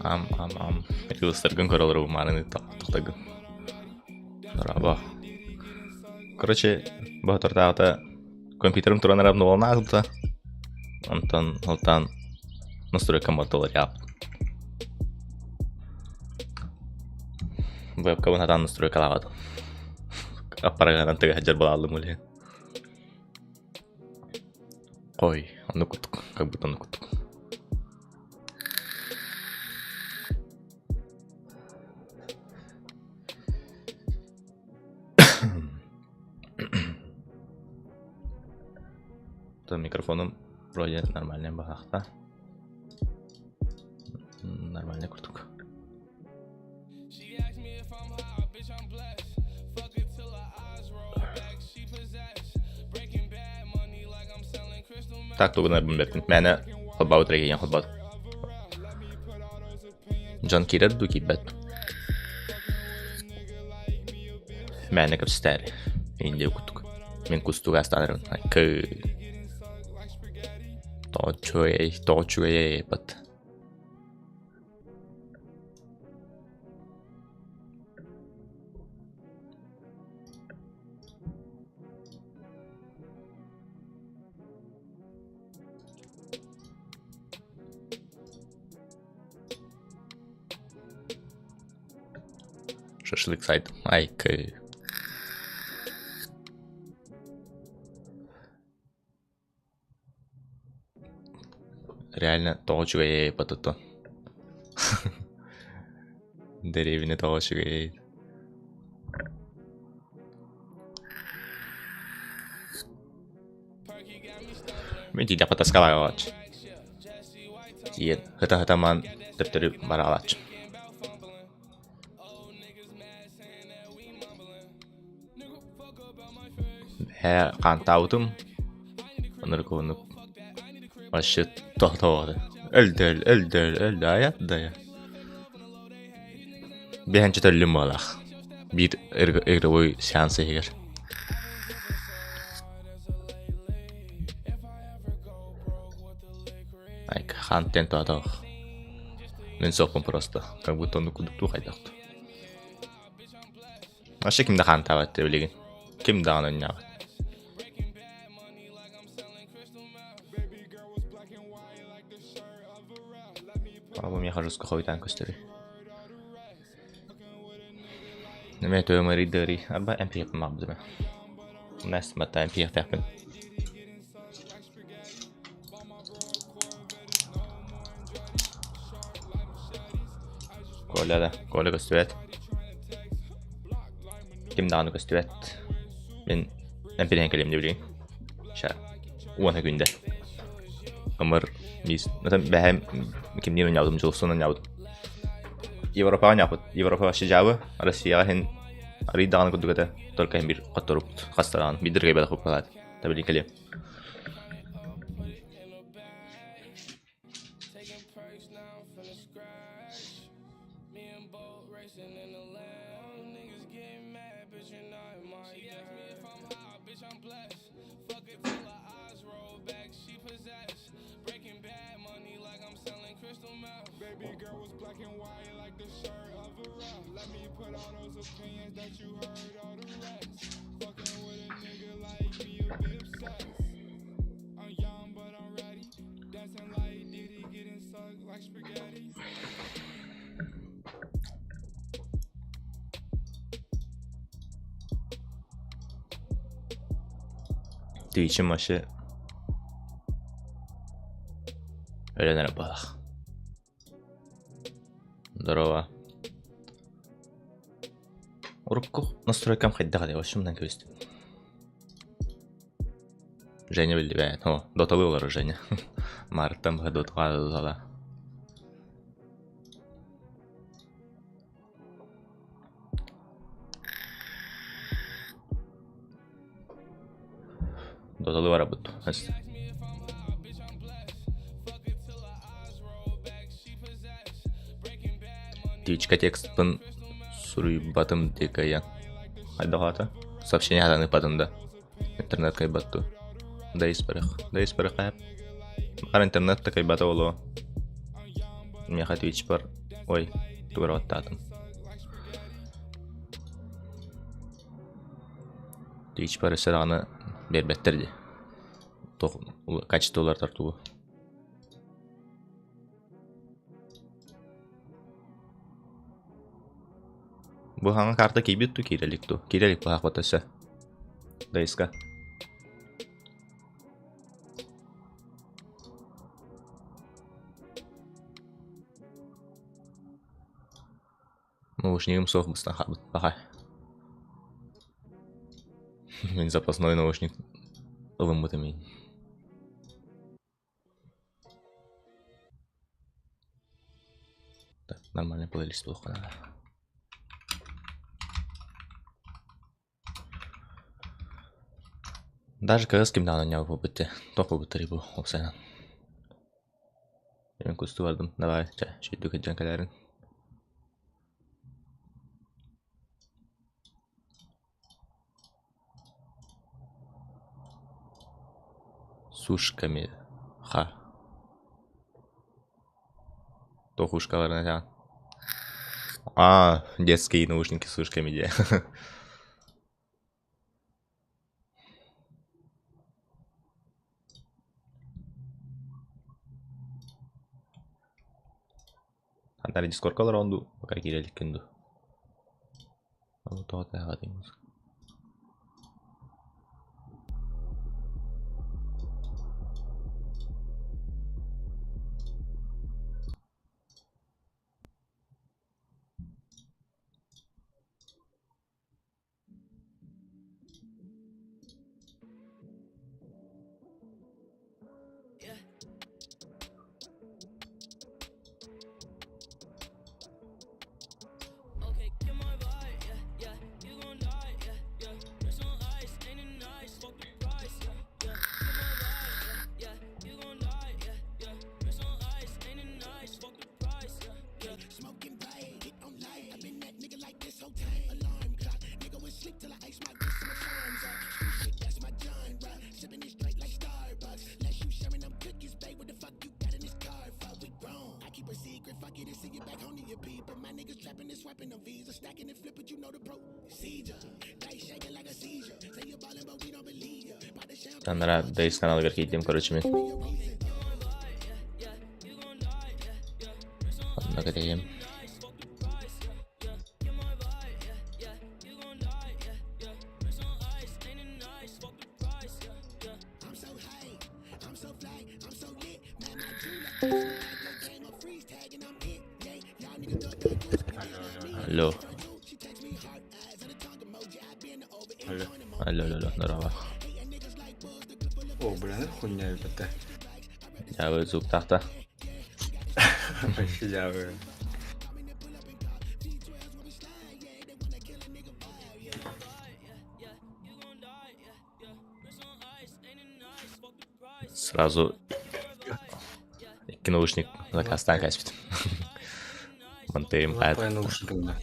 Ам ам ам рилстаргын көрө олоробун мааны тохтогун. Браво. Короче, баһытыртааҕыта компьютерым туран эрэ обновалана ааспыта. Онтон алтан настройкам ортолор Вебкабын хатаан настройкалаабатым. Аппараганан тыга сылдьар буолааллым улиһин. Ой, оннук курдук, как будто оннук курдук. То микрофоном вроде нормальный баһаахта. Нормальный курдук. Так тугунарбын бэртин. Мээнэ холбообут эрэ киһиэн холбоот. Дьон киирэр дуу киирбэт дуу? Мээнэ кэпсэтээри. Индия курдук. Мин кустуга астаан Кы. Тоҕо үчүгэй, тоҕо үчүгэй бат. Шашлык сайт. Ай, кы. Реально тоҕо үчүгэй потото. Дэриэбинэ тоҕо үчүгэй. Мин тиийдэхпэ таскалаабааччы. Тиийэн ыта-ыта маан төптөрү бараалааччы. Ээ, хаантаабытым. Оннук оннук вообще тохтообото. Өлдөөл, өлдөөл, өлдө айат да Биһэн чөтөллүм буолаах. Биир игровой сеанс иһигэр. Айка, хаантен тоотоох. Мин суохпун просто. Как будто оннук курдук дуу хайдах дуу. Вообще ким да хаантаабат билигин. Ким даҕаны онньообот. Бу миэхэ жестко хойутаан көстөрүй. Эмиэ төбөм ыарыйда ыарый. Арба эмпиэхпин баҕарбытым. Настя батта эмпиэхтээхпин. Коля да, Коля көстүбэт. Ким даҕаны көстүбэт. Мин эмпириһэн кэлиэм дии билигин. Ща, уона күндэ. Ымыр миис. Бэһэм кимниин оонньообутум, Дьулустуун оонньообутум. Европаҕа оонньооппут. Европа вообще дьаабы. Россияҕа иһин арыый даҕаны курдук этэ. Только иһин биир хотторубут. Хаста даҕаны. Биирдэ кэлбэтэх куппалаат. Табилин кэлиэм. Тыычым вообще өлөн эрэ буолах. Здорово. Урукку настройкам хайдах этэй, вообще мынан кэбистим. Женя биллибэт. О, доталыы олорор Женя. Марттан быһа дотаҕа дотала. Доталыы барабыт. Птичка текстпын суруйбатым дикая. Хайдах аата? Сообщение хатан ыппатым да. Интернет кайбат дуу? Да ис барых. Да ис барых хайап. Баҕар интернет да кайбата буолуо. Миэхэ Twitch-пар ой, тугу эрэ баттаатым. Twitch-пар өссө даҕаны биэрбэттэр дии. Туох качество уларытар тугу. Бу хаҥа карта киирбит дуу, киирэ илик дуу? Киирэ илик быһаахпыт өссө. Дайыска. Наушнигым суох быстан хаалбыт баҕай. Мин запасной наушник ылыммытым иһин. Так, нормальный плейлист буолуохха наада. Даже кыыс ким даҕаны оонньообут буолбут дии. Туох буолбуттарый бу уопсайынан. Мин кустуу бардым. Давай, чэ, үчүгэйдик илдьэн кэлээрин. Сушками ха. Туох ушкаларын этэҕин? Аа, детские наушники с ушками диэ. Ханна дискорка олороҕун дуу, пока киирэ иликкин дуу? Ол тоҕо тыаһаатый музыка? Анараа Дейс каналыгар киирдим, короче, мин. Онно кэтэһиэм. Алло. Алло. Алло, алло, алло, здорово. О, бля, хуйня это. Дьаабы звуктаахта. Вообще дьаабы. Сразу икки наушник заказтаан кээспитим. Мантыйым Хыналах пая наушникында.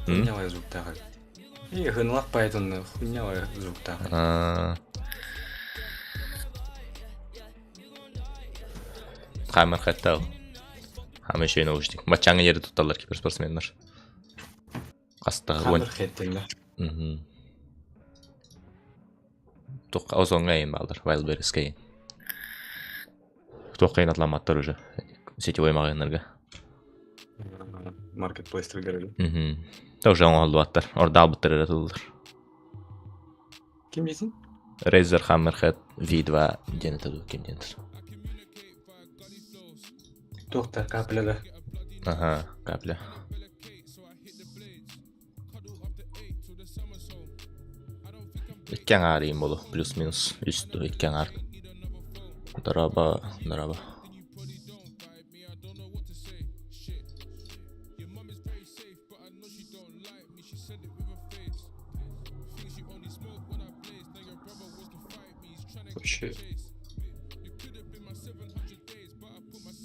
Хуйнялай звуктаах. И хыналах паятын хуйнялай звуктаах. Хаммер хаттал. Хаммер еще наушник. Баччаҥҥа диэри тутталлар киберспортсменнар. Хаста уон. Хаммер хэттинна. Туохха озоҥҥа эйин бааллар, Wildberries-ка эйин. Туохха эйин атламматтар уже сетевой маҕаһыыннарга. Маркетплейстэргэр или? Мм. Уже оҥоһуллубаттар, ордаалбыттар эрэ тыллар. Ким диэтин? Razer Hammerhead V2 диэн этэ дуу, ким диэн этэ? Туох да капля да. Аха, капля. Икки аҥаар иин буолуо, плюс-минус үс дуо икки аҥаар. Дорообо, дорообо. Вообще.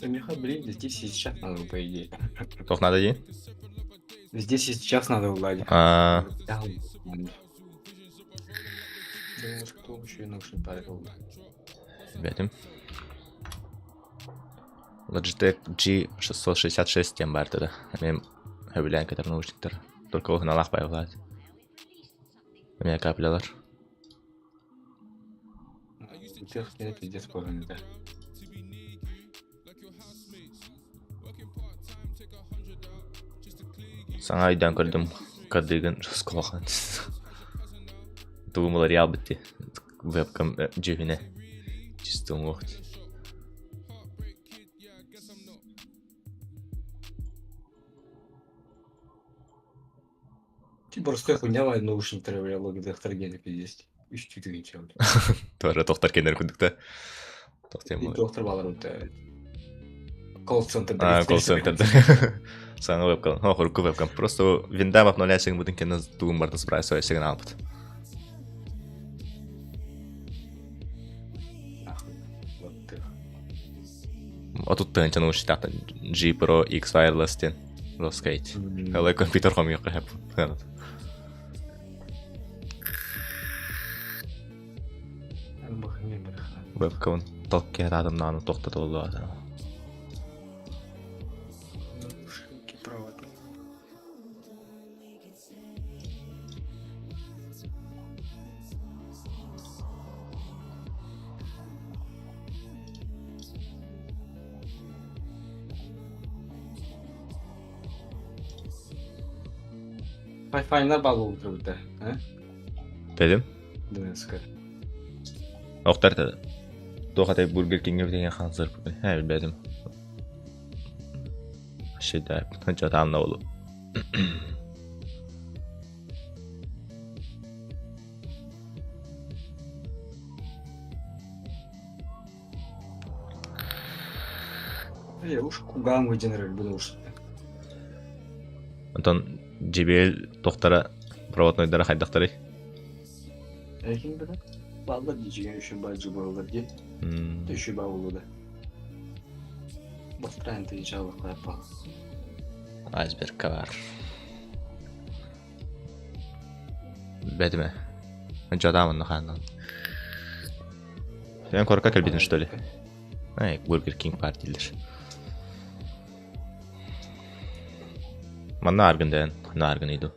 Да, Миха, блин, здесь и сейчас надо, по идее. Туох надо дии? Здесь и сейчас надо уладить. Аа, Да, ладно. Да, кто еще и наушник парил? бэтим. Logitech G666 диэн баар этэ. Эмиэ сөбүлээн кэтэр наушниктар. Только уһуналаах байылаат. Эмиэ каплялар. Тех нет, пиздец кожаный, да. Саҥа өйдөөн көрдүм кырдыыгын оскуолаҕын тугум уларыйаалбыт дии вебкам дьүһүнэ чисто уҥуох Ты просто хуйня наушниктары бля логидахтар гены пиздец. Үс түтүгүн чабы. Туора тохтор кенер курдук Тохтем. Доктор балар ута. Колл-центр. А, колл-центр. Саҥа вебкам. О, хурку вебкам. Просто винда обновляйся бутын кенен тугун барда справиться сигнал бут. Отут тыһыынча наушниктаахтар G Pro X Wireless диэн Роскейт. Ылай компьютер хомуйуохха сөп. Вебкамын толкиһатаатым даҕаны тохтотуллубата. Wi-Fi-нар баар буолбуттар э? Дедим. ДНС-ка. Охтар туох этэй Бургер Кингэ бүтүҥэ хаансыр ээ билбэтим. Считай, дьатаан да буолуо. Э, уж кугаан выйден эрэр бу наушникта. Онтон JBL тохтара проводнойдара хайдахтарый? Эһин билэр. Бааллар дии еще баджы буоллар дии. Еще баа буолуо да. Бастаан тыынчаалык хайаппал. Айсбергка баар. Бэтимэ. Дьадаам онно хааннан. Сен корка кэлбитин что ли? Ай, Бургер Кинг баар дииллэр. Манна аргын дээн, ханна аргын иду.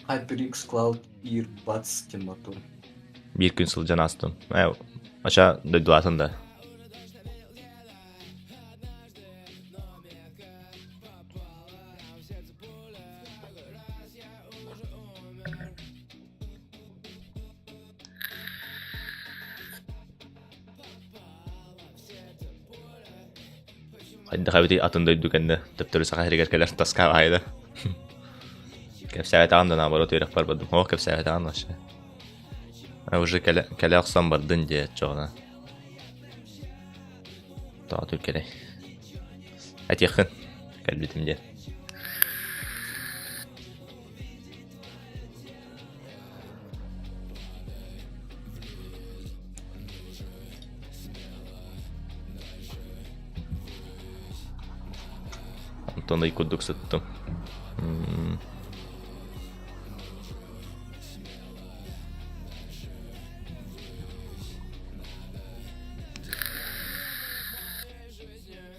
HyperX Cloud Earbuds диэн баттым. Биир күн сылдьан аастым. Ээ, ача дойдулаатын да. Хайдах эбитий атын дойду кэннэ төптөрү Саха сиригэр кэлэр тоска баайда. Кэпсээбэтэҕим да наоборот үөрэхпэр бардым. Оо кэпсээбэтэҕим вообще. А уже кэлэ, кэлэ охсон бардын диэ оччоҕуна. Тоҕо түркэрэй. Этиэххин кэлбитим диэн. Онтон ый курдук сыттым.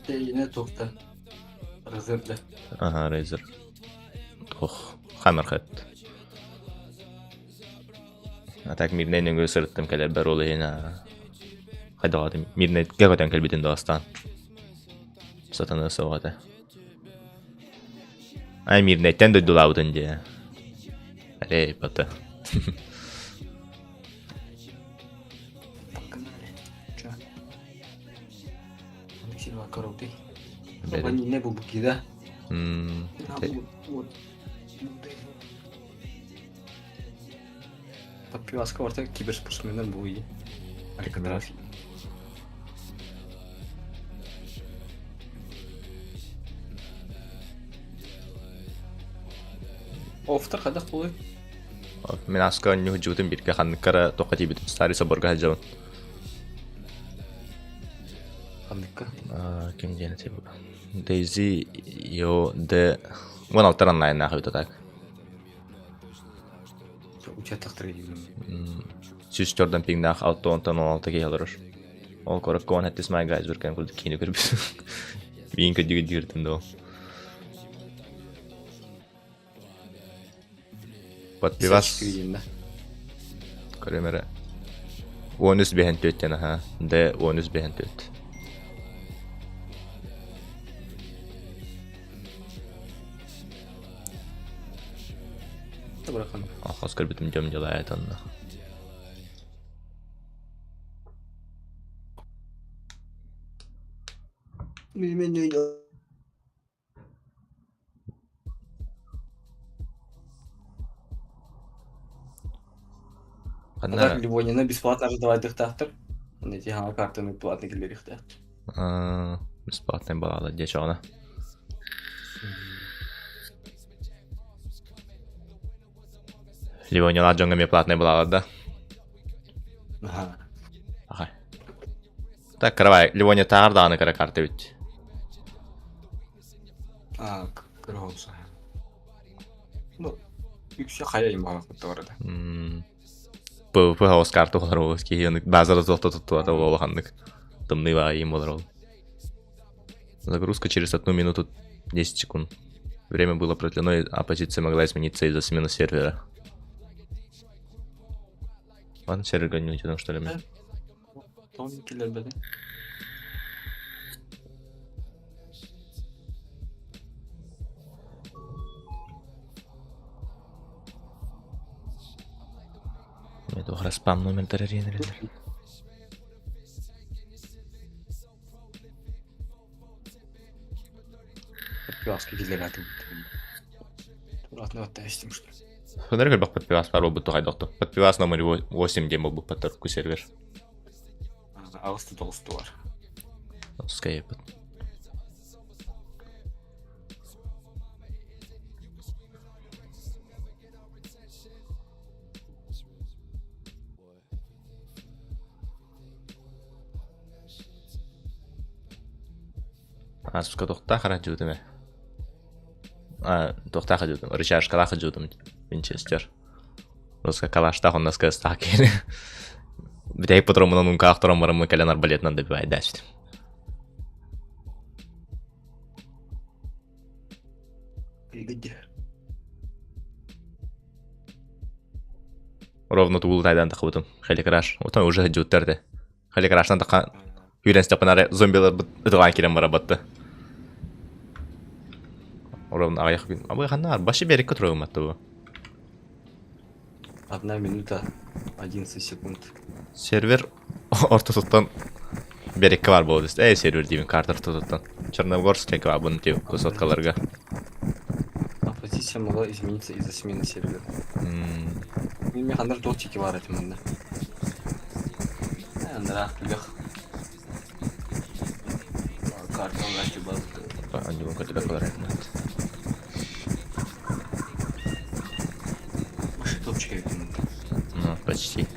Тэйинэ туохта? Разерда. Ага, Razer. Ох, Hammerhead. А так мирнэй нөҥүө сырыттым кэлэрбэр ол иһин хайдаҕатым мирнэйгэ көтөн кэлбитин да бастаан сатана суох этэ. Ай мирнэйтэн дойдулаабытын дии. Эрэй бата. Подпиваска барта киберспортсменнар буолуй. Алькатрас. Офтар хайдах буолуй? Мин аска онньу сылдьыбытым бииргэ ханныкка эрэ туохха тиийбитим старый соборга сылдьабын. Ханныкка? Ким диэн этэй бу? Дейзи Йо Д 16 онлайннаах эбит так. Учааттахтар 104 пиҥнаах 6 16 киһи олорор. Ол куоракка 17 майга айсберг курдук киини көрбүт. Биин көдүгү дииртин доо. Подпивас көрөм эрэ. 13 биһэн түөттэн аха. Д 13 биһэн түөт. Бырахан. Хос көрбүтүм дьом дьыла этонно. А так Ливонияны бесплатно раздавайдыхтаахтар. Онно ити хаҥа картаны платно киллэриэхтээх. Бесплатный балаада диэчэҕинэ. Ливониялаах дьоҥҥо эмиэ платный балаалар да? Аха. Аха. Так, каравай, Ливония таар даҕаны кыра карта эбит. А, кыра Ну, үксэ хайа имаҕа кытта барда. ПВП хаос карта олар ол киһи базара туохта туттубата ол улаханнык тымныы баайым болар ол. Загрузка через одну минуту 10 секунд. Время было продлено, а позиция могла измениться из-за смены сервера. Ладно, сервер гоню, что ли? Тоҕо киллэрбэтэ? Туох эрэ спам номердары эрийэн эрэллэр. Пиваска киллэрээти. Туратны оттаһыстым что. Хонор көрбөх подпивас бар буолбут тухайдохту. Подпивас номер 8 диэн буолбуппаттар ку сервер. Аҕыс тоҕустугар. Скайпыт. Ааспыкка туохтаах араадьыбытым ээ? А, туохтаах араадьыбытым? Рычажкалаах араадьыбытым Винчестер. Руска калаштаах онно СКС-таах киһини. Бүтэһик патроммунан ункаах туран бараммын кэлэн арбалетынан добивайдаачтым. Ровно тугул тайдан тахыбытым. Хеликраш. Отон уже жуттар де. Хеликраштан таха Хүрэн степанаре зомбилар ытылаан кирен барабатты. Ровно аҕыйах күн. Абы ханна башы берекке турагыматты бу. Одна минута 11 секунд. Сервер ортосуттан. Берекке бар буолуо Эй, сервер диибин Картер тутуттан. Черногорскайга баабын тип высоткаларга. А позиция могла измениться из-за смены сервера. Мин механдар туох чеки бар этим манна. Андраах түгэх. Карта власти базы. Анньыбын көтүбэк олор Вообще топчик эбит Ну, почти.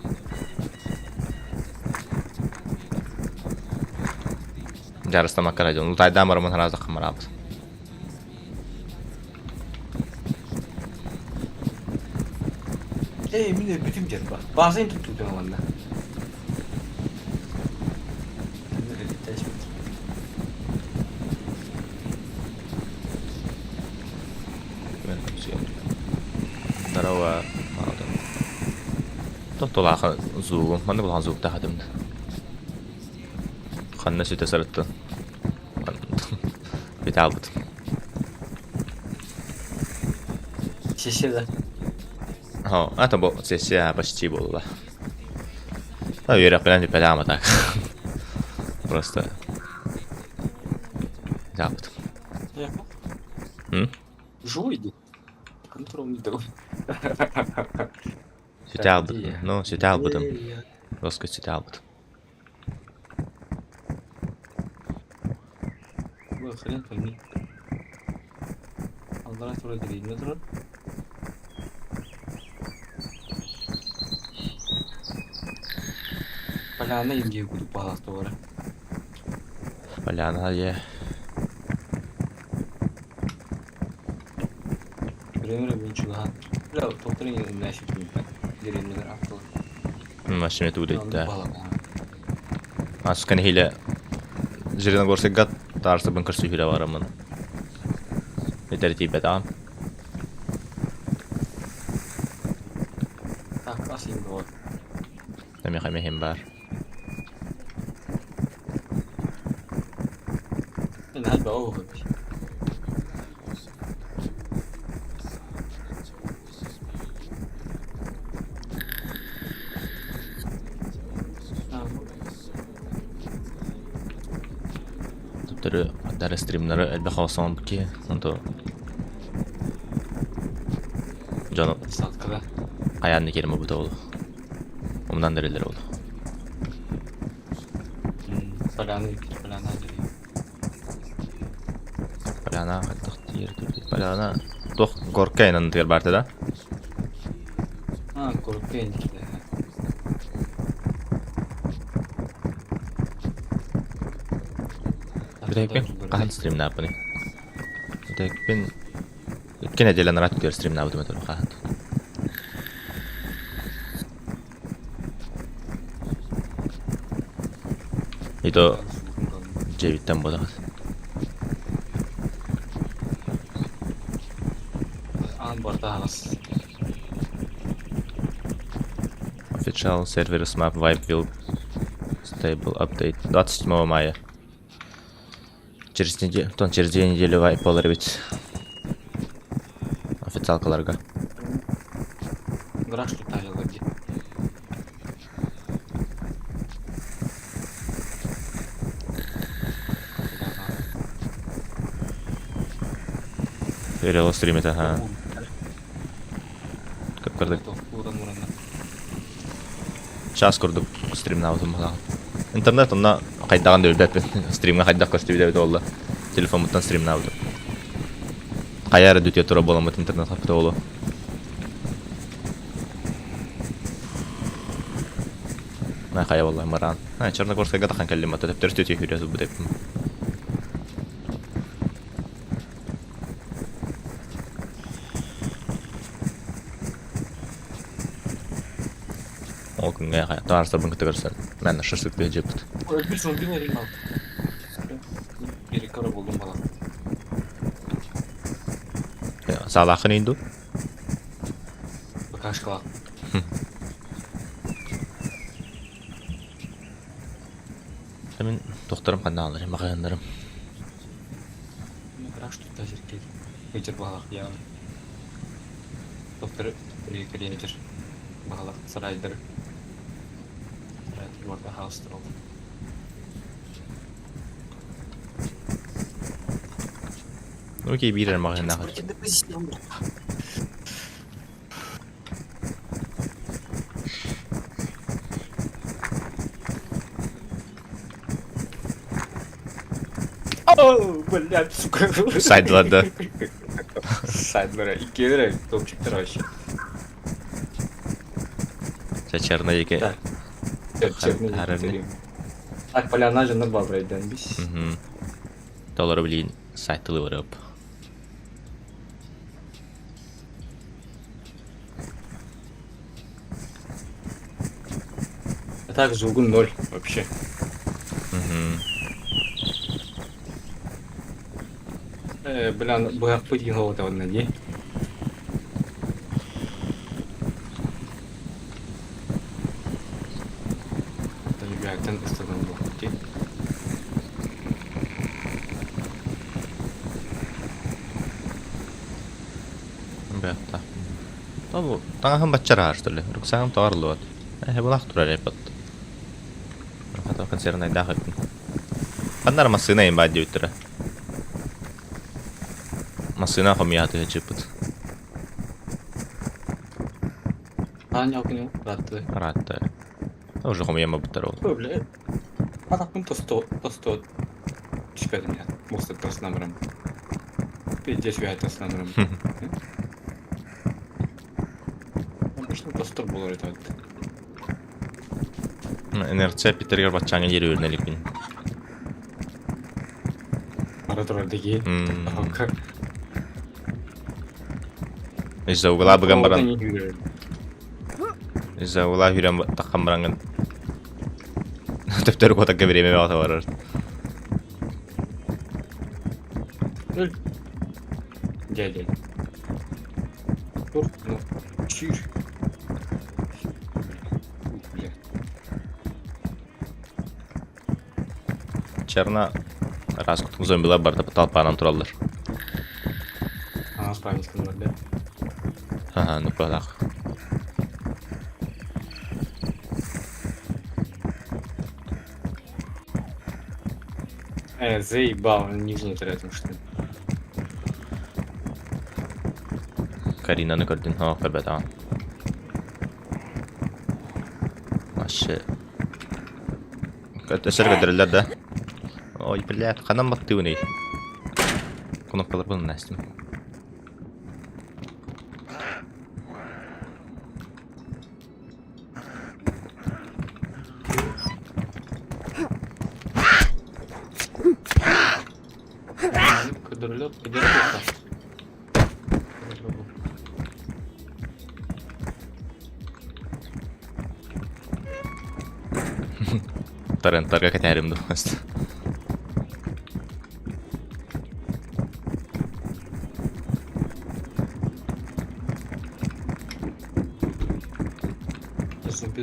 Дьарыстамакка радион. Утайдаан бараммын хараазахха мараабыт. Эй, мин өлбүтүм дьэр ба. Баазайын туттуутун ыланна. Здорово, Тохтолаахан зуугум. Маннык улахан зууктаах этим. Ханна сүтэ сырыттын? Бүтэ хаалбытым. Сессия да? О, это был сессия почти буолла. Үөрэхпинэн бүппэтэҕим а так. Просто хаалбытым. М? Живой иди. Контрол не дал. Сүтэ хаалбытым. Ну, сүтэ хаалбытым. Лоскут сүтэ хаалбытым. Хрен пойми. Аллара тура дэриэбинэ турар. Поляна индия курдук баҕалаах туора. Поляна дьэ. Көрөмөр мин чугаһаан. Бля, тоқтар дэриэбинэлэр аттылар. Машина тулейда. Аскан хиле Зеленогорскайга таарсыбын көрсүһүүрэ бараммын. Этэр тиийбэтэҕим. Так, ас иин баар. Эмиэхэ эмиэ баар. Наһаа бөҕө буолбут. Төптөрү дары стримнары элбэх оҥостон киһи онто дьону Садкада. хайаан да киирэн буолбута буолуо. Умнан да эрэллэрэ буолуо. Поляна поляна Поляна хайдах тиийэр Поляна туох горка айанан баарта да? А, горка инникилэ. Бүтэһикпин хаһан стримнаабыный? Бүтэһикпин икки нэдиэлэ анараа өттүгэр стримнаабытым этэ хаһан. И то дьиэбиттэн буолаҕыт. Аан барыта аһаҕас. Official server map wipe will stable update 27 мая. Через неделю, через 2 недели wipe буолар эбит. Официалкаларга. Гараж туттаайылар дии. Реал стрим это, ага. Как курдук. Час курдук стримнаабытым баҕа. Интернет онно хайдаҕын да билбэппин. Стримҥа хайдах көстүбүтэ эбитэ буолла. Телефоммуттан стримнаабытым. Хайа эрэ дүтүө тура буоламмыт интернет хаппыта буолуо. Хайа буолла мыраан. Черногорскайга тахан кэллим ата төптөрү түтүө күүрэ сылбыт эбиппин. Ол күҥҥэ таарсарбын кытта көрсөн мэн шашлык дьиэппит. Өлбүт зомбин эрин ал. Бери кара болдум бала. Саалааххын иин дуу? ПКшкалаах. Мин тохторум ханна аалар, маҕаһыыннарым. Гараж тутта сиркей. Ытыр баһалах яҕын. Доктор кэлиэтир баһалах сарайдар. Сарайдар барда хаустар ол. Ну окей, биир эрэ маҕаһыыннаах. О, блядь, сука. Сайдылар да. Сайдылар, иккиэлэр топчиктар вообще. Чэ, черный диэки. Так. Черный диэки. Так, поляна дьоннор баалрайдан бис. Толору билиин сайтылы барып. А так звугун ноль вообще. Бля, быһахпыт иһин дии. Ребятан ыстанан буолбут дии. Быһахта. Тобу таҥаһым баччараһар что ли? Рюкзагым тоҕо арыллыбат. Эһэ былаах турар эппит. Хата консервнайдаах эбиппин. Ханна эрэ массыына иһин баар диэбиттэрэ. Массыына хомуйа сатыы чыппыт. Аан күнү ыраатты. Ыраатта. Уже хомуйан барбыттар ол. Бля. Атахпын тосту тосту түспэтим я. Муста тастынан барам. Пиздец я тастынан барам. Обычно тостор болор это. НРЦ Питергер баччааҥҥа диэри үрүнэ иликпин. Ара турар дии. Из-за угла быган баран из-за угла хүрэн таххан бараҥҥын төптөрү куотарга бириэмэ бөҕөтө барар. Дядя. Тур, ну, чир. Бля. Черна раз зомбилар барда толпанан тураллар. А, память да? Ага, ну балах. Заебал, нижний отряд, что ли. Каринаны көрдүн, оо, көрбөтөҕүн. Вообще. Өссө көрдөрөллөр да. Ой, блядь, ханан баттыыбыный? Кнопкаларбын настым. Көрдөрөллөр, көрдөрөллөр. Торренттарга кэтээрим дуу. Зомби.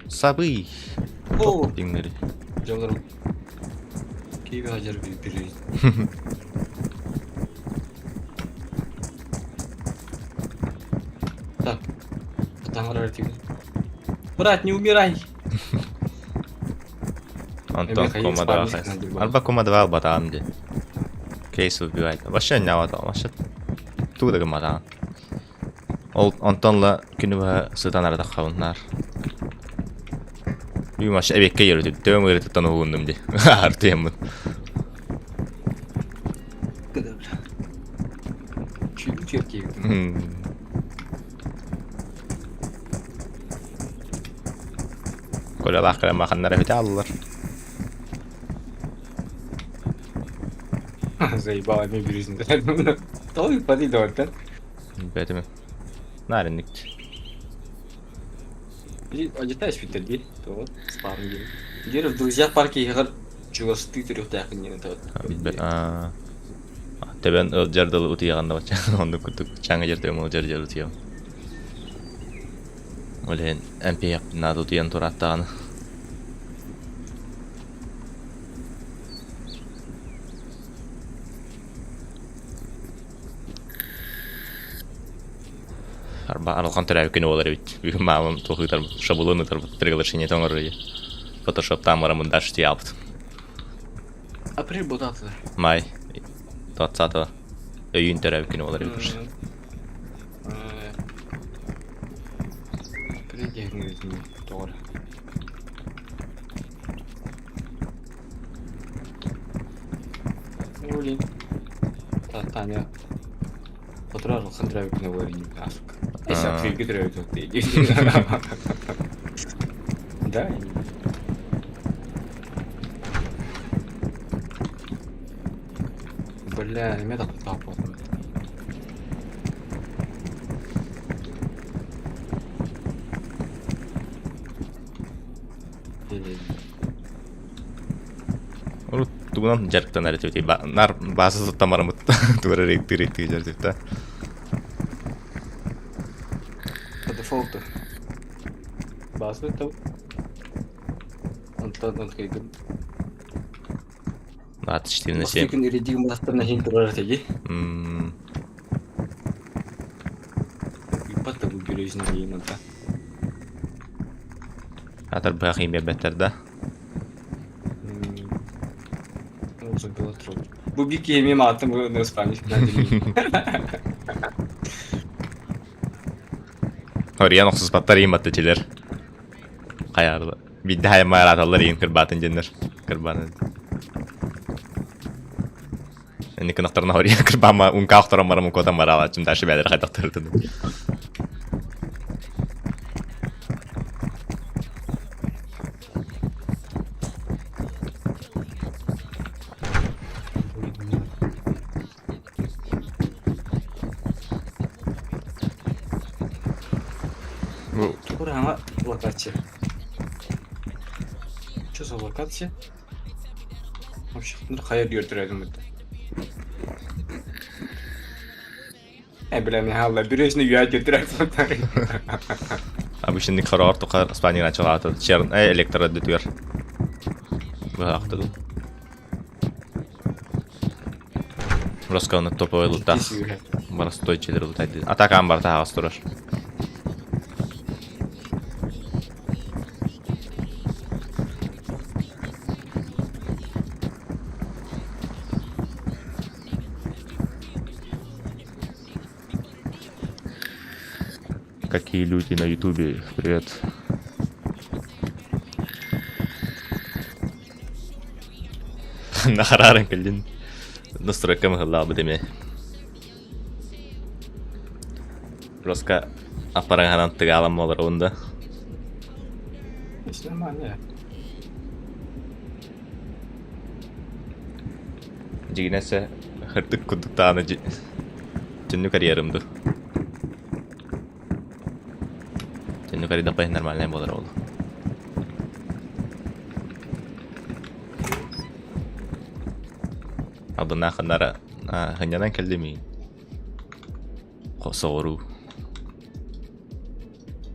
Сабый. О, Диңнери. дьоннорум. Киви хадьар бири. Так. Таҥарар тигин. Брат, не умирай! Антон Михаил комадаҕа спавнится на диван. Арба комадаҕа албатаҕым дии. Кейс убивает. Вообще ньаҕатаҕым. Вообще тугу да гымматаҕым. Ол онтон ыла күнү быһа сытан аратаххабын наар. Бүгүн вообще эбиэккэ иэритим. Төбөм ыарытыттан уһугуннум дии. Артыйаммын. Кыда бля. Чү черти. Колялаах кэлэн маханнар эбитэ аллар. Заебала мен биризин. Той пади да. Бэтими. Наринник. Одетаешь Питер дии. То спарм дии. Дир в друзьях парке игр чугастыы төрүөхтээхин диэн это Билбэт. Тэбэн ылдьар дылы утуйаҕын да бачча. Оннук курдук чаҥа дьэр төбөм ылдьар дьэр утуйабын. Ол иһин эмпиэхпин наада утуйан турааттаҕына. Арба арылхан төрөөбүт күнэ буолар эбит. Бүгүн маамам туох ыытар шаблон ыытарбыт приглашение оҥорор. Фотошоптаан бараммын дальше тиийэбит. Апрель буолаатылар. Май 20-го өйүүн төрөөбүт күнү буолар эбит. Апрель диэҥҥэ тоҕо эрэ. Блин. Таня. Сотору арылхан төрөөбүт күнэ буолар иннибит ааспыт. Если апрельгэ төрөөбүт Да? Бля, эмиэ да таппатым. Урут тугунан дьарыктанар этибитий? Нар бааса туттан бараммыт тугу эрэ рейктыы-рейктыы дьарыктыта. По дефолту. Бааса тыл. Онтон онтукайгын. 24 на 7. Күн иредигин бастарына хин турар этиги. Ыппат да бу бережный дейин онта. Атар быһах иимиэрбэттэр да. Бу биир киһи эмиэ мааттым бу наспаанньык Ориан охсуспаттар иин батты чилер. Хайаарлы. Бидде хайма араталлар иин кырбаатын дьэннэр. Кырбаатын. Энни кынахтарына ориан кырбаама унка охторон барам укотан бараалаачым дальше бээлер хайдахтарытын. Бу Тугураҥа локация. Что за локация? Вообще, хайа диөртөрөдүм бутта. Э, бля, не халла, бережный я диөртөрөдүм. Обычный хороор туха Испанияга чалаата черн электро дүтүгэр. Быһаахта дуу. Росканы топовой лутах. Простой чилер лутайды. Атака амбар таһаҕас турар. Какие люди на ютубе? Привет. Нахарарын кэллин. Настройка мыһыллаабыт эмиэ. Роска аппараҥаһынан тыгаалан буолар да. Нормально. Дьигинэсэ хырдык курдук даҕаны түннүк арыйарым дуу. Түннүк арыйдахпа нормальнай буолар ол. Абынааханнара хынньанан кэллим соҕуруу.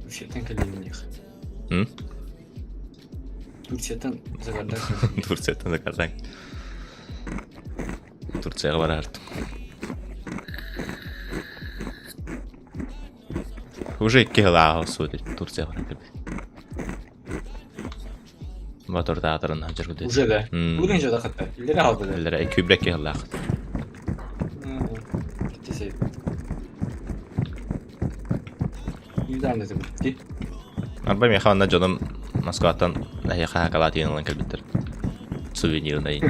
Турцияттан кэллим М? Турцияттан загардан. Турцияттан загардан. Турцияҕа бараартым. Уже икки сыл ааҕа суут Турцияҕа баран кэлбит. Мотор театрын хадьыргыды. Уже да. Бүгүн же хатта. Иллere алды да. Иллere күбрек киһилаах. Китесе. Юдан да битти. Арба миэхэ онно дьонум Москваттан эһиэхэ хакалаатыйан ылан кэлбиттэр. Сувенирнай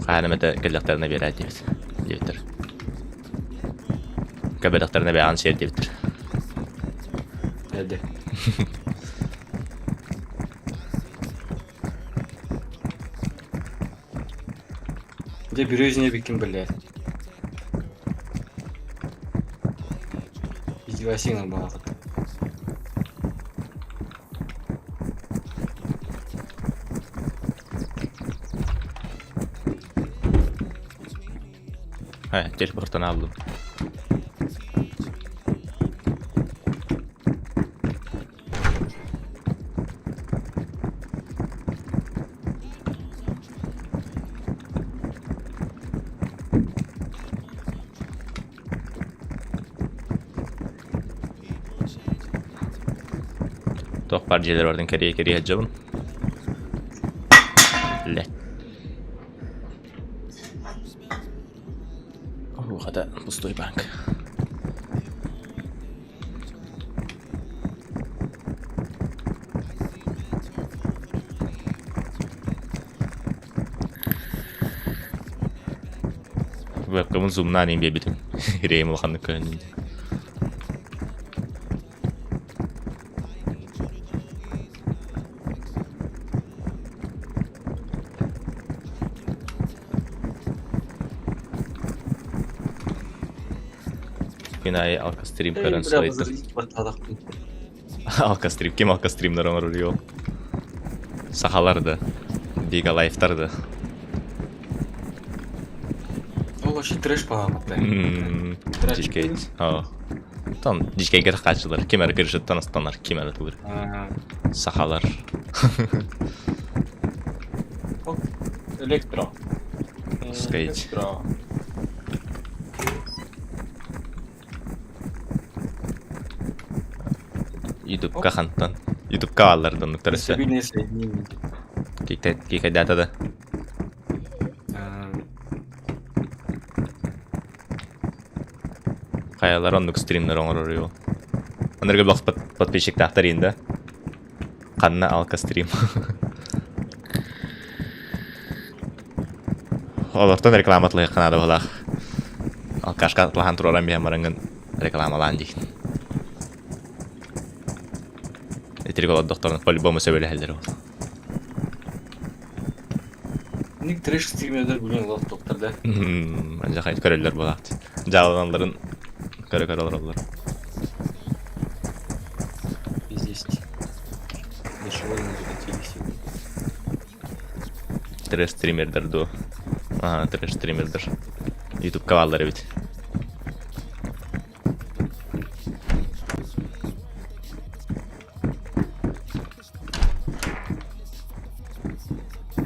Хаһан эмэтэ кэллэхтэринэ биэрээт диэбит диэбиттэр. Кэбэтэхтэринэ бэйэҕин сиэр диэбиттэр. Эдэ. Дьэ бүрүөжүнэ эбиккин биллэр. Издевайся буолаҕыт. Э, телепортан ааллым. Туох баар дьиэлэр бардын кэрийэ-кэрийэ сылдьабын. Лэ. Хата пустой банк. Вебкамын зумнаан иин биэрбитим. Ирэйим улаханнык көһүннүм. Күн аайы алкострим көрөн сылайдым. Алкострим, ким алкостримнар оҥорор ол? Сахалар да, бигалайфтар да. Ол вообще трэш по-моему. Дичкей. Там дичкейге тахааччылар, ким эрэ крышаттан астанар, ким эрэ тугур. Сахалар. Электро. Скейт. Электро. Ютубка хантан. Ютубка аллардан нуктар өссө. Стабильное соединение. Кикайдаата да. Хайалар оннук стримнер оҥорор ол. Анарга блог подписчиктаахтар иин да. Ханна алка стрим. Олортон рекламатлыахха наада быһалаах. Алкашка атлаһан туруоран биһэн бараҥҥын рекламалаан диин. Итирик олордохторуна по-любому сөбүлэһэллэр ол. Ник трэш стримердер билен олох доктор да. Анжахай көрөллөр буолаат. Дьааланалларын көрө-көрө олороллор. Здесь. До чего они докатились? Трэш стримердер дуо. Ага, трэш стримердер. Ютубка бааллар эбит.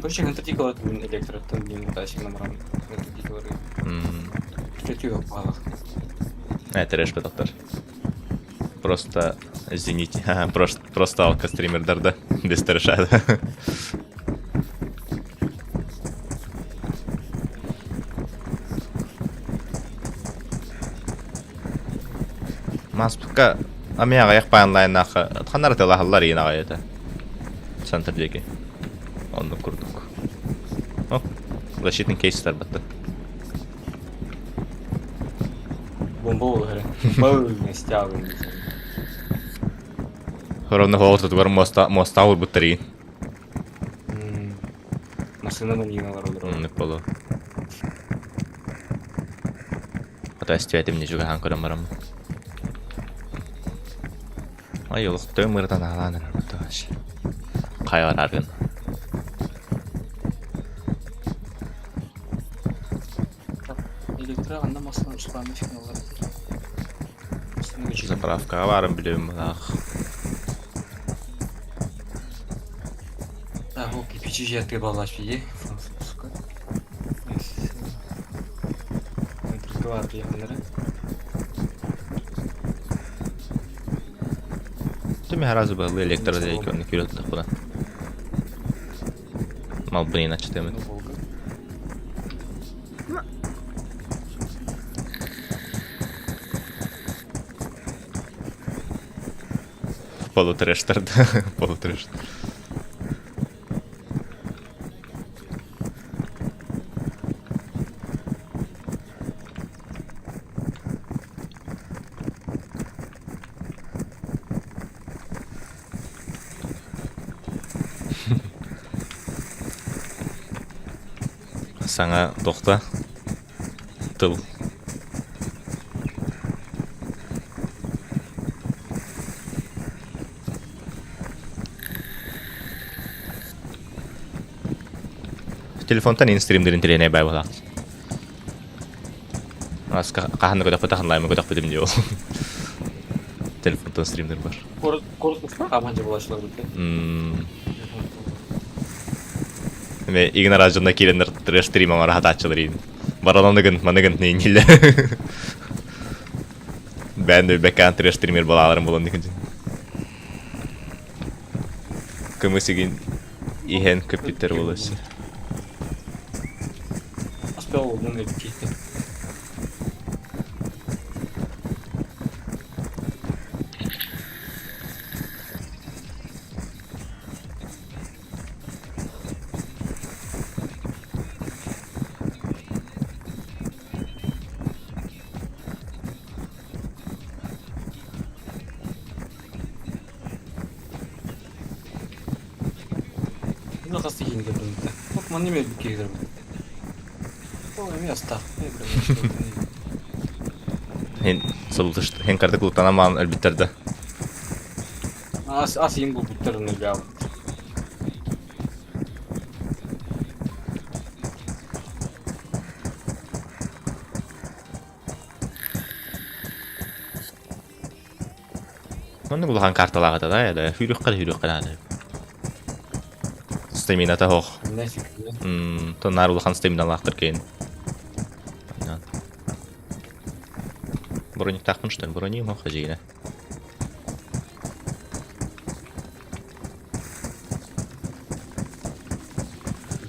Короче, гантатикалар бүгүн электроттан диэн тасигынан баран гантатикалары Четыре баллах. Это трэш доктор. Просто, извините, просто, просто алка стримердер, без трэша. Маспыкка эмиэ аҕыйах онлайнаахха ханна тылаһаллар иин аҕай этэ. Центр диэки. Оннук курдук. О, защитный кейс тарбатты. Бомба буолар. Бомба стягиваем. Ровно холотутугар муоста муоста уурбуттар иин. Машинаны мигалар олорор. Оннук болу. Хата эстибэтим не чугаһаан көрөн бараммын. Ай олохтой мырытан аалаан эрэр вообще. Хайа барааргын. Электро анда маслан ушканы финаллар. Заправкаҕа баарын билэбин мынаах. Так, ол кирпичи жертве баллаш бие, французска. Түмэ сразу быһылыы электро диэки онно киирэ тутахпына. Малбын иначе Полутрэштер, да? Полутрэш. Саҥа тохта тыл Телефонтан инстримдерин интэриэһинэй баай буолаах. Хаһан да көтөхпөтөх онлайма көтөхпүтүм дии ол. Телефонтан стримдер бар. Эме игнора дьонно киирэннэр трэш стрим оҥоро сатааччылар иин. Бараланыгын, маныгын нейниллэр. Бээн да бэккээн трэш стример балааларын булан дикин. Кымыс игин иһэн көппүттэр буолуо. Успел улун эбит Bunu хас киһини көрдүм. Ок, манна эмиэ өлбүт киһи көрбүт. Ол эмиэ астаах. Һин сылдыш һин картык луттанан маан өлбүттэр да. Ас ас иин булбуттар оны өлбүт. Маннык улахан карталаах этэ да, да, сүүрүөххэ да сүүрүөххэ наада. Стамината суох. Тоннаар улахан стаминалаахтар киин. Брониктаахпын что ли? Брони суох хадьыгына.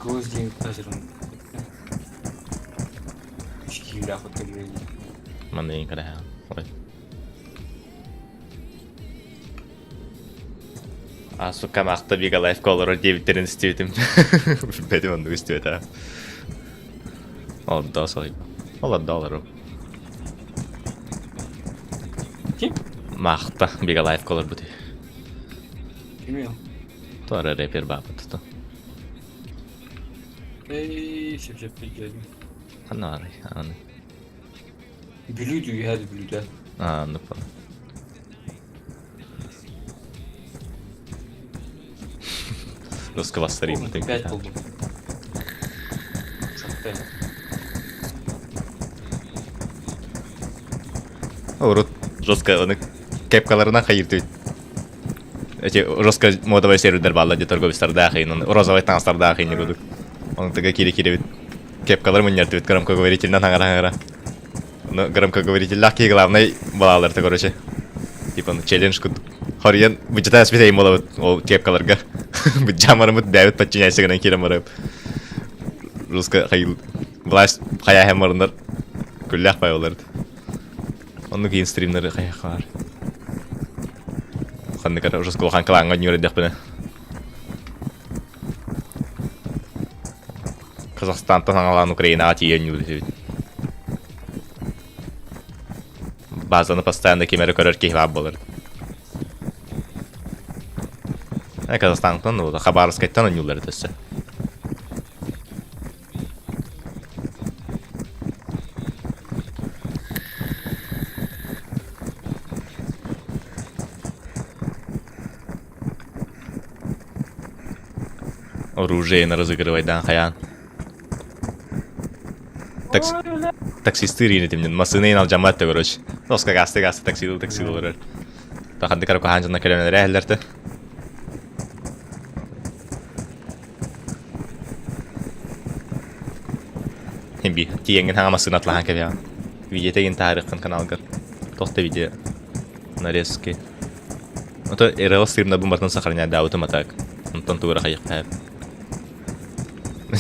Гвоздь тазером. Үч киһилээх Манна иин кэрэһээн. Ой. А, сука, маахта Бига лайфка олорор диэбиттэрин истибитим. Билбэтим оннук истибэтэ. Олордоо соһуй. Олордоо олору. Ким? Маахта Бига лайфка олорбут. Кими ол? Туора рэпер баапыт туту. Эй, сөп-сөп билгэлим. Ханна баарый? Аны. Бүлүү дүйэһэ Бүлүүдэ. Аа, оннук буолла. Русского бастарыйбыт Пять булдум. Шатте. Урут жестко оны кепкаларынан хайыртыбыт. Эти жестко модовай сервердер бааллар дии торговецтардаах иин, розовай таҥастардаах иин курдук. Ону тыга киирэ-киирэбит кепкалар мунньартыбыт громкоговорительынан хаҥара-хаҥара. Ну, громкоговорительлаах киһи главный балааларта, короче. Типа, ну, челлендж курдук. Хоруйан быдьата спитейм буолабыт ол кепкаларга. Быдьаамарымыт бэйэбит подчиняйся гынан киирэн барабыт. Русско хайыл власть хайааһын барынар күллээх бай олорд. Оннук иин стримнары хайахха бар. Ханнык эрэ ужас улахан клаҥҥа оонньуур эрдэхпинэ. Казахстантан саҥалаан Украинаҕа тиийэ оонньуур этибит. Базаны постоянно ким эрэ көрөр киһи баар буолар. Э, Казахстантан ну, Хабаровскайтан оонньууллар этэ өссө. Оружиены разыгрывайдаан хайаан. Такси... Таксистыыр иин этим массыына иин алдьаммат да короче. Тоска гаасты гаасты таксилы таксилы олорор. Таханды каракахан дьонно кэлэн эрэ Би тиийэҥҥин хаҥа массыына атлаһан кэбиһэҕин. Видеота игин таһаарыаххын каналгар. Туох да видео нарезки. Ото РЛ стримнарбын барытын сохраняйдаабытым а так. Онтон тугу эрэ хайыахха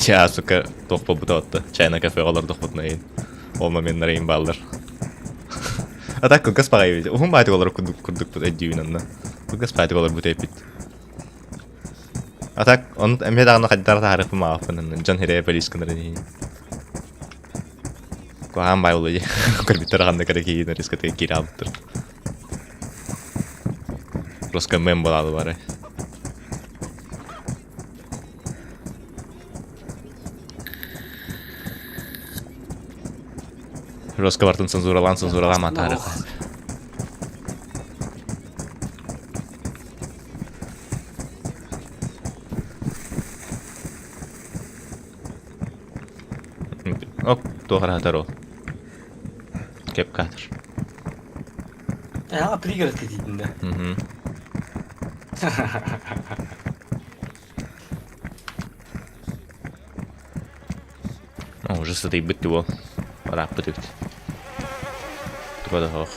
Чаа, сука, туох буолбута отто. Чайна кафеҕа олордохпутуна иһин. Ол моменнар иһин бааллар. А так кылгас баҕайы видео. Уһун баҕайытык олорор курдук курдукпут өйдүүбүн онно. Кылгас баҕайытык олорбут эппит. А так, он эмиэ даҕаны хайдах таһаарыахпын баҕарбаппын дьон хирэйэ полис гынарын иһин. Куһаҕан баай буолуо дии. Көрбүттэр ханнык эрэ киһи рискатыгар киирэ хаалбыттар. Просто мем буолаалы бары. Жестко бартын цензуралаан цензуралаан матаарыха. Оп, туох араатар ол? Кепкатыр. А, пригород кэтиитин да. Мгм. О, уже сытыйбыт дии уол. Ырааппыт эбит. Туга да суох.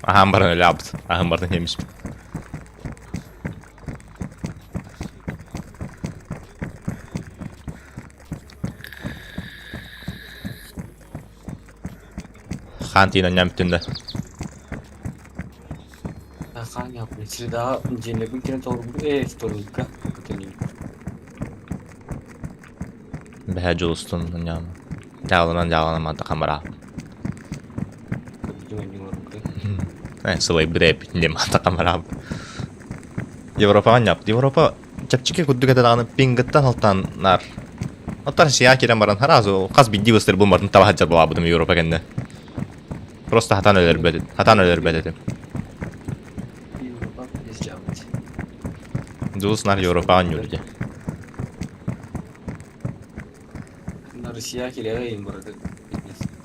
Аһаан баран өлө аабыт. Аһаан баран иһэмиспит. Хаан тиин анньаан бүттүн да. Хаан яппын. Средаҕа дьиэлэрбин кэлэн толорбут ээ вторникка көтөнүм. Бэһээ Дьулустун анньаан. Дьааланан дьааланан манта хамара. Көрдүм анньыыларбытын. Э, сылайбыт эппит диэн манта хамараабыт. Европаҕа анньааппыт. Европа чэпчэки курдук этэ даҕаны пингыттан алтан наар. Оттон Россияҕа киирэн баран сразу хас биирдии быстар булматын таба сылдьар буолаабытым Европа кэннэ. Просто хатан өлөрбөт, хатан өлөрбөт этим. Европа изжабыт. Дьулус наар Европаҕа анньыыр дии. На Россия килэҕэ им барыта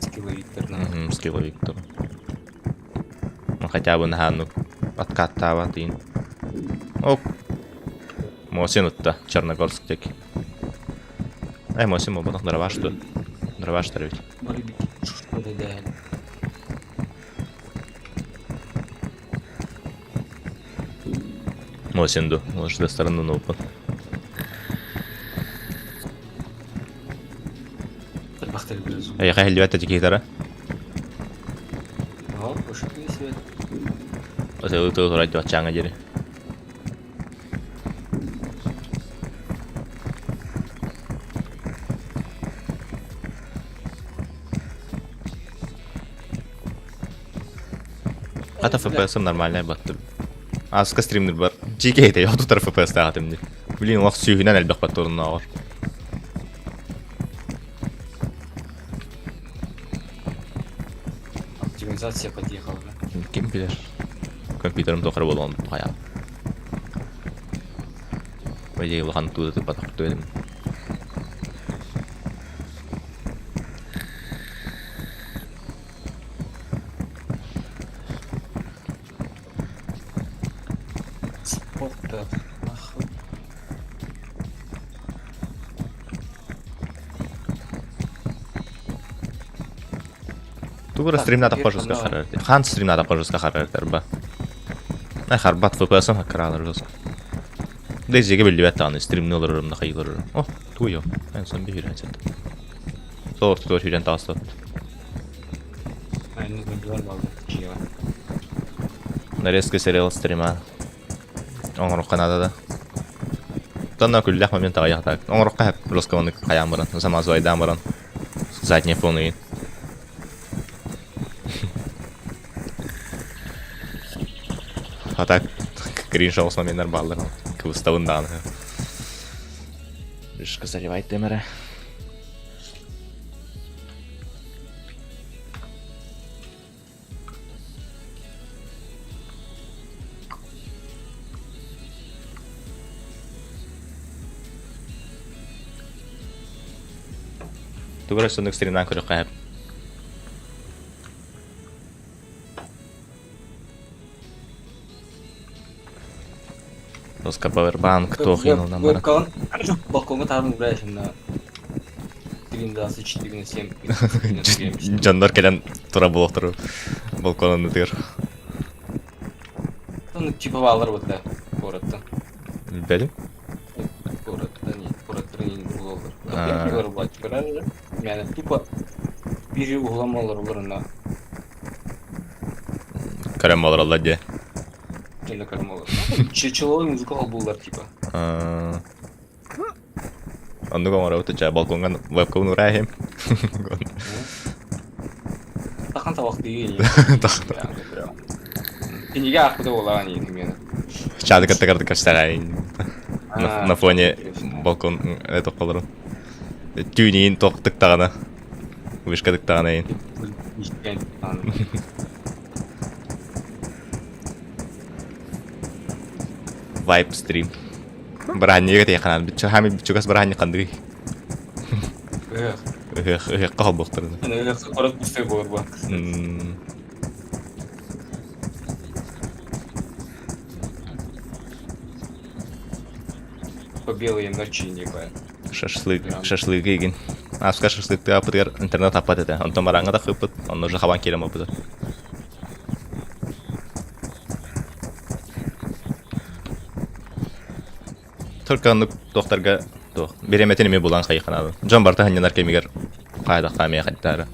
скилловиктарынан. Скилловиктар. Ну хотя бы наһаа откаттаабат иин. Оп. Мосин утта Черногорск диэки. Э, Мосин буолбатах, Дроваш тут. Дроваш ведь. Мосин ду, может, до стороны нупа. Эйиэхэ иһиллибэт да киһитара. Ытыы турар дьуотчааҥҥа диэри. Хата FPS-ым нормальнай баттым. Ааска стримнер бар. Дьиикэй этэ, тутар FPS-таах этим дии. Блин, олох сүүһүнэн элбэх баттырыннааҕар. Оптимизация подъехала, да? Ким билэр. Компьютерым тухары буолуон хайаан. По идее, улахан тууда тыппатах этим. Спорта, нахуй. Тугура стримна пожалуйста харар. Хан стримна пожалуйста харар ба. Най харбат FPS-ын хаккаралар жестко. Дейзиге биллибэт даҕаны стримни олорорум да хайылар. О, туйо. Эн сон bir hürен сет. Сол ортодор hürен таҕыста. Нарезка сериал стрима. Оҥорохха наада да. Тонна күллэх момент аҕыйах Оҥорохха хэп жестко оннук хайаан баран, самозвайдаан баран. Задний фон ыйын. А так кринж соҕус моменнар бааллар. Кыбыстабын даҕаны. Решка заливай темэрэ. Тугу эрэ соннук стримнаан көрүөххэ сөп. Тоска Powerbank туох иһин баран. Балкоҥҥа таһарын убираешь на 3.24 на 7. Дьоннор кэлэн тура буолуохтар балконун ытыгар. Ну, типа баалар вот да, куораттан. Билбэтим. Куораттан, куораттан иин булаллар. Булаллар. Yani тупо бири уһуламалар олар на Көрөн буолараллар дии. Кэннэ көрөн буолар. Чычыловый музыка холбууллар типа. Оннук оҥоробут ча балкоҥҥа вебкабын уураа иһим. Тахан табахтыы Кинигэ аахпыта буолаҕын иин именно. Чаады кытта кырдык көрсөҕөйн. На фоне балкон тоххолорун. Түүнүн тох тыктаҕына. Вышка тыктаҕына иин. Vibe стрим. Бырааһынньыга тиэханан биччу хаами биччугас бырааһынньык хандыгый? Ыһыах. Ыһыах ыһыахха холбуохтарын. Ыһыах куорат пустой буолар буо. По белые ночи не баар. Шашлык, шашлыгы игин. Аска шашлыктыы аппытыгар интернет аппат этэ. Онтон барааҥҥа тахсыппыт, онно уже хабан киирэн барбыта. Только оннук туохтарга туох бириэмэтин эмиэ булан хайыханаабын. Дьон барыта сынньанар кэмигэр хаайдахха эмиэ хайдаара.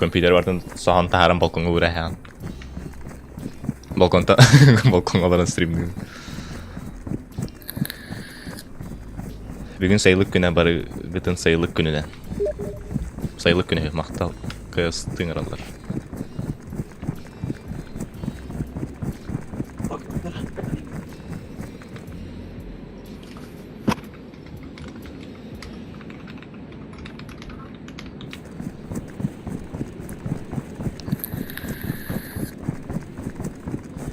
Компьютер бартын соһон таһааран балкоҥҥа уура иһэҕин. Балконта балкоҥҥа олорон стримныыбын. Бүгүн сайылык күнэ барыгытын сайылык күнүнэн. Сайылык күнэ махтал кыыс тыҥыраллар.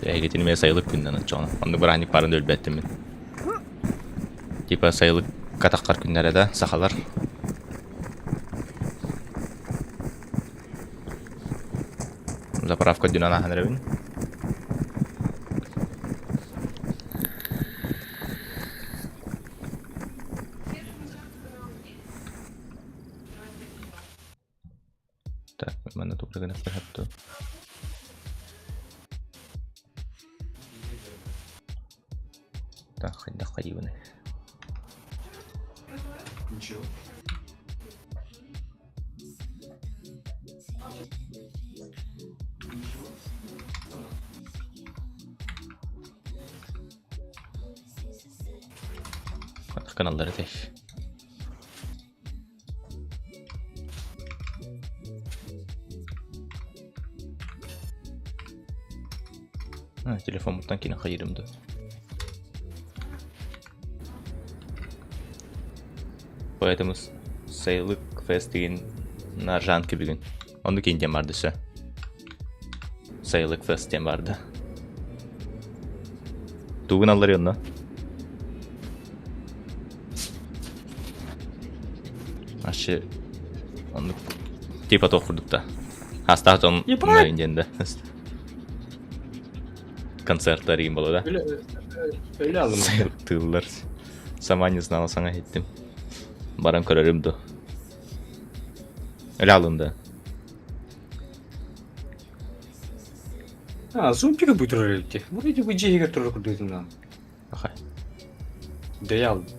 Эһигитин эмиэ сайылык күнүнэн оччоҕуна. Оннук бырааһынньык баарын да билбэттим мин. Типа сайылык катаххар күннэрэ да сахалар. Заправка дьонон ааһан эрэбин. Так, манна тугу гына сөптөө. Так, хайдах хайыыбыный? Ничего. Каналлары этэй. Телефоммуттан кини хайыырым дуо? Поэтому сайылык фест деген наржанка бүгүн. Оннук индиэн барды сөп. Сайылык фест диэн барды. Тугун аллар онно? Вообще оннук типа туох курдук да. Астаах дьон диэн да. Концерттар игин боло да. Өлө алым. Тыыллар. Сама не знала, саҥа иһиттим. Баран көрөрүм ду. Өлө алым да. А, зомбига бүтүрөр эбит. Вроде бы дьиэһигэр турар курдук Ахай. Дөйө алдым.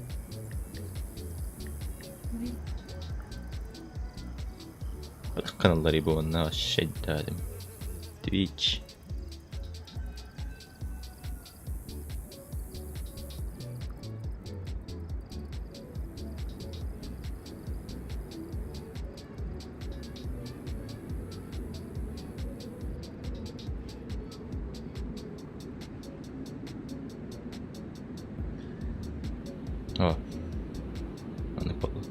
Каналлары буонна вообще дадым. Twitch. О. Аны буолла.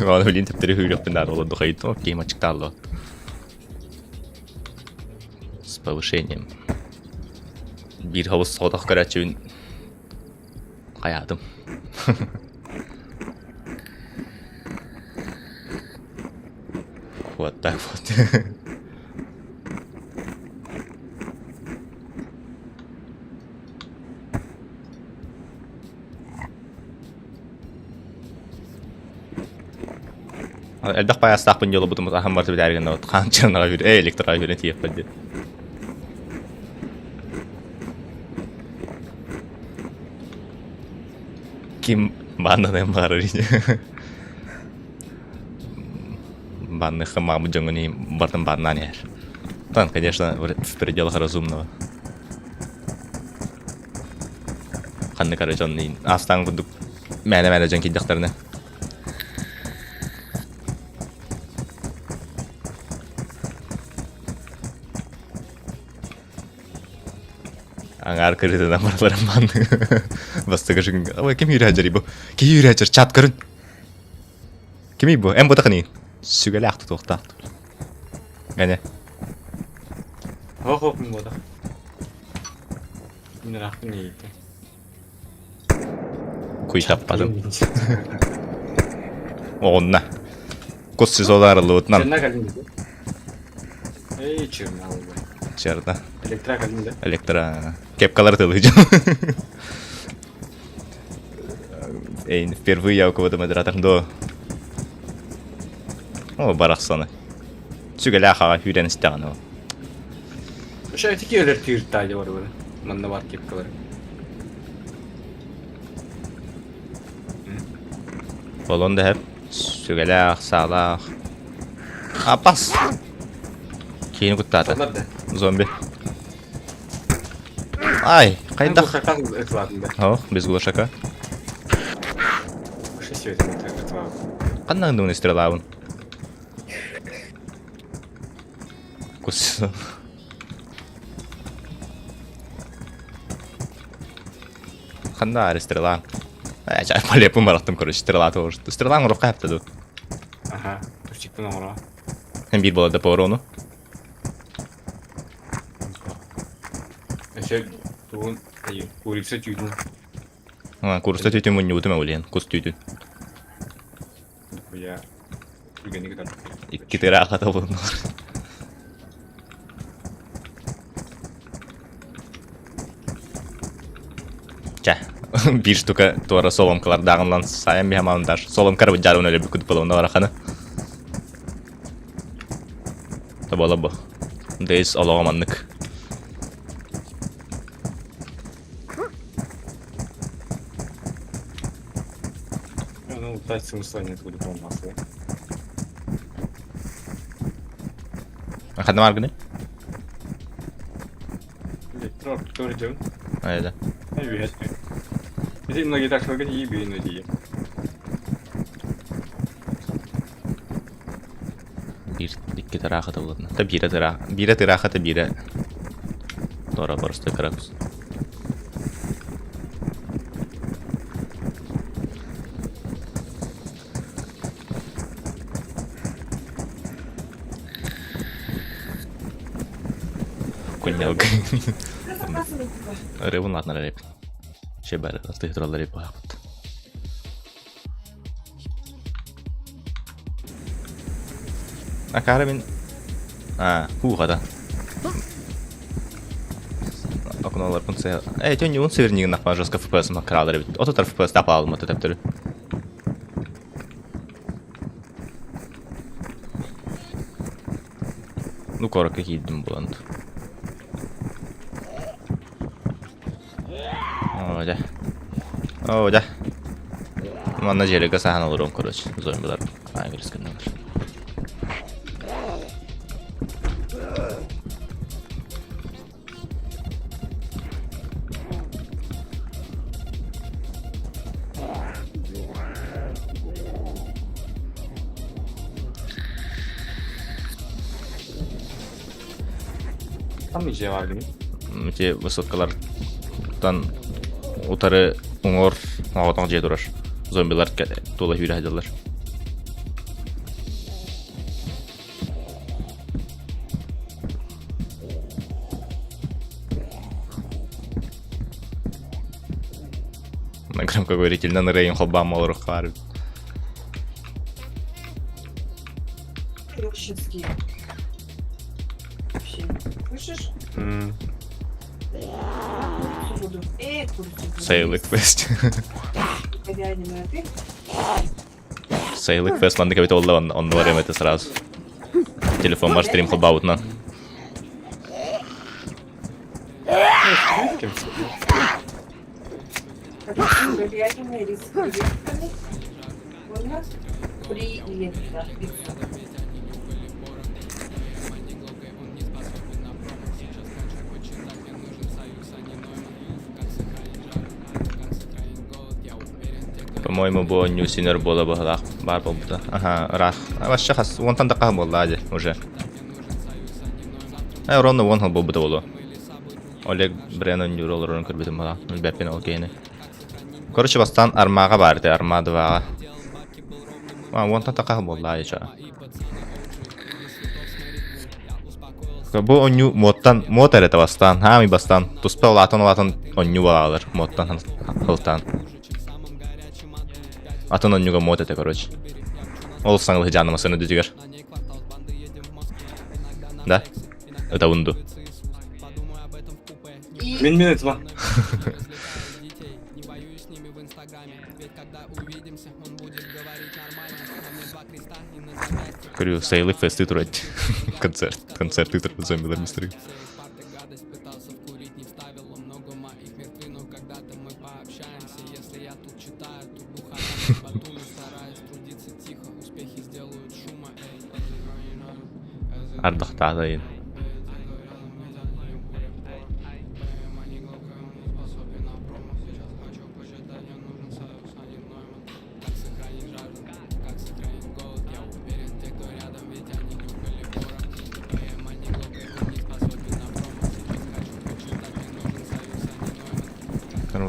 Аны билин төптөрү хүйрөхпүн наада олорду хайыттым окей мачыктаалла. С повышением. Биир хабыс соҕотох көрөөччүбүн Хайаатым. Вот так вот. Элбэх байаастаахпын дьолобутум аһан барты билээри гыннабыт хаан чарнаҕа үр э электроҕа үрэн тиийэхпит диэн. Ким бааннаныан баҕарар ини. Баанныахха маамыт дьоҥҥун иһин барытын бааннаан иһэр. Там, конечно, в пределах разумного. Ханнык эрэ дьон аастаан курдук мээнэ-мээнэ дьон киирдэхтэринэ Аҥаар кырыытынан барыларын маннык бастакы шыгын ой ким үүрээдьэрий бу киһи үүрээдьэр чат көрүн кимий бу эн бутахыный сүгэлээх тутуохтаах Эне Хоп хоп мин буолах. Мин ыраахпын иһиттэ. Куй таппатым. Оҕунна. Кус сезона арыллыбытынан. Черна калин Эй, черна албай. Черна. Электро калин да? Электро. Кепкалар тылыжым. Эй, впервые я у кого-то модератор до. О, барахсаны. Сүгэлээх аҕа сүүрэн истэҕин ол. Ошо этики өлөр түүр таайда бар. Манна баар кепкалар. Болон да хэп. Сүгэлээх, саалаах. Апас! Киини куттаата. Зомби. Ай, хайдах? О, без глушака. Ханна гындыбын стрелабын? Кус. Ханна аары стрела? Полепым бараттым, короче, стрела тоже. Стрела оҥоруохха хапта ду. Аха, чикпин оҥоро. Биир буола да поворону. Өсө тугун курица түүтүн. Курица түүтүн мунньубутум эулиэн, кус түүтүн. Я түргэнник ытар. Икки тыраахата булуннулар. Чэ, биир штука туора соломкалардааҕын сайан биһамаан даже соломкар быдьаарбын өлө бүкүт болуна бараханы. Табала бу. Дейс олоҕо маннык. Ну, дать смысла нет будет он масло. Ханна маргыны? Тоже делаю. Айда. Эти многие так сказать, и бейну дии. Биир икки тараахата булатна. Та биирэ тыраах. Биирэ тыраахата биирэ. Тора просто кракус. Куннялга. Рыбын латнар реп. Че бәрі, астық туралы реп бағыт. Акара мин... А, хуухата. Окнолар пунция. Эй, төн юун севернигин нахма жестко FPS макралар бит. Ототар FPS тапа алматы тәптірі. Ну, коротко кийдим булант. Оо, дьэ. Оо, дьэ. Манна дьиэлэргэ саһан олоруом, короче, зомбилар аан гыннылар. Там ije var değil Ити высоткалартан утары уҥуор оҕотох дьиэ турар. Зомбилар тула сүүрэ сылдьаллар. На громкоговорительнан ырыайын холбаан олоруохха баар эбит. Рощинский. Вообще. Слышишь? Курицу буду. Курицу буду. Сайылык фест. Говядину, а ты? Сайылык фест маннык эбит буолла онно барыам этэ сразу. Телефоммар стрим холбаабытынан. Кем? Говядина, рис с креветками. Уонна приедет. По-моему, бу оонньуу син өр буола быһыылаах баар буолбута. Аха, ыраах. Вообще хас уонтан да хаһан буолла дии уже. Э, ровно уон сыл буолбута буолуо. Олег Брен оонньуур олорорун көрбүтүм быһыылаах. Билбэппин ол киһини. Короче, бастаан Армаҕа баар этэ, Арма 2-ҕа. А, уонтан да хаһан буолла дии чаа. Бу оонньуу муоттан, муот эрэ этэ бастаан, хаамый бастаан, туспа улаатан-улаатан оонньуу буолаалар муоттан сылтаан. Атын онньуга муот этэ, короче. Ол саҥалыы дьаанама сына дүтүгэр. Да? Ытабын дуу? Мин мин ытма. Көрү сайылык фесты турат. Концерт. Концерты турат зомбилар мистер. Ардахтаата иһин.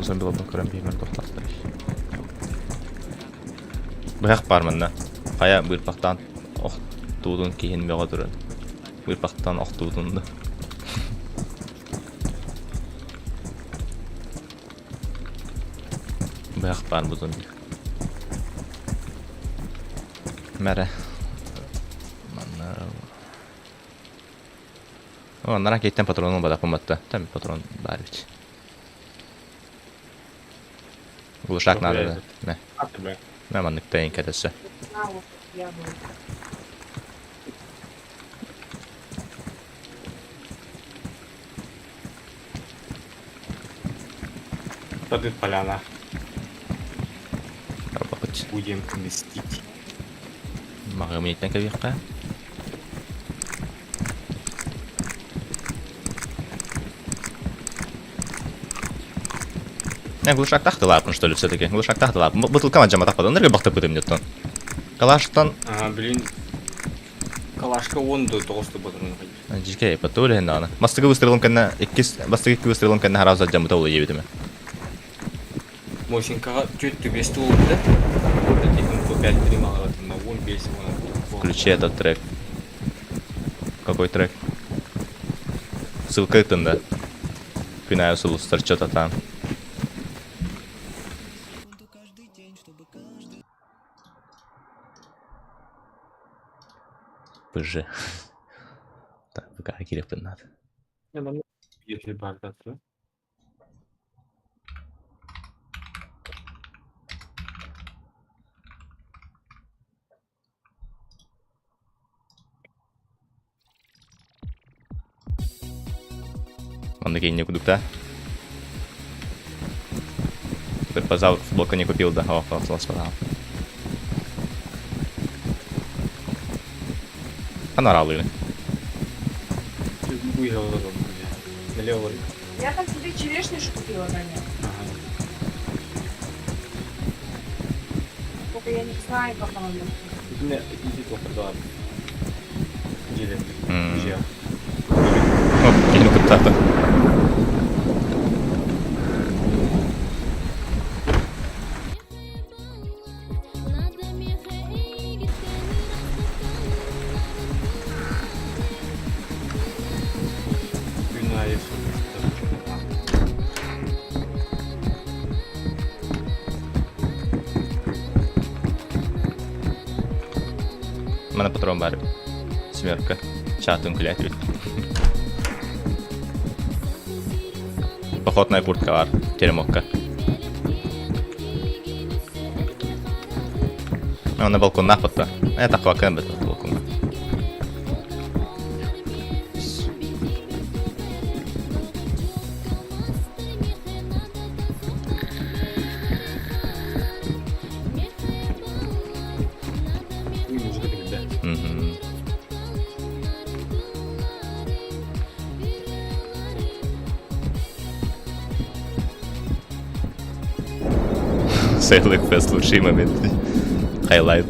Узан билобун көрөн биһимэн тохтаахтар. Быһах баар манна. Хайа быырпахтаан охтуутун киһин бөҕө туран. Быырпахтаан охтуутун да. Быһах баар бутун. Мэрэ. Манна О, анараа киһиттэн патронун бадаппын батта. Там патрон баар эбит. Глушак надо да. Мэ. Мэ маннык тайын кэтэссе. Тады поляна. Арбапыт. Будем мстить. Маҕымыйтан кэбиэххэ. Э, глушактах тылааппын, что ли, все-таки? Глушактах тылааппын. Бутылкам адьаматахпытын, ныргы бахтаппытым диттон. Калаштан... А, блин, Калашка он до тоҕус ботурун Дьикэй, потур даҕаны. Бастакы выстрелым кэннэ, иккис, бастакы икки выстрелым кэннэ хараҕа садьаммыта улуйбитим. Мосинкаҕа түөрт түбэсти уолбута. Тихонько 5-3 маларатынна 15 Включи этот трек. Какой трек? Ссылка ыттында. Күн аайы сулустар что-то там. ПЖ. Так, ВК кириэхпин наада. Если бардаться. Манна кииннэ кудукта. Базал футболка не купил, да? О, спадал. Анаралыны. Налево. Я там себе черешню же купила, Таня. Ага. Только я не знаю, как она мне. Мне иди только да. Деле. М. Оп, киһини кыттаата. Мана патрон баар. Семерка. Чатын күлэт Походная куртка бар. Теремокка. На балконнаах батта. Э, тахвакын бит балконга. Мгм. Сейлик Фест лучший момент. Хайлайт.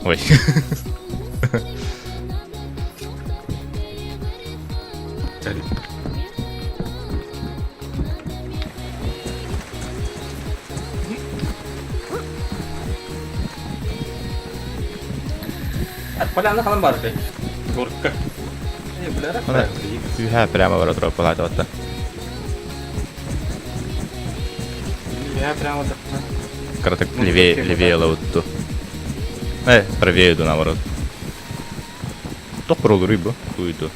Ой. Поляна ханан бар этэй. Горка. Мана Үһэ прямо бара турар палаата Я прямо так. Краток левее, левее лаутту. Э, правее иду наоборот. Туох пролуруй бу? Куйду.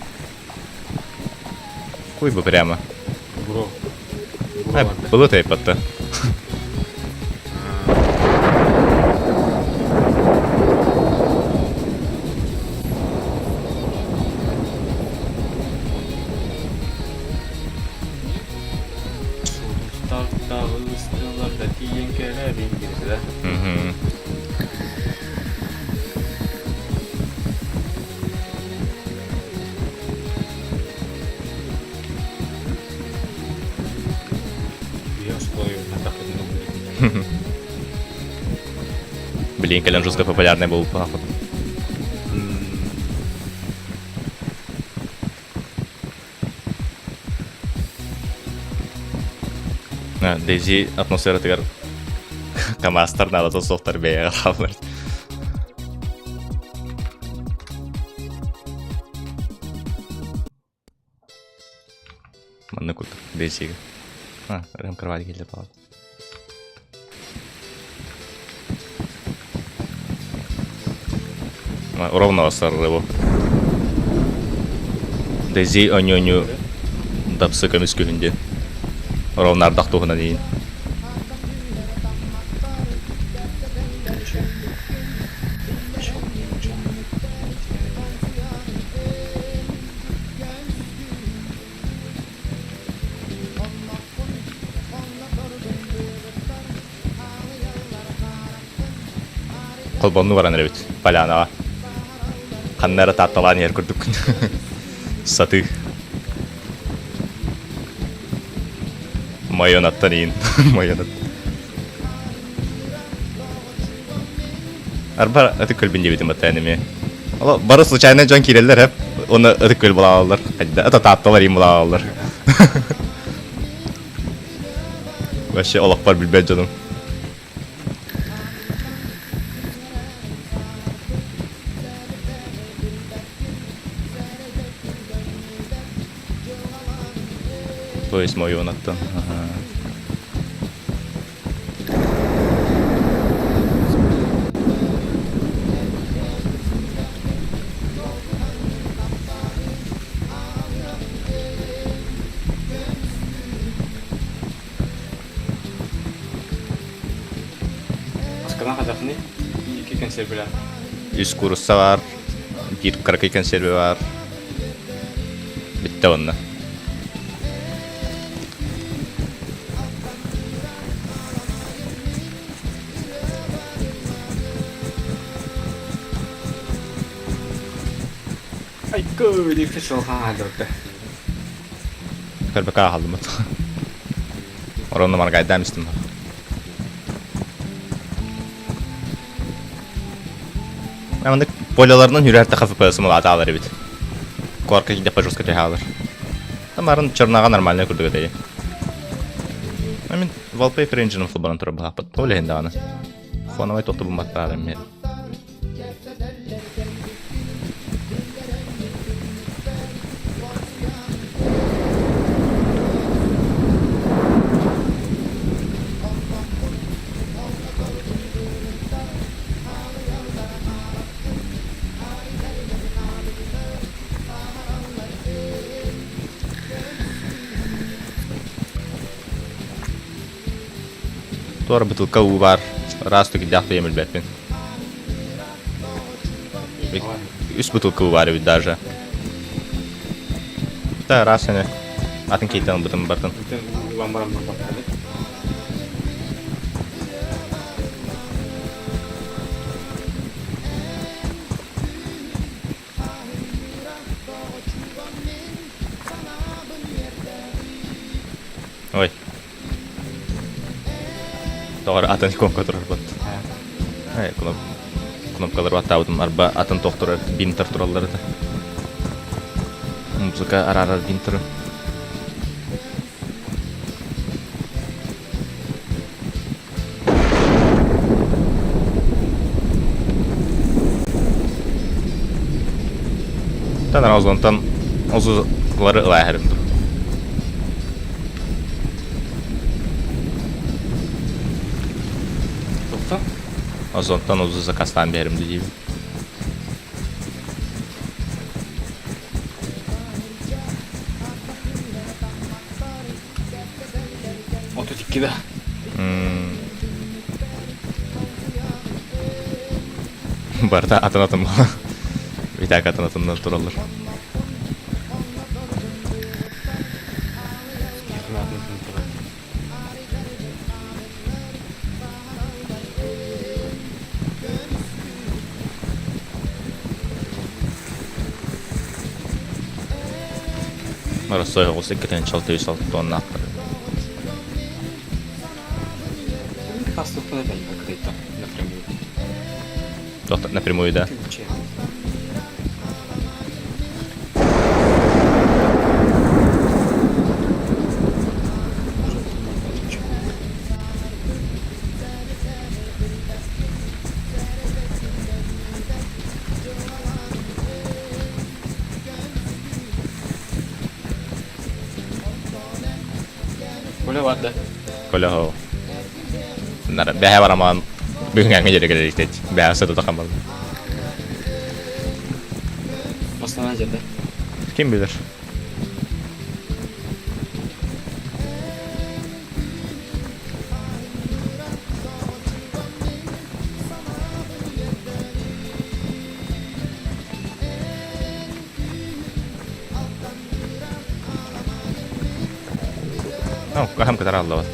Куй бу прямо. Бро. Ай, былыт айпатта. Сулустар даҕыстылар да тиийэн кэлэбин диэбитэ. Блин, кэлэн жестко популярный был походу. Дейзи атмосфератыгар КамАЗтар наадата суохтар бэйэҕэ хааллар. Манна курдук Дейзига. А, ырыам кровать кэллэ баҕар. Ровно саррыбы. Дейзи оньоню дапсы көмүс күһүн диэн. Ровно ардах туһунан иин. Холбонну баран эрэбит полянаҕа. Ханна эрэ таатталаан иһэр курдуккун. Сатыы. Майонаттан иин. Майонат. Арба ытык көлбүн диэбитим баттаан эмиэ. Оло бары случайно дьон киирэллэр эп. Уонна ытык көл булааллар. Хайда ата таатталар иин булааллар. Вообще олохпор билбэт дьонум. То есть мою аттан. Ага. Аскана хадахны икки консервилэр. Үс куурусса баар, биир кыракый консервэ баар. Бүттэ уонна. Айкы, диэки сылҕаалыта. Көрбөкө аһаллымыт. Оронно маргайдаам истим. Маннык поляларынан үрэр таха ФПС мулаатаалар эбит. Корка киде пожестко түһаалар. Тамарын чернаға нормальный курдук этэ. Мин wallpaper engine футболын турар баһаппыт. Ол иһин даҕаны. Фоновай тохтобун баттаарым мен. Туора бытылка уу баар, ыраас түгүйдээх бэйэм билбэппин. Үс бытылка уу баар эбит даже. Да, ыраас ини. Атын кейтэн ылбытым бартын. Улан баран барбаттар. Ой. Тоҕо атын иконка турарбыт. Эй, кнопкалар баттаабытым арба атын тохторор бинтер тураллар этэ. Музыка араарар бинтеры. Тан Озонтан озулары ылааһырым ду. Тоқта? Озонтан озу заказтаан биэрим ду диибин. Икки да. Барыта атын-атын буолан. Витяк атын-атыннар тураллар. Атын-атын турар. Боростуой оҕус иккитин чалтыйыс алтуоннаахтар. Хас туттан опять как-то напрямую. Напрямую, да? Коля бар да. Коля хоо. Бэһэ барамаан бүгүҥҥэ дьэрэ кэлэриктэт. Бэһэ сыта хамал. Основная жерде. Ким билэр? Ну, хаһан кытары аллабат.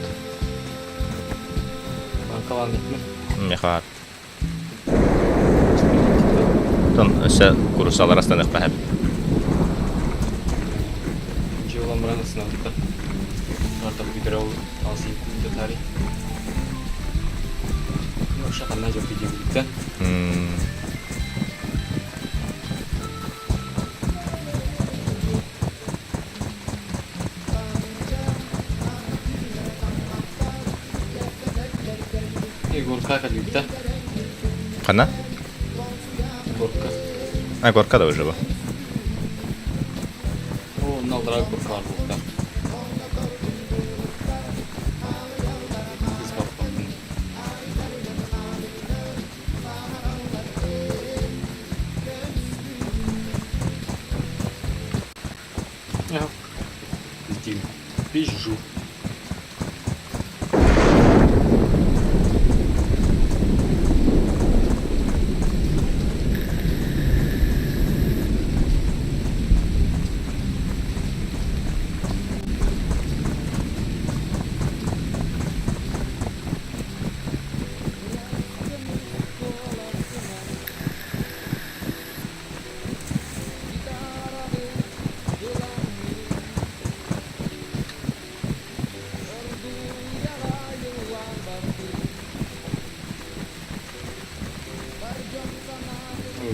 Банкалаан этме. Мехаар. Тон өссө курусалар астаныахха хэп. Дьиэ баран ысынабыта. Барта бүтэрэ ол алсый кундатари. Ну, шаханна жок видео Горка кэлбитэ. Ханна? Горка. А, горка да уже бу. О, онно аллараа горкалар буолта. Кыз баппаппын. Летим. Пизжу.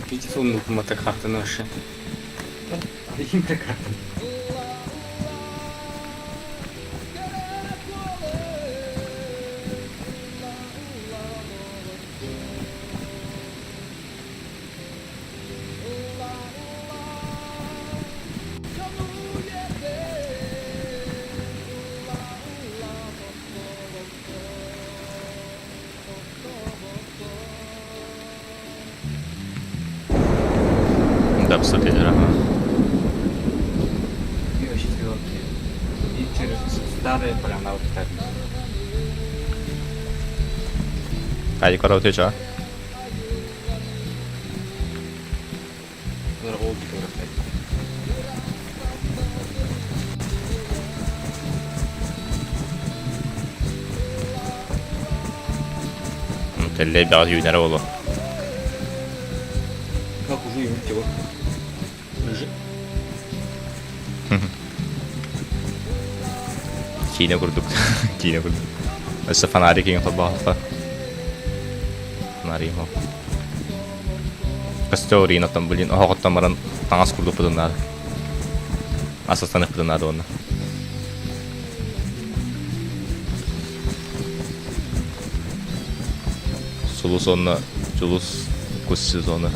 Пить сундук мотокарты наши. Карта. Дабса ага. И вообще сделки. И через старые поля вот так. Хайди короче, Ол гидрофет. Тэллэй бэҕэс үүнэрэ буолуо. Как уже имите вот. Лежит. Киинэ курдук. Киинэ курдук. Өссө фонарик иҥ холбоохто. Фонарик хо. Костер оттон блин, оһоҕоттон баран таҥас курдукпутун наада. Асастаныахпытын наада уонна. Сулус уонна Дьулус кус сезона.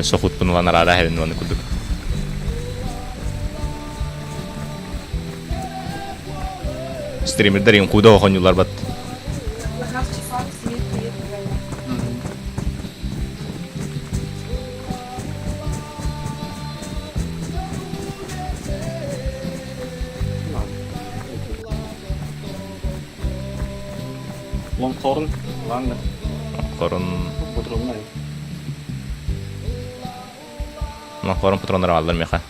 Өссө хутпун ылан араара иһэбин уонна курдук. Стримердер иҥ куда оонньуулар бат. Как часам свет приехала. Лонгхорн, ладно. Хорун... Патроннар. Лонгхорн патроннар бааллар миэхэ.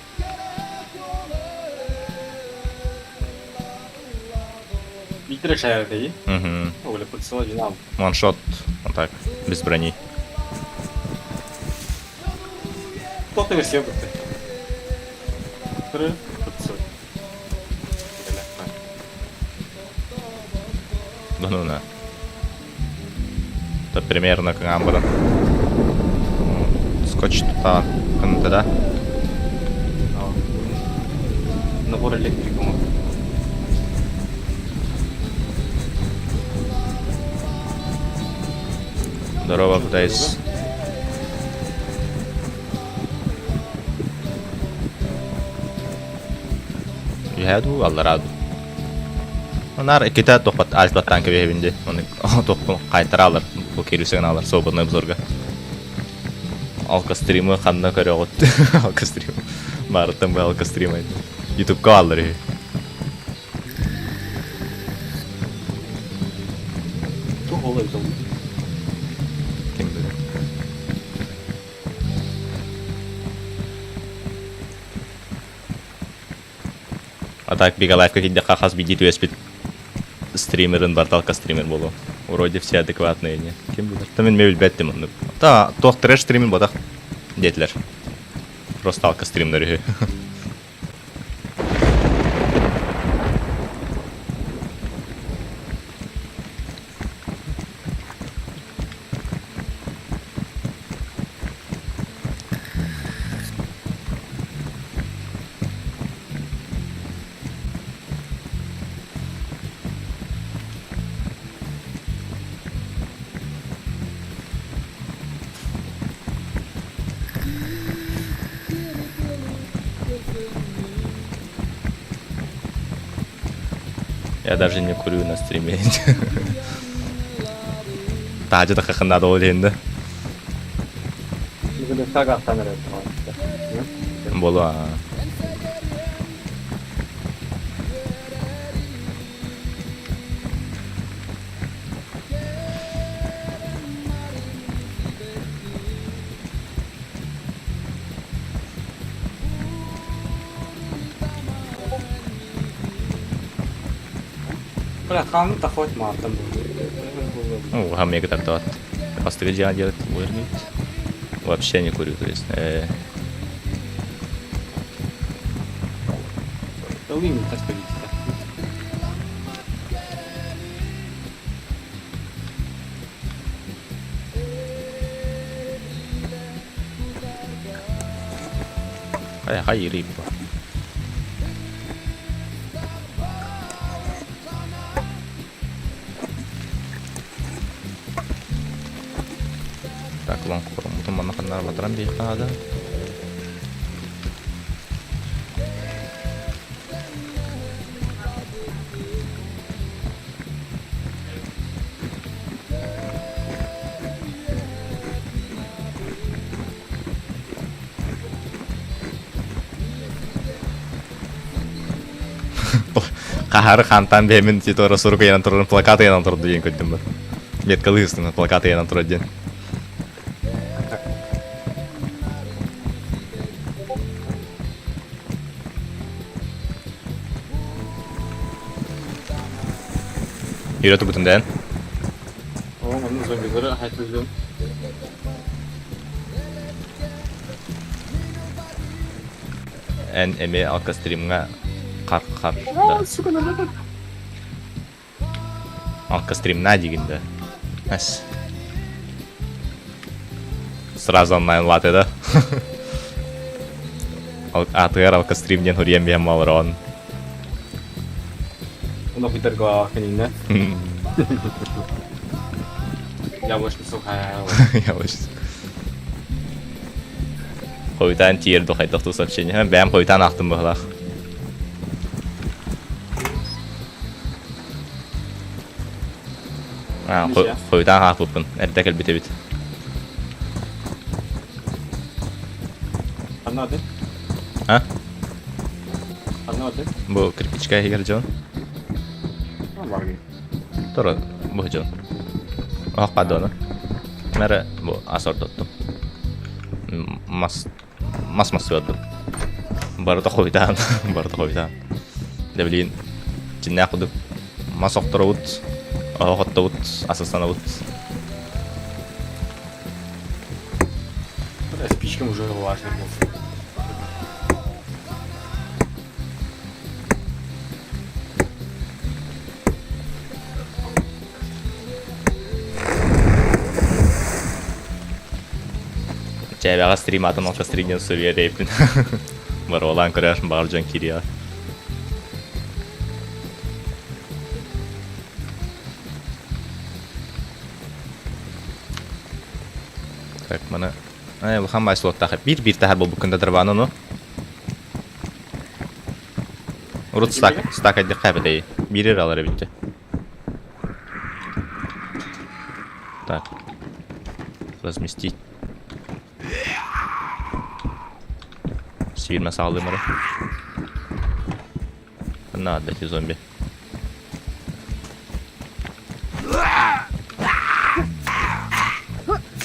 Биитэр шаярдайы. Угу. Оля подсела жинал. Ваншот. Вот так. Без брони. Кто-то версия бутты. Три, подсел. Да ну на. Это примерно как амбаран. Скотч тутаҕа кынта да? Набор электрикума. Здорово, пытаюсь. Үһээ дуу, аллараа дуу. Наар иккитэ тохпат альт баттаан кэбиһэбин дии. Оны тохпун хайтараалар, бу киирсеген алар свободный обзорга. Алкостримы ханна көрөҕүт? Алкострим. Баарыттан бу алкострим айт. Ютубка бааллар үһү. Туох ол эбит ол? Ким билэр. А так Бигалайфка киирдэххэ хас биирдии түбэспит стримерин барыта стример буолуо. Вроде все адекватные не. Ким билэр. Та мин билбэттим оннук. Та туох трэш стример буотах диэтилэр. Просто алка стримнер үһү. Я даже не курю на стриме. Таһырдьа таххаххын наада ол иһин да. Буолуо. Бля, хан да хоть матом. Ну, гаммега тардават. Бастыгы дьиэҕэ делать буолар Вообще не курю, то есть. Ылыым тас политика. Хай хай рыбу. Так, лоҥкороммутун манна ханнара батаран биэххэ наада. Хаһары хантан бэйэмин титора сурук ыйанан турарын плакат ыйанан турду диэн көрдүм бар. Меткалыы ыстына плакат ыйанан турар диэн. Yürü турбутун дээн. О, онно зомбилары хайтылдым. Эн эмиэ алкостримҥа хар-хар да. Алкостримна диигин да. Эс. Сразу онлайн латы да. Аатыгар алкострим диэн хуруйан биһэн олорон. Оно хуйдарга кининэ. Я больше сухая. Я больше. Хойутаан тиийэр ду хайдах туу сообщение. Бэйэм хойутаан аахтым быһылаах. Хойутаан аахпыппын. Эрдэ кэлбит эбит. Ханна аты? А? Ханна аты? Бу кирпичка иһигэр дьон. Бар Тура бу дьон. Оһох падона. Мэрэ бу ас ордоттум. Мас мас мас сыардым. Барыта хойутаан, барыта хойутаан. Дэ билигин дьиннээх курдук мас охторобут, оһох оттобут, ас астанабыт. Спичкам уже важно был. Чээбэҕэ стрим атын алта стрим суруйар эбиппин. Боруолаан көрөр, баҕар дьон киириэҕэ. Так, маны... Ай, улахан баай суоттаах. Биир-биир таһар буолбуккун да дарбаан ону. Урут стак, стак айдыхха эбэтэй. Биир эрэ алар эбит Так. Разместить. Сильно саалымыры. Надо эти зомби.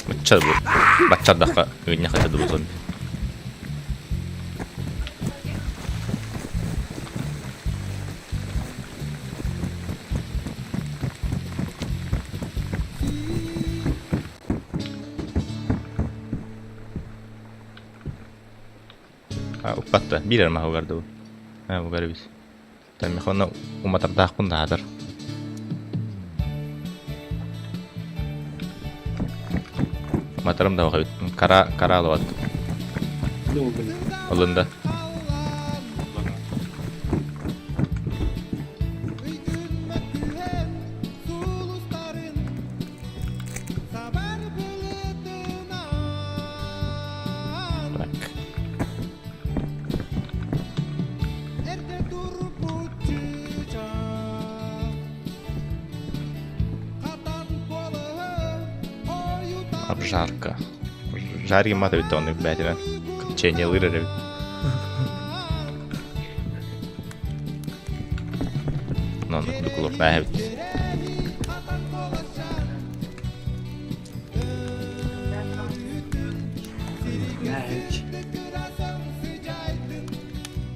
Бачча бу. Баччардахха үүннэ хача дуу зомби. Укпатта. Биир эрэ маһы угар дуу. Угар эбит. Михона уматардаахпын даатар. Уматарым да эбит. Кара кара алыбат. Ылында. Так. Обжарка. Жарим мата бит оннук бээтинэн. Копчение лыр эбит. Онно курдук олордаа эбит.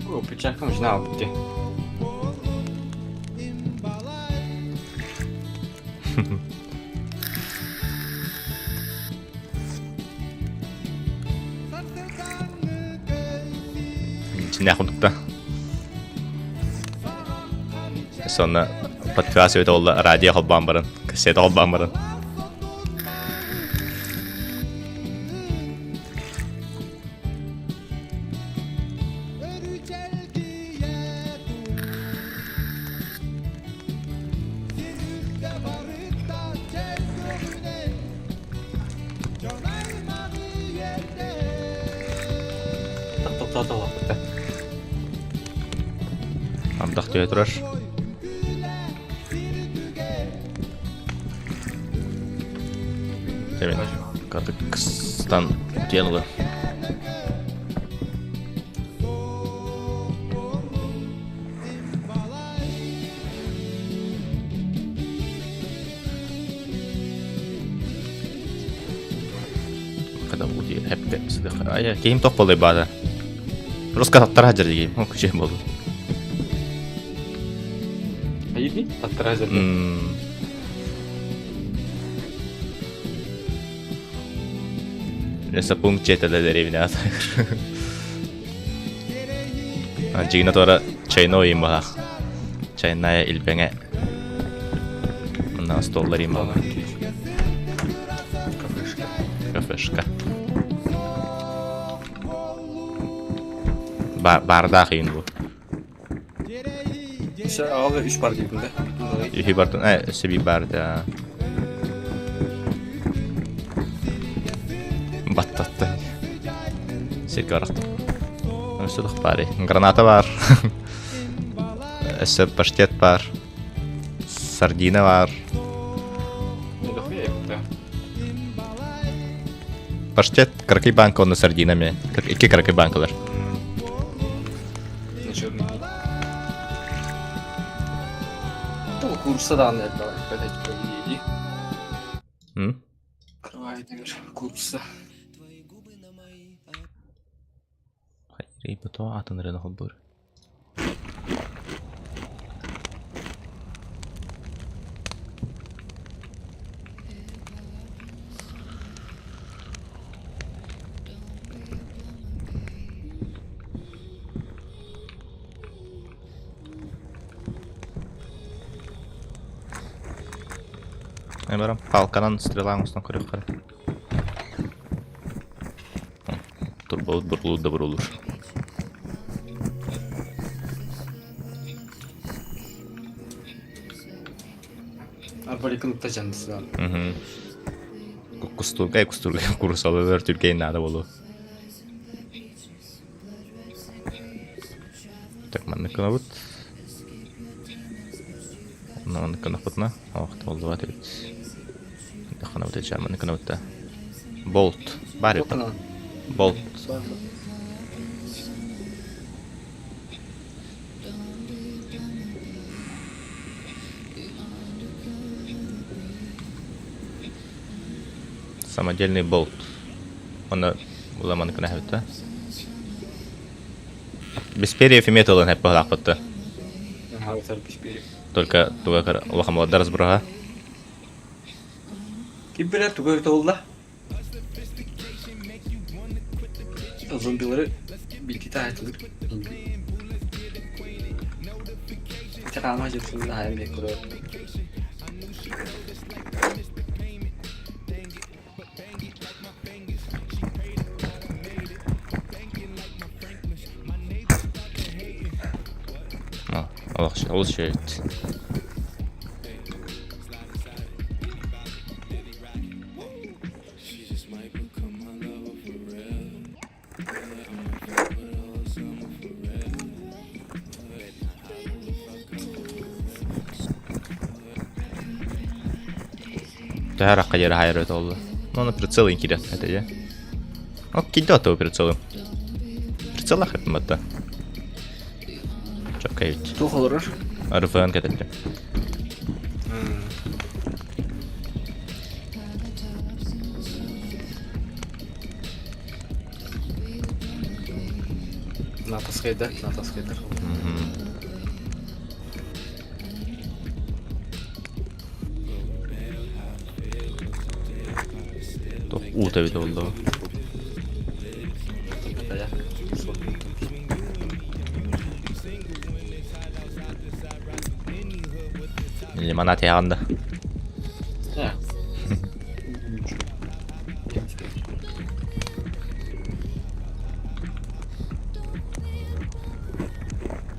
О, печалька нужна, где? Дьиҥнээх курдук да. Сонно подкаст эбит буолла радио холбоон баран, кассета холбоон баран. Ардах түһэ турар. Дэмин Катыкстан утуйан ыла. Когда будет хэппи Ай, киһим тох буолай баада. Руска таттара сылдьар дии, ол күчү буолду. Айди, таттара сылдьар. Лесопункт дьиэтэ дэриэбинэ атыыр. Дьигинэ туора чайной им баһах. Чайная илбэҥэ. Мына столлар им баһах. Кафешка. Кафешка. Баардаах иин бу. Аҕалга үс бар диибин да. Үһү бартын, өссө биир баар да. Баттатта. Сиргэ барахтым. Өссө туох баарый? Граната баар. Өссө паштет баар. Сардина баар. Паштет, кыракый банка уонна сардина эмиэ. Икки кыракый банкалар. Курса даҕаны элбэх элбэх М? Кровайдыгар куурусса. Хайырый тоҕо атын ырыаны холбуур. Барам палканан стрелаң устан көрүөххэ. Турбабыт бурулуур да бурулуур. Арбаликын укта жандысынан. Кустургай кустургай курсалар түркейин наада болу. Так маннык гынабыт. Онно маннык гынахпытына ох толлубат эбит. Гынабыт эчэ маннык гынабыт да. Болт. Бар эбит. Болт. Самодельный болт. Онно уламаны гына эбит да. Без перьев и металлын хеп баһылаахпытта. Только туга кыр улахан буолдар разброһа. Ким билэр туга өртө буолла? Зомбилары билгите айтылыр. Чакама жепсин хайым бек көрөр. Олус үчүгэй Төһө арахха диэри хаайар эбитэ буолла. Ну, прицел киирэр этэ дьэ. Ол киирдэ оттого прицелым. Прицеллаах эппин батта. Чокка эбит. Туох олорор? РФН кэтэрдим. Натаскайда, натаскайдар. Туох уута эбитэ буолла Лимонад иһэҕин да?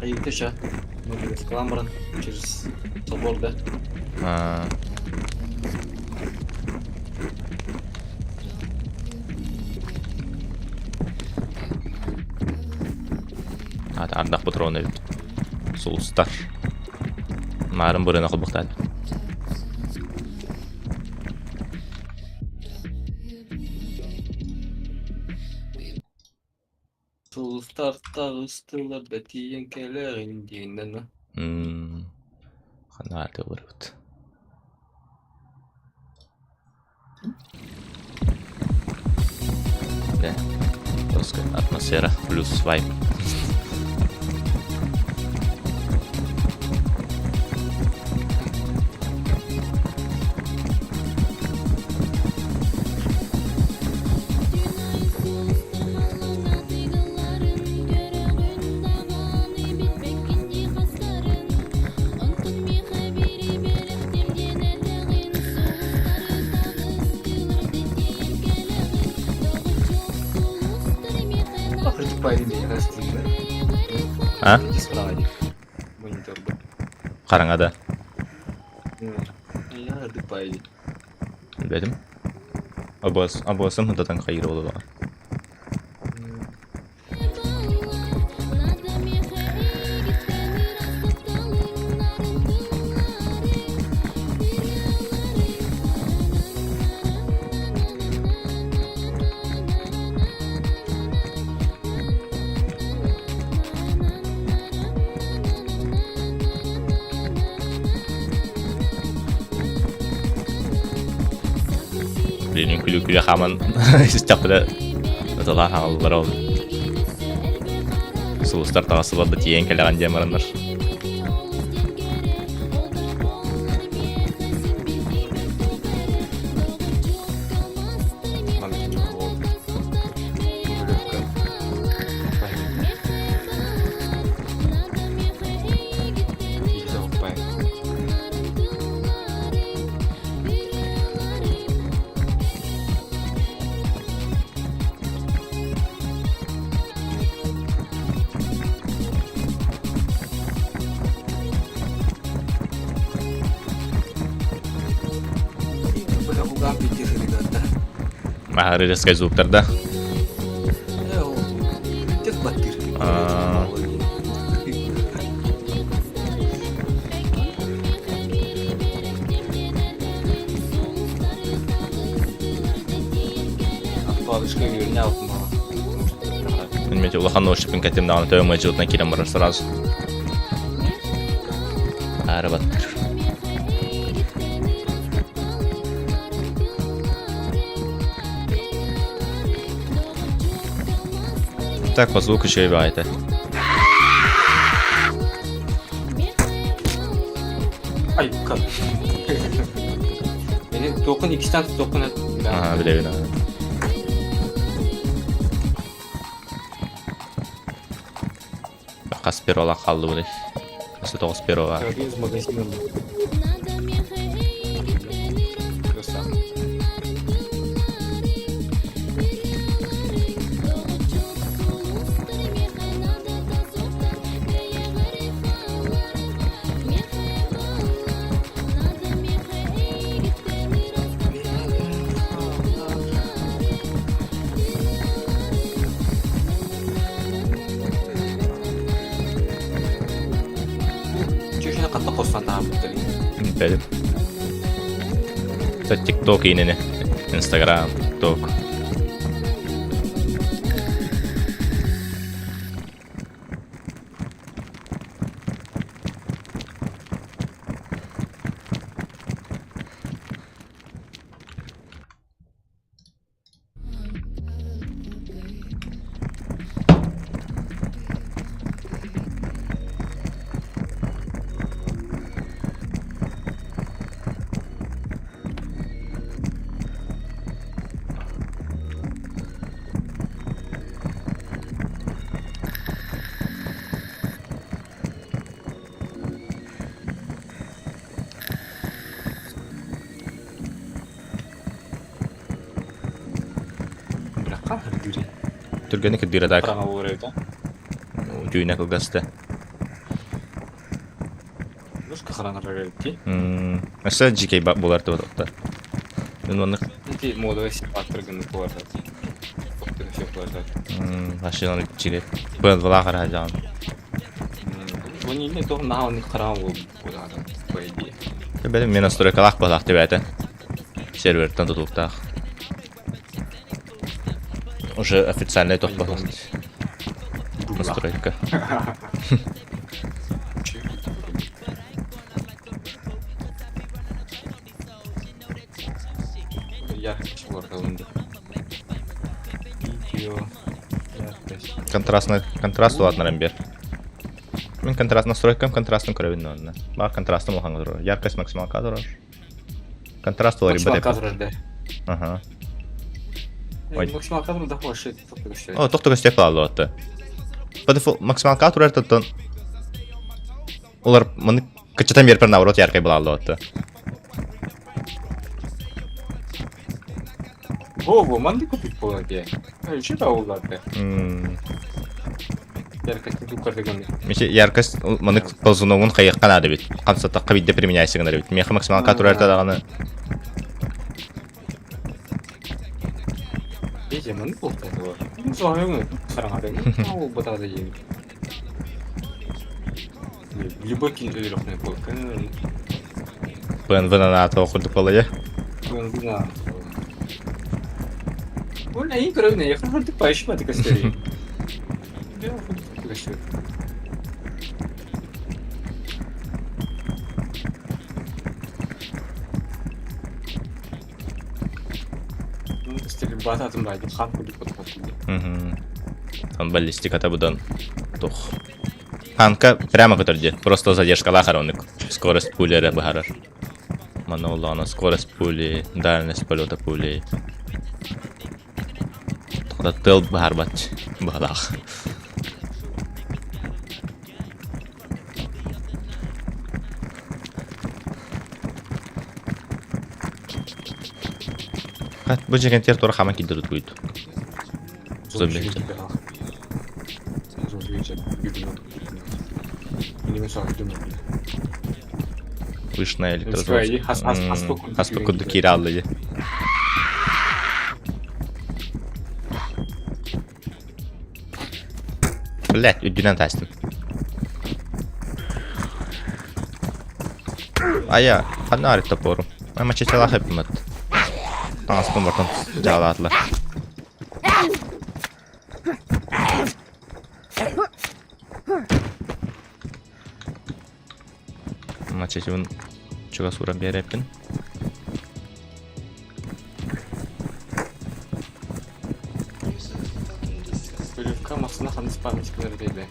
Айыытыша. Кылаан баран через собор да. Аа. Аата ардах патрон эбит. Сулустар. Маарын бырына холбохтаат. Сулустар таҕыстылар да тиийэн кэлэҕин диэннэн Ханна аатыыларбыт. Да. Атмосфера плюс вайб. А? Хараҥа да? Билбэтим. Абыас абыасым сытатан хайыыр буолуоҕа. Диэн күлүү-күлүү хааман истэхпинэ ыталаах хаалаллара ол. Сулустар таҕыстылар да тиийэн кэлэҕин диэн бараннар. Маһары резкай звуктарда. Актуалышка үөрэнэ алтын Мен улахан наушникпын кэттим даҕаны төбөм ыалдьыбытынан киирэн барар сразу. Аара баттыр. Так, по звуку еще и бывает. Ай, как? Beni dokun iki tane dokun et. Ага, билэбин. Хас перола қалды бұны. Осы тоғыз пероға. Из магазина. Красава. Чүчүнэ хатта хостон таһаарбыттар. Билбэтим. TikTok иинини. Instagram, TikTok. Бырахха үрдүрэ. Түргэнник кырдыыра так. Хараҥа буолар эбит, а? Түүнэ кылгаста. Мушка хараҥарар эбит дии. Өссө дьикэй буолар тута. Мин оннук Ити модовай сепаратор гыннык буолар буолар. Машинаны чире. БМВ-лаах араһаан. Бу тоҕо наһаа оннук хараҥа буолар по идее. Бэлэм мен настройкалаах буолаах тебээтэ. Сервертан тутулуктаах. Уже официальный тох буолаах. Настройка. Яркость буолар Видео. Яркость. Контрастный контраст улаатынаран биэр. Мин контраст настройкам контрастын көрөбүн онно. Баар контрастын улахан турар. Яркость максималка турар. Контраст уларыйбат Максимал эппит. кадр да. Ага. Ой. Максимал кадр да вообще О, тохто көстүөх бааллыбатта. По дефолт максималка турар тоттон улар маны кыччатан биэрпэр наоборот яркай булааллыбатта. Во-во, манды купить буолар дии. Ай, да уларды. Яркость тукардыган. Меше яркость маны ползуногун хайыкка наада бит. Хамсатакка бидде применяйся гынар бит. Меха максималка турар даҕаны Видите, манды болтады. Ну, соңы хараҥары. Ол батады дейм. Любой кин өлөрөхнө бол. ПНВ на наата курдук болайа. На. Ол эйин көрөбүнэ, якын хырдык пайышма дикастери. Баата атын баайдым, хаан курдук хоту Он баллистиката будан тух. Танка прямо көтөр дии. Просто задержкалаах эрэ оннук. Скорость пули эрэ быһарар. Манна оллоҕуна скорость пули, дальность полета пули. Тоҕо тыал быһаарбат быһалаах. Бу дьиҥэн тура хааман киирдэ тутуйд. Зомби. Пышная электрозаводская. Хаспа курдук киирэ алла дии. Блять, үрдүнэн таастым. Айа, ханна арыт топорум? Ама чачалаах эппимат. Таҥаспын бартан дьаалаатылар. Мачечебин чугас ууран биэрэппин. Көлөккө массыына ханна спаммичкалары диэбэ.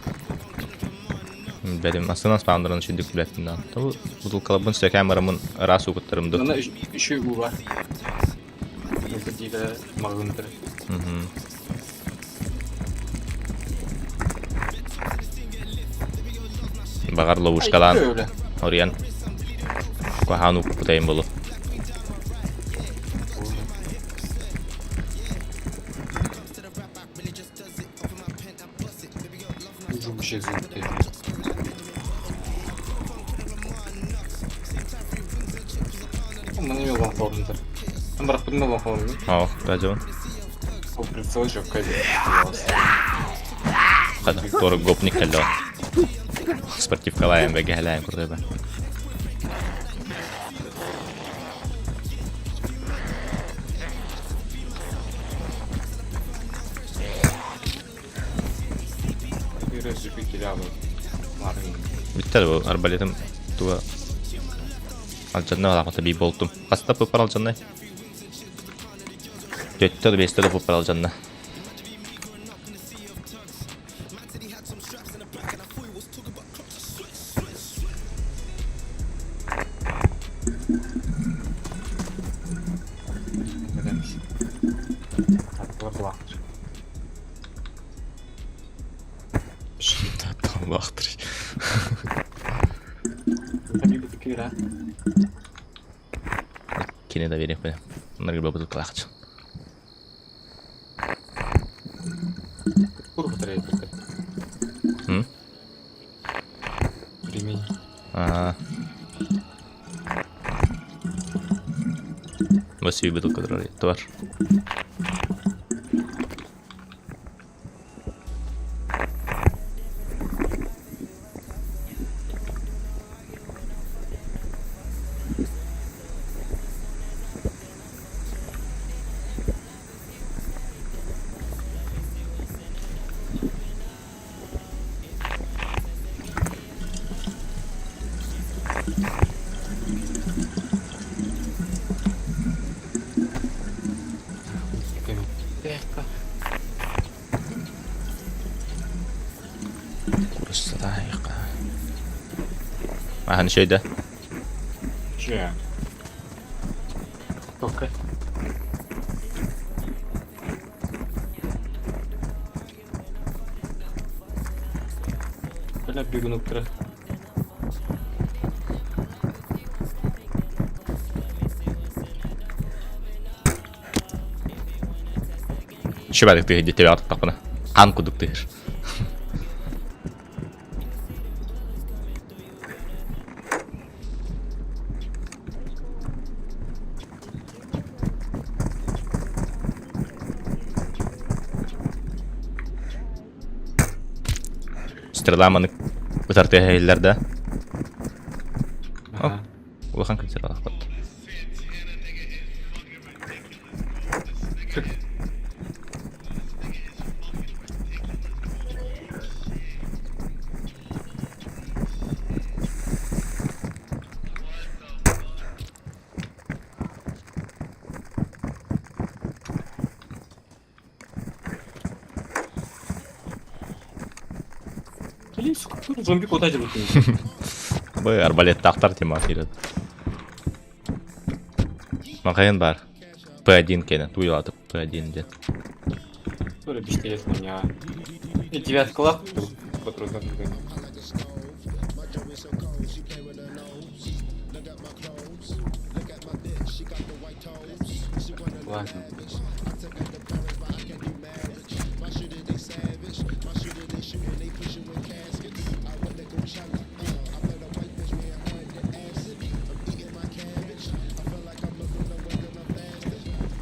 Бэлим массыына спамнарын үчүгдүк билэттим да. Бу бутылкаларбын сөкээн бараммын ыраас угуттарым ду. Манна үчү уу бар. Диилэ маҕынтыр. Баҕар ловушкалаан оруйан куһаҕан укпутайым болу. Оо, даже Хата, туора гопник кэллэ. Спортивкалаайын бэгэһэлээн курдук. Бүттэ бу арбалетым туга алдьанна балаахата бии буолтум. Хаста пуппар алдьаннай? Төттө да биэстэ да пуппар алдьанна. Лахтыр. Кини да биэриэхпинэ. Оннорго бабытылкалаахчы. М? Ремень. Аа. Василий бутылка турар. Аһан үчүгэй да? Үчүгэй. Тока. Бля, бегунок тра. Үчүгэй тыһы диэти аттахпына. Хаан кудук тыһыр. Стрела маннык ытар тыаһа иһиллэр да? Ага. Улахан консервалаахпыт. Зомби куда дебутун? Бу арбалеттаахтар тема киирэр. Махайын бар. П1 кэнэ. Туйлатып П1 диэн. Тоже пистолет у меня. И девятка лап. Ладно.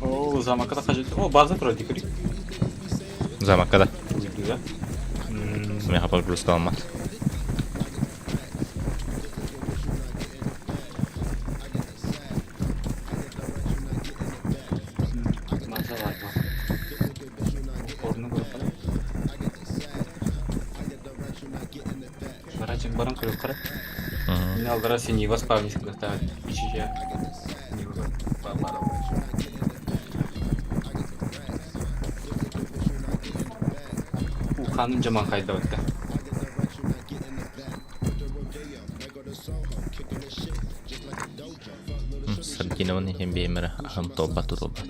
О, замокка тахажы. О, база турар дии көрүй. Замокка да. Да? Миэхэ прогрузкаламмат. База бар. Орну көрүп Барачык баран көрүп кара. Мин алдара сен Нива спавнис кылыктаабыт. Ичиже. Нива бар. Уханын жаман хайдабыт да. Сардинабын иһин биэмэрэ аһым туолбат туолбат.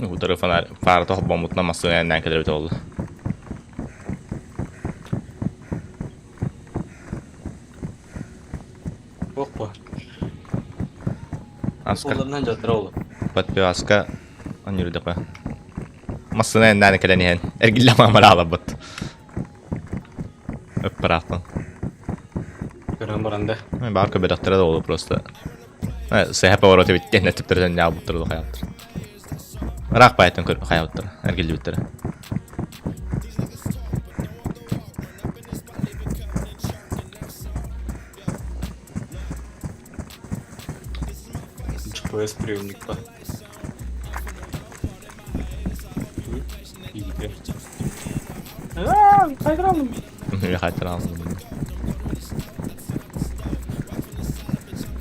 Утары фонарь фарата холбоммутунан массыына айаннаан кэлэр эбитэ буолла. Опа. Аска Оларынан жатыр ол. подпиаска анньырдыка. Массыына айаннаан кэлэн иһэн эргиллэ маамалаалабыт. Ыппыраахтан. Көрөн баран да. Баар көбөтөхтөрө да буолуо просто. Сыһа повороты бүттэн түптэртэн ньаабыттар хайааттар. Ыраах баайтан көр хайаабыттар, эргиллибиттэрэ. GPS приемник па. Хайдыралым. Хайдыралым.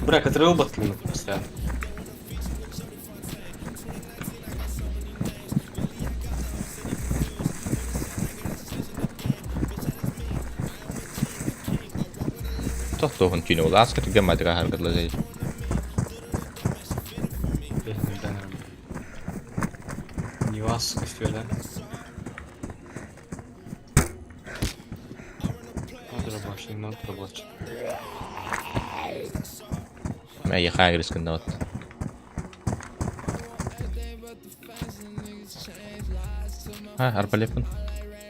Бля, который батлин постоянно. Тохтоохун түүнэ ол ааска түргэн маадыга харгытлаа. Нивас көстүөлэн. Дробаш, дробаш. Эйиэхэ агрес гыннабыт. А, арбалеппин.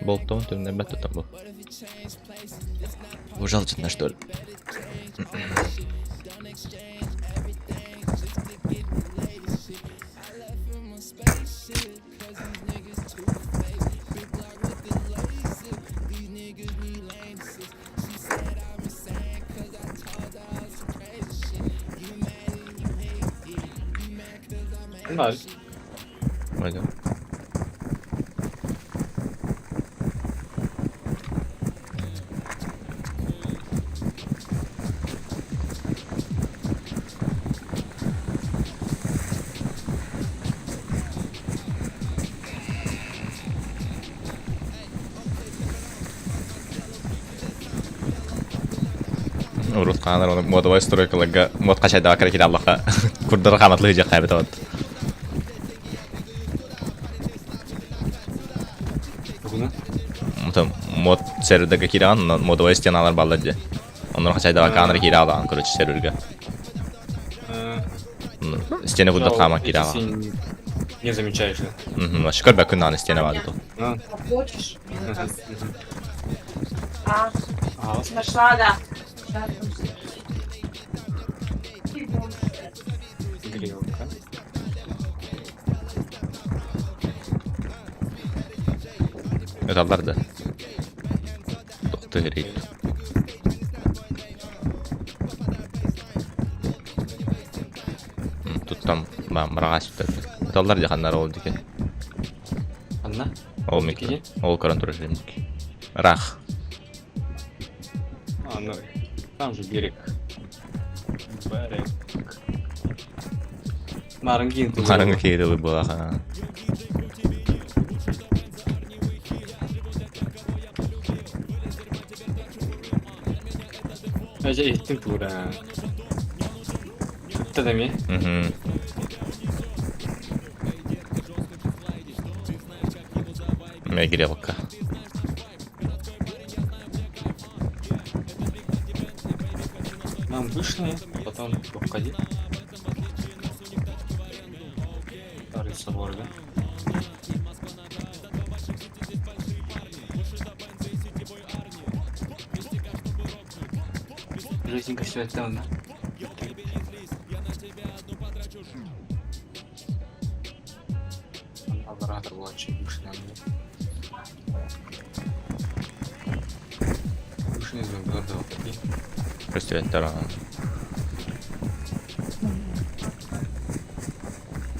Болтовун түннэрбэт тутан бу. Ужалчытна что ли? Бар. Пойдем. Урут хаанар оны модовой стройкаларга мод қашайдаға кірекел Аллахқа курдары хаматлы жақ қайбыт Бүгүнү? Мод сервердеге киираған модовой стеналар баллар дии. Оннор хачайдаға канар киире алаҕын, короче, серверге. Стена курдук хааман киире алаҕын. Не замечаешь, да? Угу, көрбөккүн даҕаны истиэнэ баады ту. А, Хочешь? мгм, мгм. А, Ага. нашла, да. Сейчас. Грелка. Ыталлар да. Тохтуу рейд. Туттам мыраҕа сүттэр. Ыталлар дьаханнар ол дике. Анна? Ол микро. Ол көрөн турар римик. Рах. А, ну, там же берег. Берег. Марангин. Марангы киирилы буолаха. Дьэ иһиттим тура. Ытта да эмиэ. Мгм. Эмиэ грелка. Нам вышли, потом обходи. Старый собор, да? Жизнь все это, да? Лаборатор младший вышли. Вышли из города. Көстүбэттэр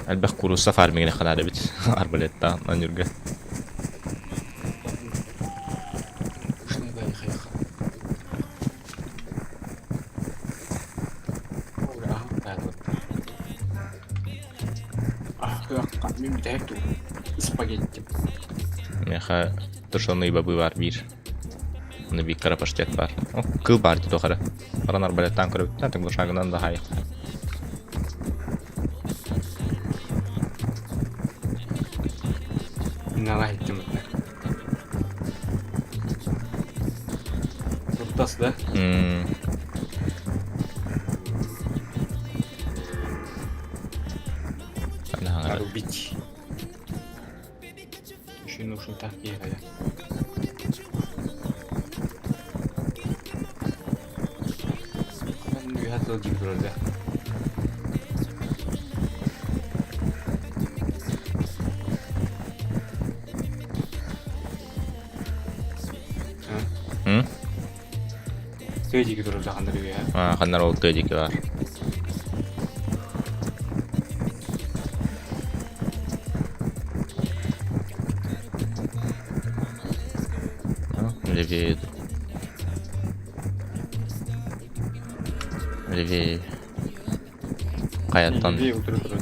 Элбэх куурусса фармигин ханаада эбит арбалеттаах анньырга. Миэхэ тушеный бобы баар биир. Аны биир кыра паштет баар. О, кыл баар дии туох эрэ. Баран арбалеттаан көрөбүт. Так глушагынан да хаайык. Туртас, да? М. Надо убить. Еще нужно так ехать. М? Тыа диэки турар ханна үһэ. Ханнар ол тыа диэки баар. Левее. Левее. Хайаттан. Левее утары турар.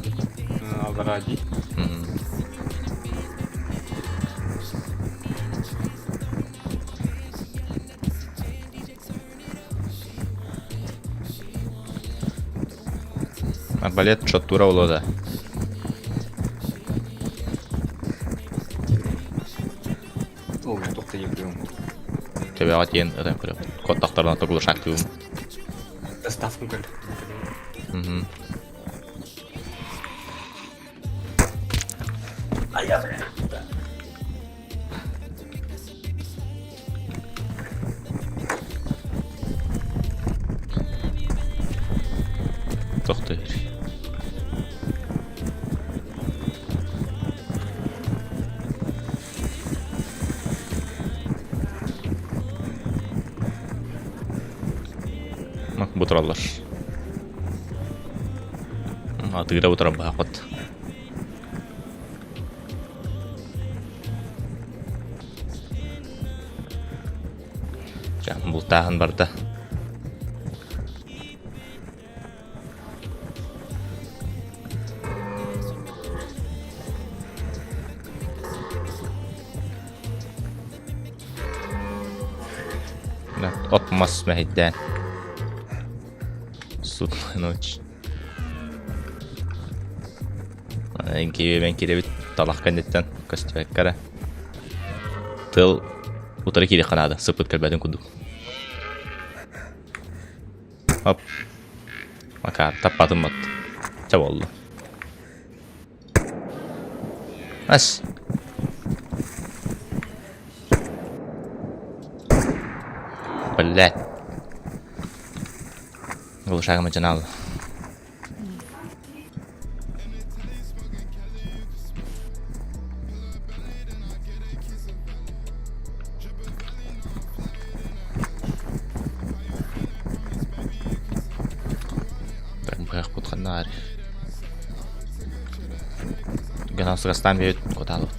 Аллараа дии. Арбалет шоттуура буолуо да. Ол туох да диэбитим. Төбөҕө тиийэн ытан көрөбүн. Куоттахтарына тугулушаактыыбын. Доставка көр. Мгм. Тохтуур. Бу тураллар. Атыыра утаран баһахпат. Дьэ, бултааһын барда. От-мас мэһэйдээн. Судная ночь. Киэбэн киирэбит талах кэнниттэн көстүбэккэ эрэ. Тыл утары киириэххэ наада, сыппыт кэлбэтин курдук. Оп. Макар таппатым бат. Чэ буолла. Ас. Блядь. Глушагым начинал. Быһахпыт ханна баарый? Гынан сыгастаан биэбит кутаалыбыт.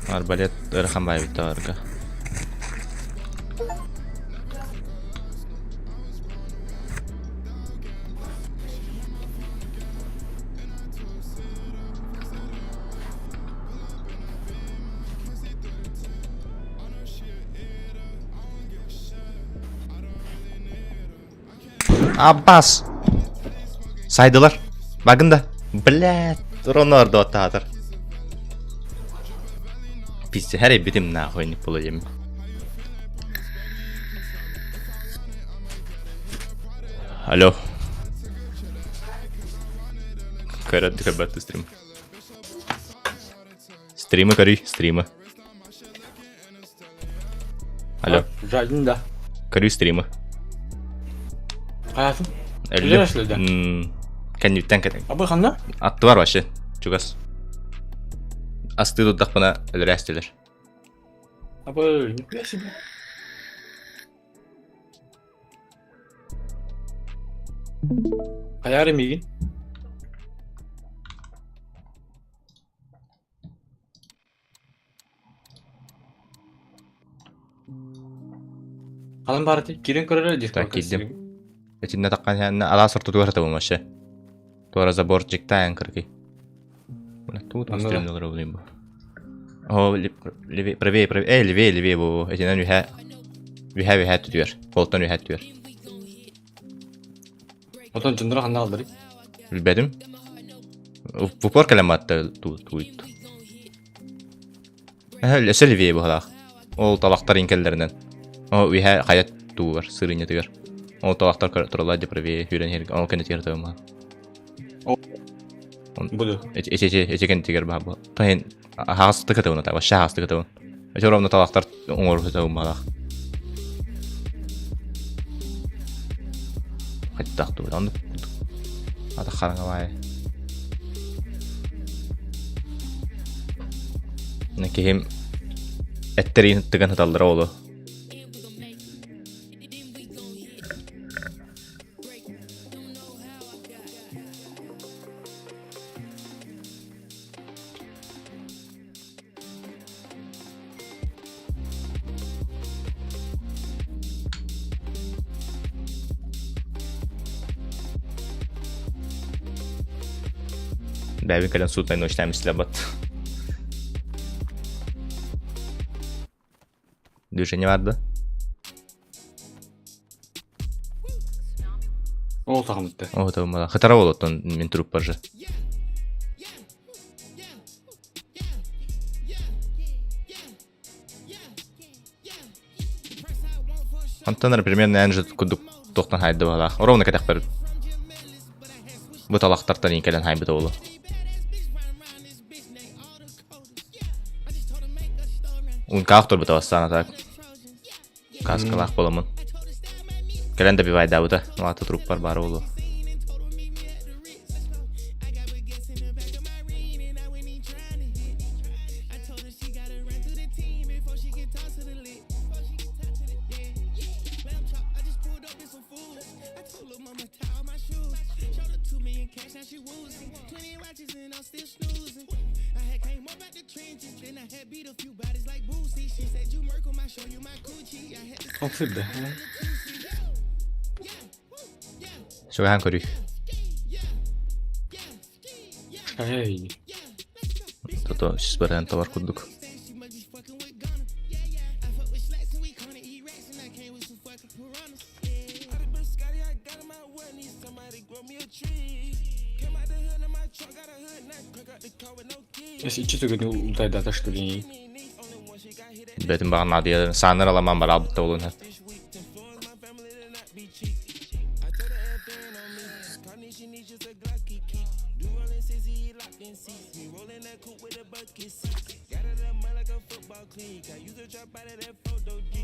Арбалет ыарахан баайбыт таҕарга. Аббас! Сайдылар. Багын да. Блядь, Ронордо оттаатар. Пизде, her битим нахуй не получим. Алло. Көрөт көрбөт стрим. Стримы көрүй, стримы. Алло. Жадин да. Көрүй стримы. Хайатын? Өллүм. Үлэ Кэнниттэн кэтэн. Абы ханна? Аттыбар вообще. Чугас. Астыы турдахпына өлөрөөстүлэр. Абы, нихуя себе. Хайаары миигин? Ханан баар этэй? Киирэн көрөр эрэ Так, Discord-ка киирдим. стрим. Итиннэ таххан иһэннэ алаас ортотугар сытабын вообще. Туора заборчиктаан кыргый. Мына тут Манна да. стримни олоробун бу. О, левее, правее, правее, левее, левее бу. Итинэн үһэ, үһэ, үһэ түтүөр. Полтон үһэ түтүөр. Отон дьонноро ханна хаалларый? Билбэтим. В упор кэлэн батта тууйт. Өссө левее быһалаах. Ол талахтар инкэллэринэн. О, үһэ хайа туугар, сырынньатыгар. Ол талахтар тураллар де правее хүрэн иһэр. Ол кэннитигэр тыгымма. Буду. Эти эти эти кэннитигэр баһа бу. Тайын хаастык кытыбын ата, вообще хаастык кытыбын. Эти ровно талахтар оҥору тыгыммалаах. Хайдах туу, оннук ата хараҥа баайы. Киһим эттэриин тыган сыталлара оолу. Бэйэбин кэлэн суутунай ночь истилэбат. Движение бар да? Ол саҕамытта. О, это Хатара болоттон мин труп баржы. Онтон примерно эн же курдук туохтан хайды баҕалаах. Ровно кэтэхпэр бу талахтартан иин кэлэн хайбыта буолуо. Ункаах турбута бастаан так. Каскалаах буоламмын. Кэлэн да бивайдаабыта. Маата труппар баар буолуо. Ол сырда. Чугаһаан көрүй. Эй. Тото сис баран товар курдук. Эс иччи түгэн ултайдата что ли? Бэтин баҕан наадыйа сааннар аламан бараабытта болун.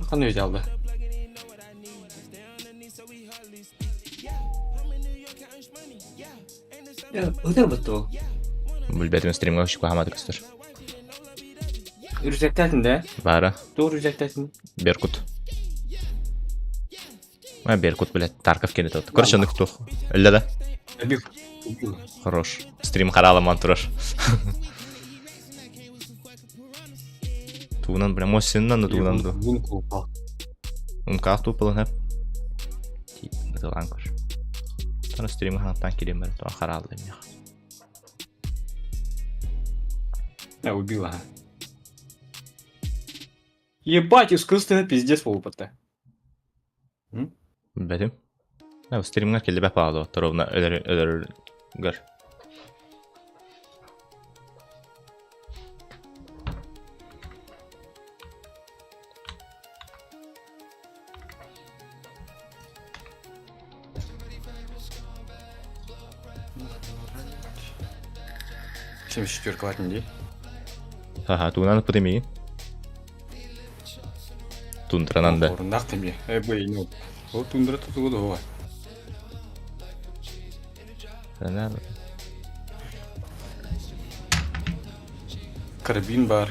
Ханна үдялды? Ытыр бытты ол. Билбэтим стримҥа шукаһаматы көстөр. Үрүсэктэтин да? Баара. Туох үрүсэктэтин? Беркут. А, Беркут, блядь, Тарков кини тот. Короче, оннук туох. Өллө да? Хорош. Стрим хараламан турар. Тугунан, бля, Мосиннан да тугунан ду. Ункаах тууппалан хэп. Ытылаан көр. Тана стримга ханаттан кириэн бары туа хараалла эмиэх. Я убила. Ебать, искусственно пиздец полупота. Билбэтим. Стримҥа киллибэ паалуо, ровно өлөр өлөргөр. 74 дии. Аха, тугунан ыппыт эмиий? Тундранан да. Оруннаах темие. Э, бу ини. Ол тундра тутугу да Карабин бар.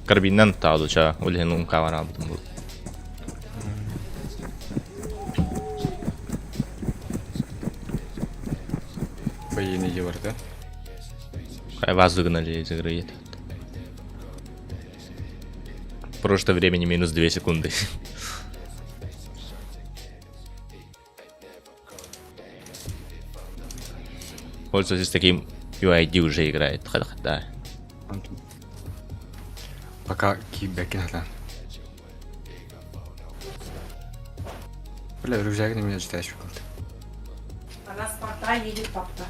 Карабиннан таалуча, ол иһин умкаабар аалбытым бу. Военный бар да? Вас выгнали из игры. Прошлое времени минус 2 секунды. Пользуясь таким UID уже играет. Да. Пока кибекин хатан. Бля, рюкзак на меня читаешь. Она с порта едет папка.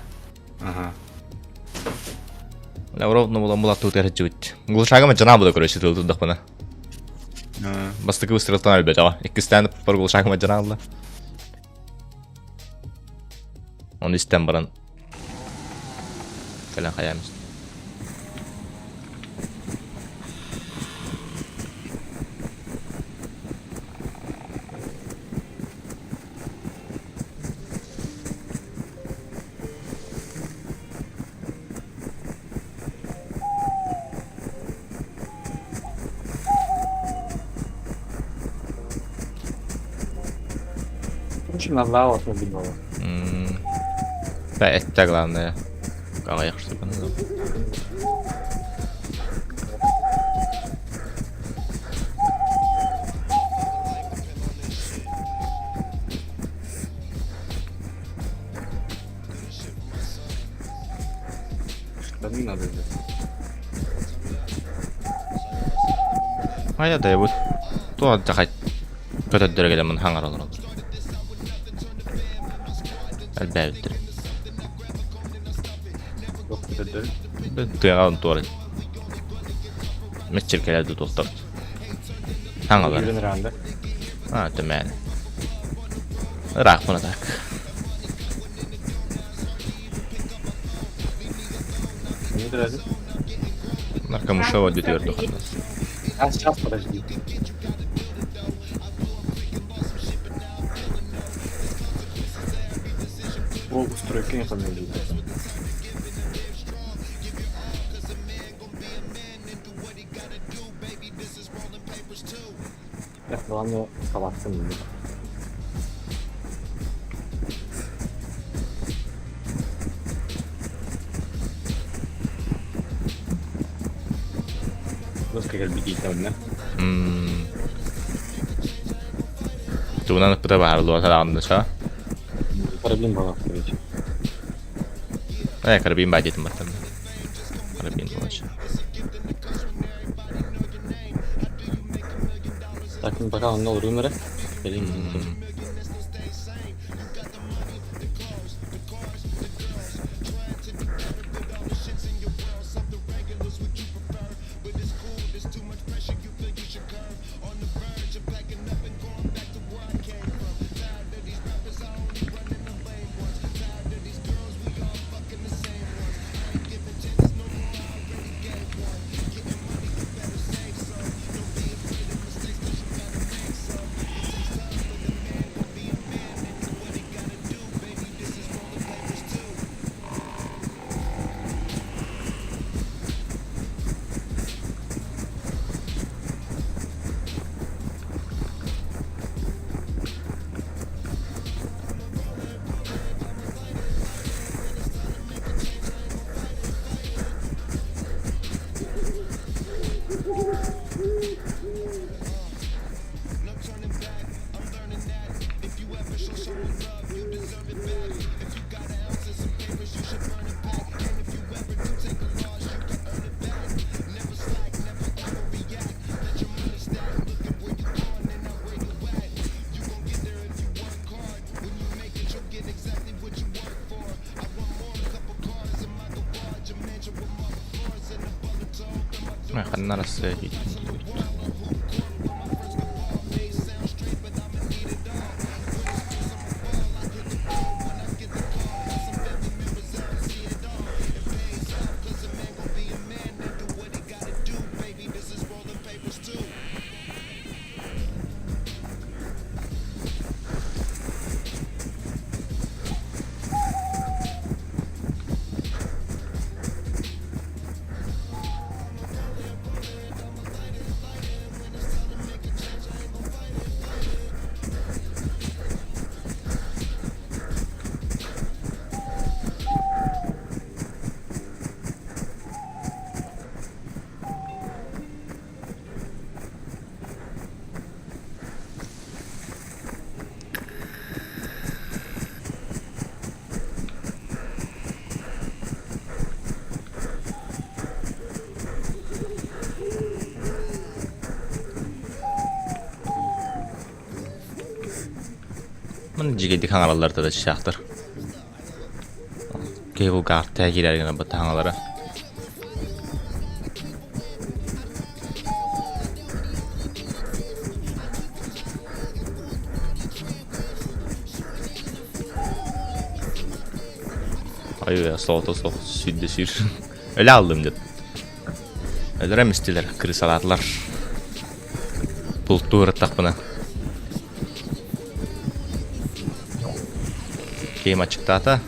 Ага. Ровно була була тут эрчүт. Глушагама жана була короче тыл тудахпана. Бастакы выстрелтан өлбөт ава. Иккистен пар глушагама жана була. Он истен баран. Кэлэн хаямыз. Очень назвал автомобильного. Да, это главное. Калаях, чтобы Штаны надо взять. А я да вот. То отдыхать. Көтөддөрө хаңар олорор. Әлбәбиттер. Тыаҕа туора. Мэтчиркэлэр туохтар. Хаңалар. А, төмән. Ыраах мына так. Наркомушева дүтүөрдү ханнас. А, сейчас подожди. О, устройка не фамилию. Так, главное, оставаться не Доска бегить там, да? Тугунан ыппыта баһар луата Карабин была, короче. Э, карабин бадитым баттан. Карабин болачы. Так, ну пока он нол румера. Ханна арасы Маны дьигэйдик хаҥараллар да чычаахтар. Киһи булгаахтая киирэр гына бу таҥалара. Ай солото суох сүүрдэ сүүр. Өлө алдым деп. Өлөрөм истилэр, крысалаатылар. Бултуу ырыттахпына. Киһим аччыктаата.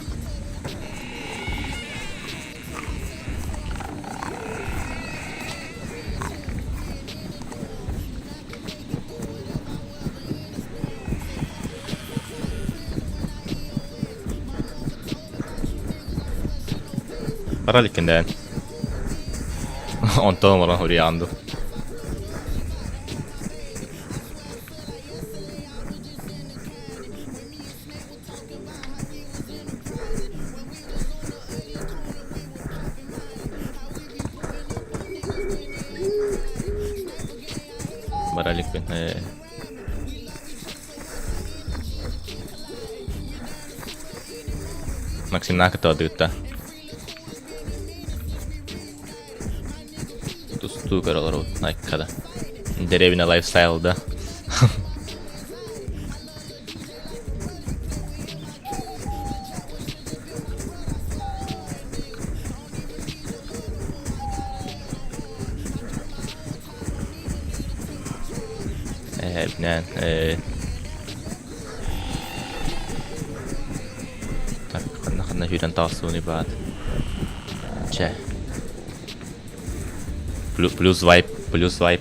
Бара иликкин дээн. Онтон олорон суруйаҕын дуу. Бара иликпин. Максимнаах кытта бардыгытта. Тустуу көрө олоробут Найккада. Дэриэбинэ лайфстайлда. Эһэбинээн Так, ханна-ханна сүүрэн таҕыстыбыный баат. Чэ. Плюс вайп, плюс вайп.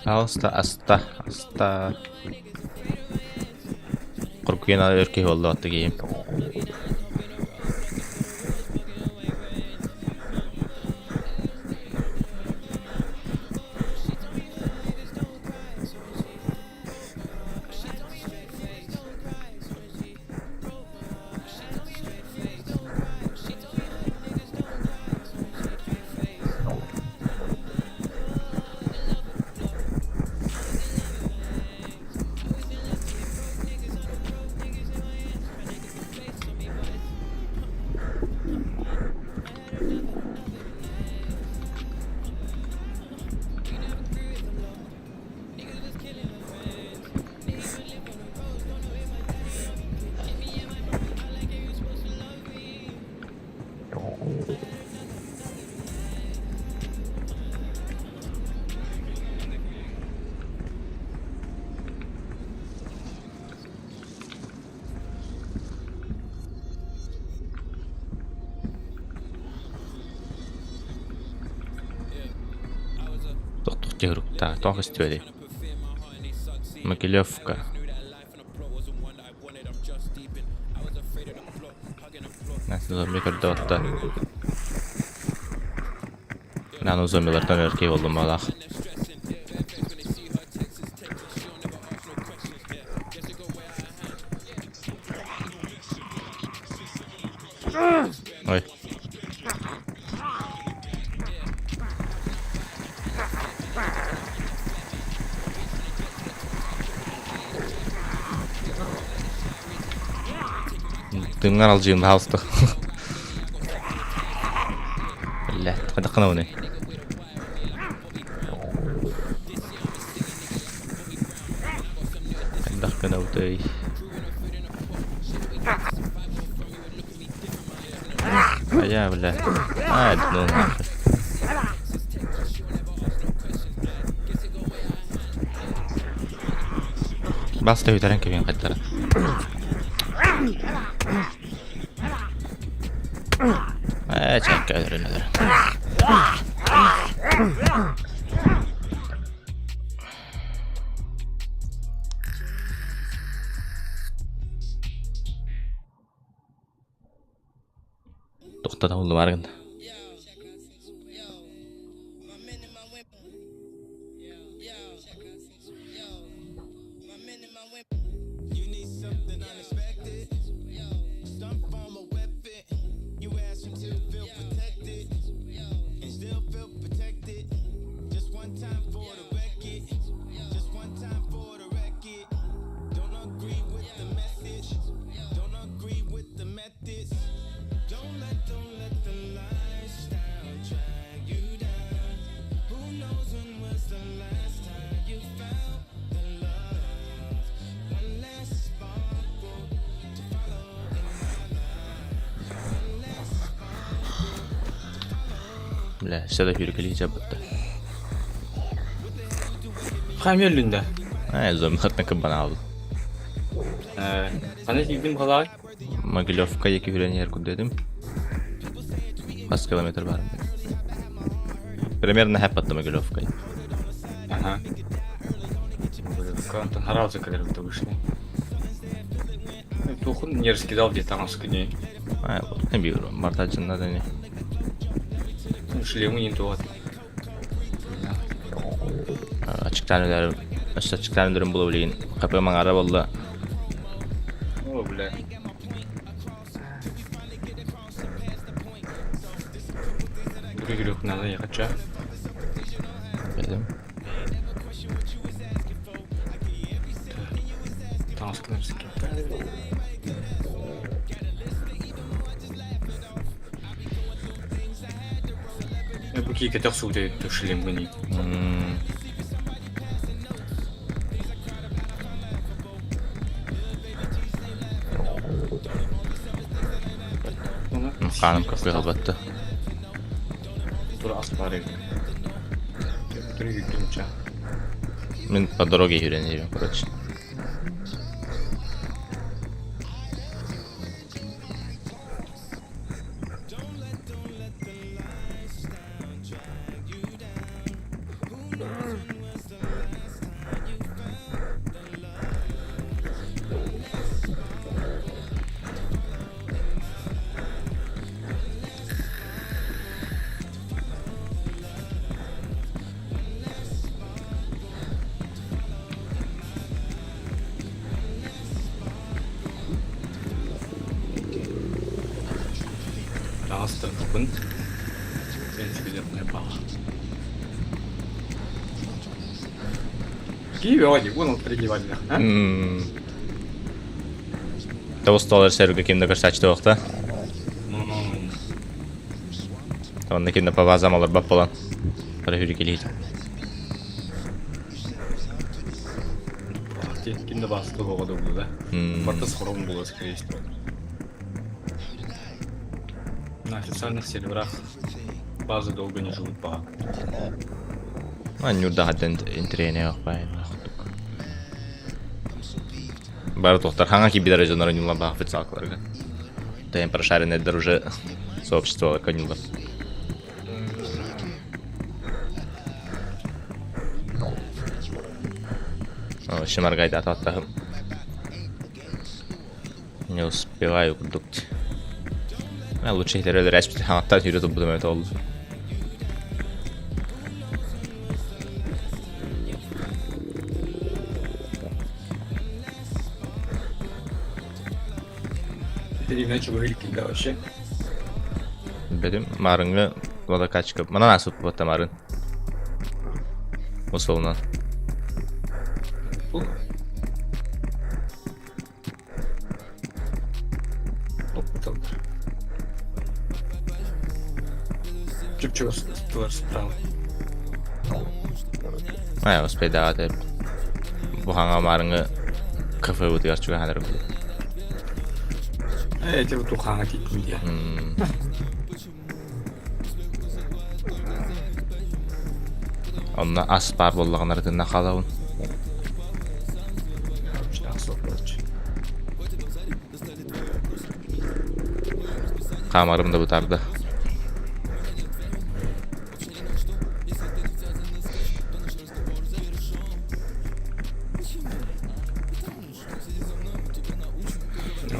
Пожалуйста, аста, аста. Куркуйан өр киһи буолла отто киһим. Тохтук дьаһырыктаах тоҕо көстүбэтэй? Могилевка. Зомби көрдө отто. Нану зомбилартан өр киһи буоллум баҕалаах. Ой. Тыҥҥар алдьыйын баһаалыста. Бля, хайдах гынабыный? Хайдах гынабытый? Хайа, бля. А, ну нахуй. Баста бүтэрэн кэбиэн хайдара. Ээ, чэккэ өлөрөн өлөрөн. Тохтото буллумаар гынна. Бля, все да хүргэлии дьабытта. Хаамыы өллүн да? Ээ, зомбихаттан кыббанаабыт. Ээ, ханна тиийдим халаай? Могилевка диэки үрэн иһэр курдук этим. Хас километр баар? Примерно хэппатта Могилевка. Ага. Могилевка, онтон хараалдьа кэлэр обычный. Туохун не раскидал где таҥаска не. Аа, биир бартаачынна да не. Шлему не туох. Ачыктаан өлөрүм, өссө ачыктаан өлөрүм була билигин. ХП маҥаара буолла. О, бля. Бүрү надо ехать, ча. Билим. Таҥаскын Бу киикэтэх суута шлемгыний. Хааным каппы албатта. Тура ас баар эбит. Түрү Мин по дороге үйренемин, короче. Таҥастарбын Тоҕус доллар сэргэ ким да көрсөөччү туохта. Онно ким да по базам олорбот буолан бары хүрүкэлиир. Ким да баасты оҕо да буолла. Барыта сором буолла, скорее всего. На официальных серверах базы долго не живут пока. Ньурда хаттан интириэһинэй Бары туохтар хаҥа киирбитэр дьоннор ньуллан баах официалкаларга. Тэйэн прошаренныйдар уже сообщество конюлар. Шымаргайда ататтаһым. Не успеваю курдук. Лучше иһитэр өлөр хаҥаттан сүүрэ турбутум эбит ол. Дэриэбинэ чугаһыы илик да вообще. Бэтим маарыҥҥы водокачка манан ааспыт марын. Условно. Чуп-чугас туар справа. Аа, успейдаҕа бу хаҥа маарыҥҥы кафебытыгар чугаһаан эрэ. Ээ, ити тухаҥа тиийдим диye. Онно ас баар буоллаҕына ытынна хаалабын. Хаамарым да бытаарда.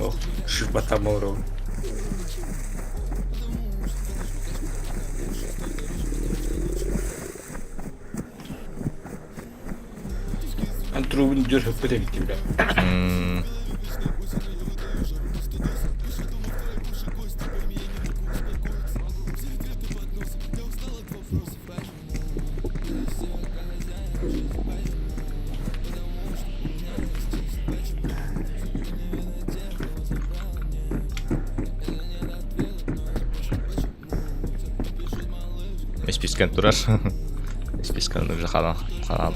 Ох, шибатамору. Эн трубун дүр хөппүт эбиттин бля. Испискэн турар. Испискэн уже халан халан.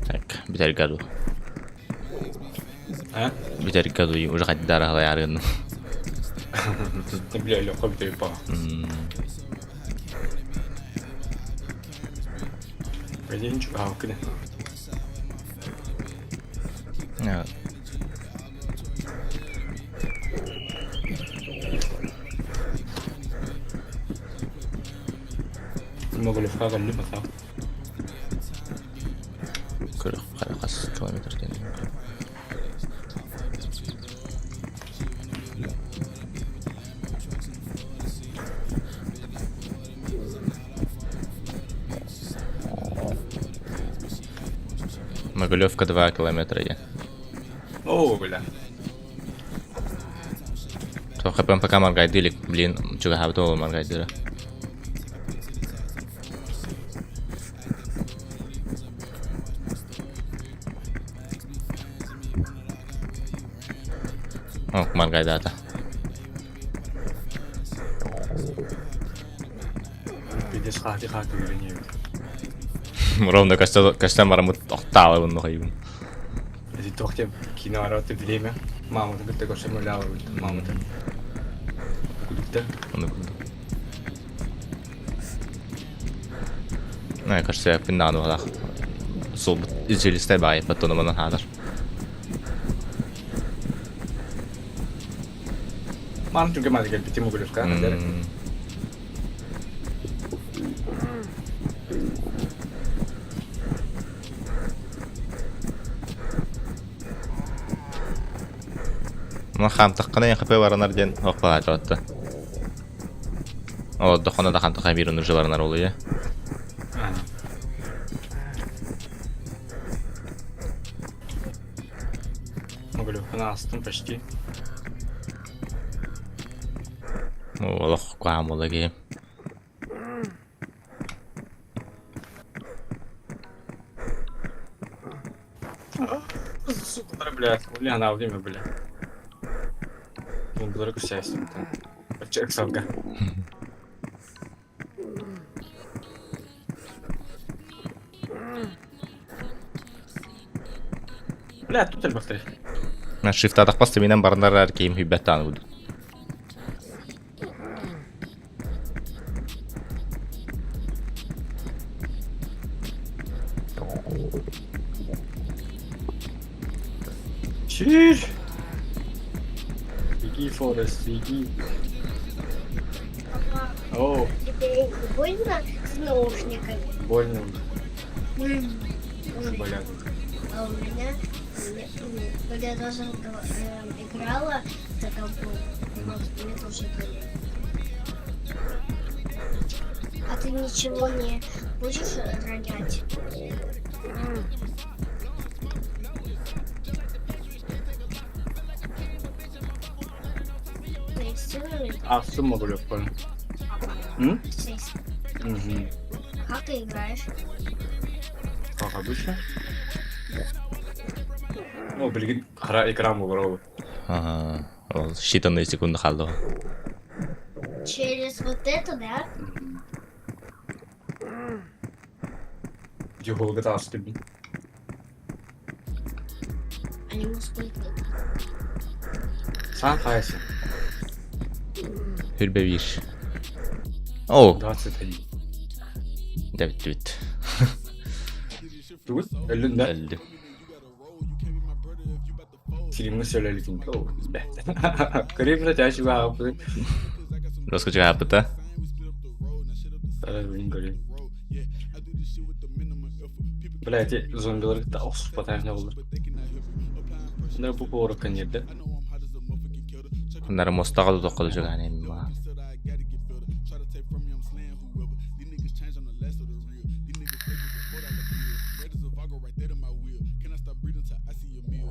Так, бүтэргэ дуу. А? Бүтэргэ дуу, уже хайдары халайарыгын. Бля, легко бүтэр па. Один чугав киде. Моголевка кэллим ата. Көрөх хас километр диэн. Могилевка 2 километра диэн. О, бля. Тоха пока маргайдылик, блин, чугаһаабыт ол маргайдыра. О, маргайдаата. Пиздец хаати хаати үйрениэбит. Ровно көстөн бараммыт охтаалабын нохайбын. Эти тохте кино араты время. Мама ты кытта көрсөм өлөөр мама ты. Кудукта. Ону курдук. Мне кажется, я пиннану алах. Сол извилистай баай, потом манан хаалар. Мам түгэ мады кэлбити Моголевка. Мына хаамтаххына ХП баранар диэн хоппаатыбатта. Олордоххуна да хаамтахха биир оннук баранар буолуо. Моголевканы астым почти. Олох куһаҕан буолла киһи. Сука, бля, бля, она время, бля. Ну, благодарю счастье. Чек салга. Бля, тут элбэхтэр. Шифтаатахпас тиминэн баранар киһим хүббэт буду. Чир! Беги, Форест, беги. Папа, О, тебе не больно с наушниками? больно. М. Уши болят. А у меня Когда я тоже играла за компом, мне тоже дали. А ты ничего не будешь ронять? Ахсым могулеппун. М? Мгм. Как ты играешь? Как обычно. Ну, билигин хара экран буолар Ага. Ол считанные секунды хаалла. Через вот это, да? Дьуһуолга таҕыстым. Они мускулы. Саан хайасы? Хүрбэ биир. Оо, 21. дэ бүттүбүт. Тугут? Өллүн да? Өлдүм. Силимҥэ сөлөлүтүн. Көрүм да чаачы бааҕыппытын. Роскочка хааппыта. Билин көрүм. Бля, эти зомбилар кытта охсуспатаах не боллар. Bunlar bu буоруккан yerде. Нары мостаға тутаққа жүгән эми.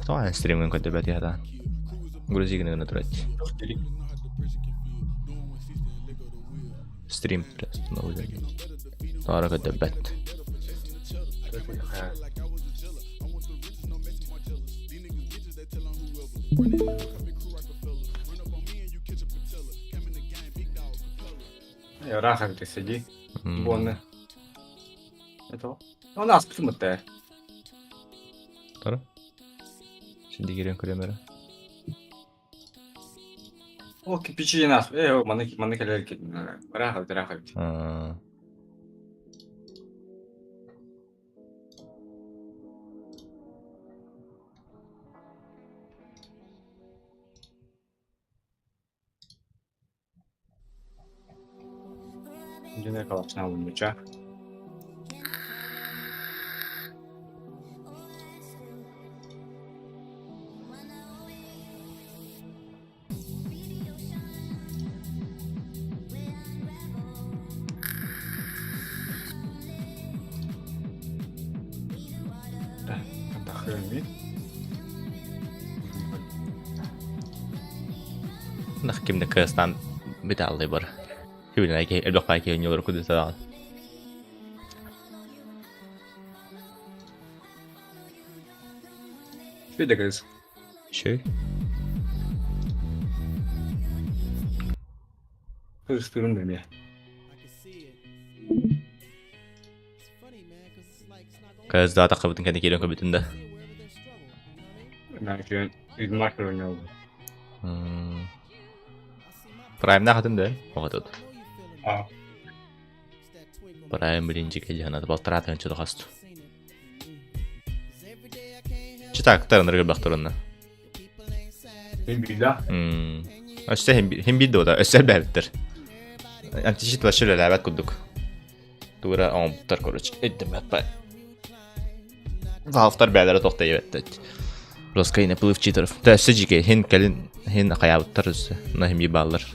Тоҕо стримҥин көрдөбөт иһатаан. Грузигин гына турать. Стрим приостановлен. Тоҕо көрдөбөт. Ыраах эбит сиди. Буонна. Это. У нас почему-то. Торо? Синди киирэн көрүөм эрэ. О, кирпичи нас. Маны маны кэлэр ыраах эбит, ыраах эбит. Дьиҥэ коллапснаабын Нах кимне кыстан бит алды бар. Хибин айки элбэх пайки ньолор кудута. Видегыз. Шүй. Кырыстырын демия. Кыз да тақыбытын кәне келен көбүтүн да. Мен Ведьмак ойнолду. Праймна хатын да. Оғатыд. А. Прайм билинчи келжанады. Балтыратын чыды қасту. Читак тарыныргы бақтырынна. Мен билда. Өссө хим билdi ода. Өссө бәбиттер. Античит вообще ләбәт кудук. Тура оңбуттар короче. Эддем атпай. Valve'тар бәләре тоқтай ебетті. Роска наплыв читеров. Та өссө жике хин кэлин хин каябыттар өссө. На хим ебаллар.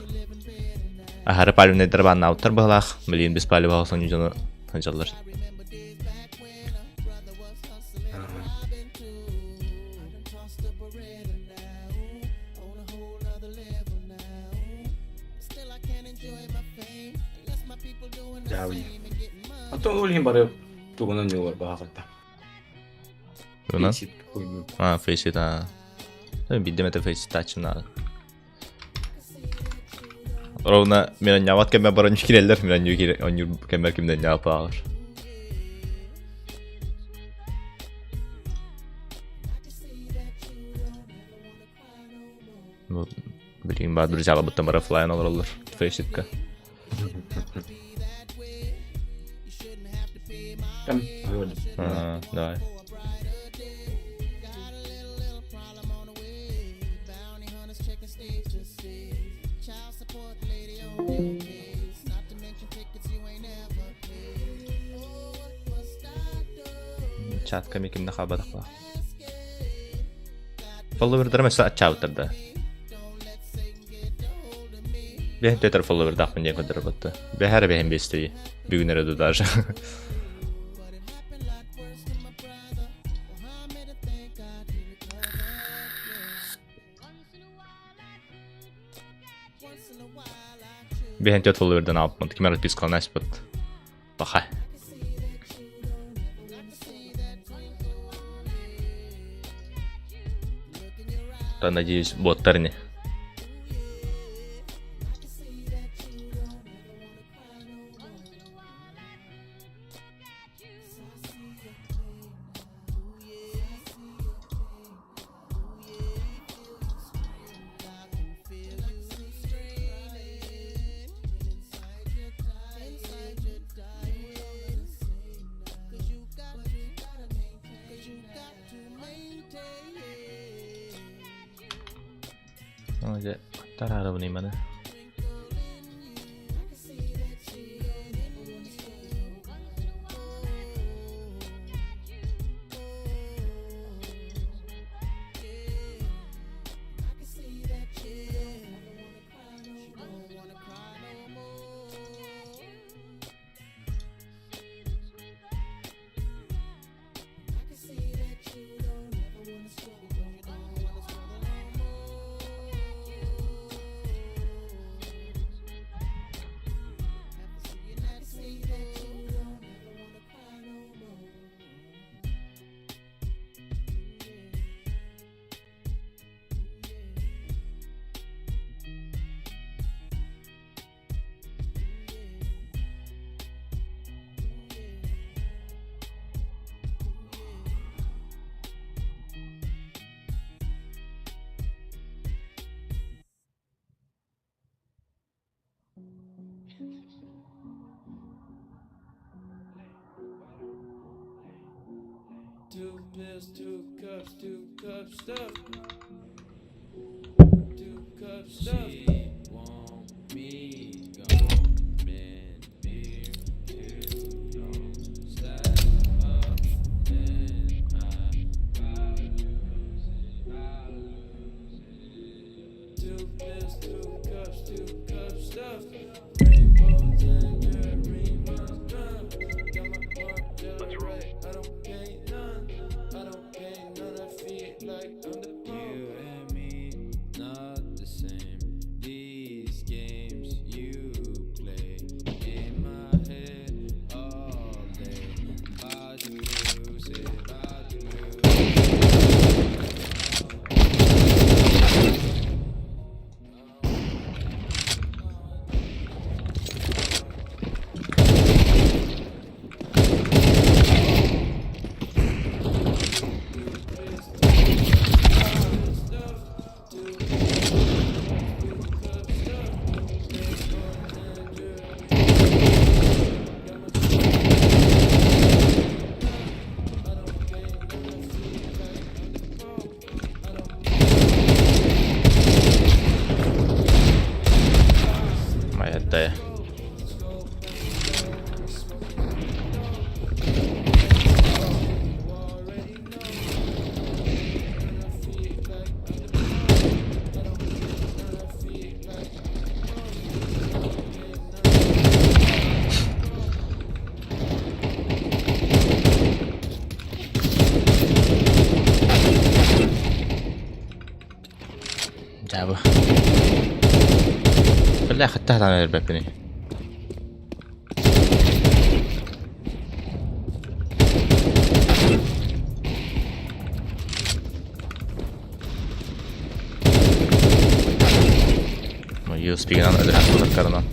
Ахары палюнайдар баннауттар балах. Билин без палю бағасан южаны ханжалар. Дауи. А то ол бары тугунан жолор баҕакта. Уна? А, фейсит, а. Бидем это фейсит тачын Ровно мен няват кеме бар оню киреллер, мен оню кире оню кемер кимден няват багыр. Бу билин бар друзья буттан бар оффлайн олороллор фейситка. Кем? А, давай. Чатка мекимде хабадақла. Фолловердарым өссө аччаабыттар да. Бэһин Twitter фолловердаахпын диэн көрдөрөр Бэһэ эрэ бэһин биэстии. Бүгүн эрэ даже. Бэһин Twitter фолловердан ааппын. Ким эрэ отпискалана испит. Паха. Да, надеюсь, боттар не. Дьэ, тараарабыный маны. Майатта. Дьаабы. Бля, хатта хатан эрбэппиний. USB-гынан өлөрөн тутаркарынан.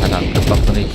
Сатаан кыппаппыный.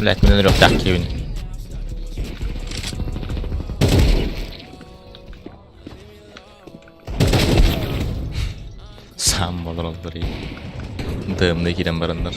Блять, мин өлүөхтээх киһибин. Саам олороллор Дымны киирэн бараннар.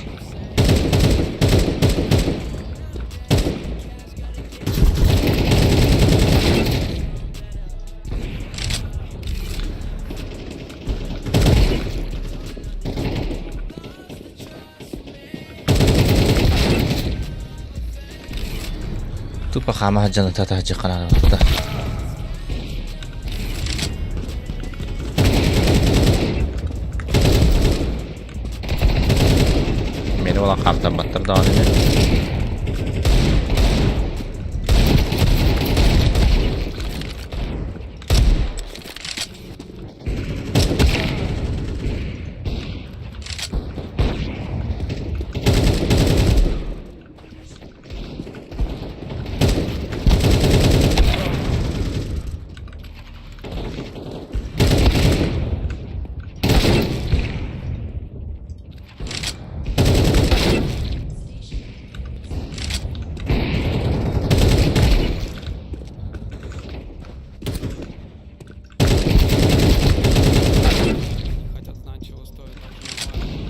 Тупо хаама сылдьан ыта сылдьыахха наада буолбута. Мени буолан хаамтарбаттар даҕаны ини.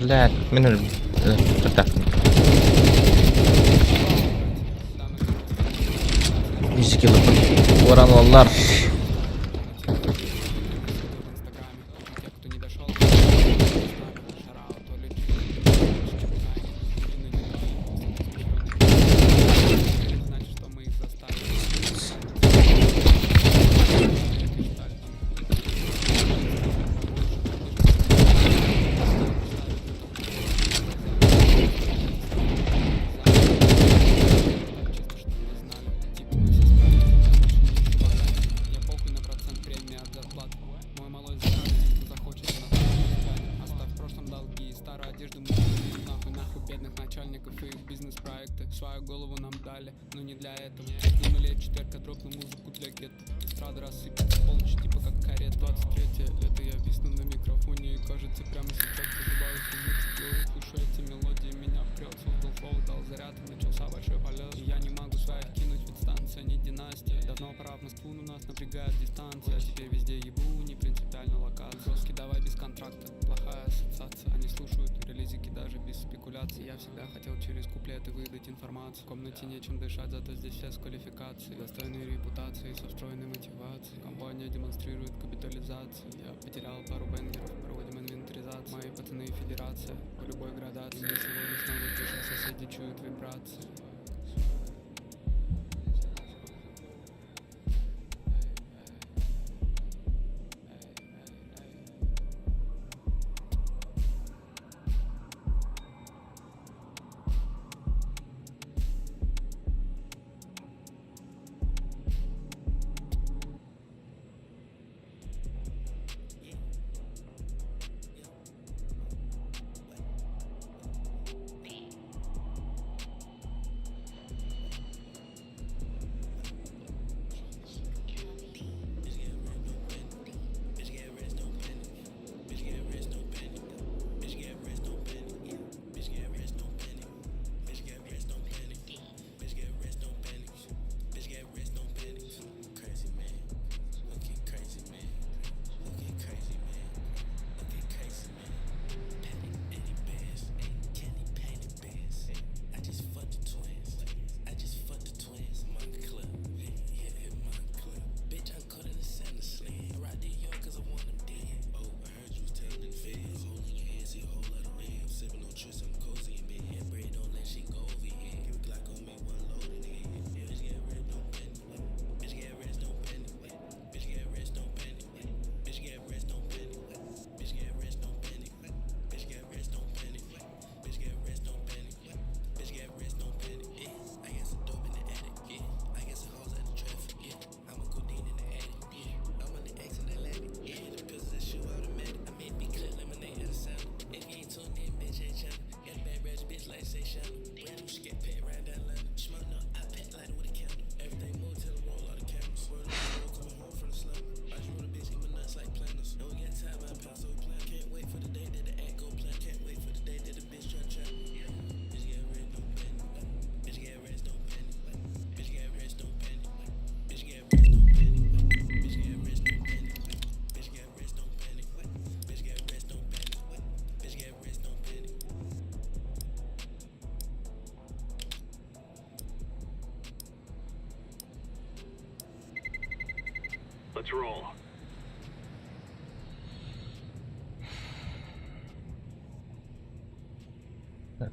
Блядь, мин өлбүттэрдэхпин. Үс килобын уоран ылаллар.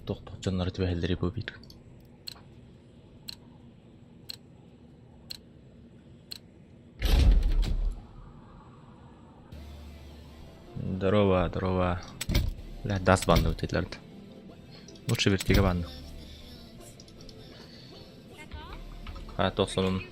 Туох-туох дьонноро түбэһэллэрий бу биир. Здорово, здорово. Бля, даст банды этилэр. Лучше вертига банды. А, тохсонун.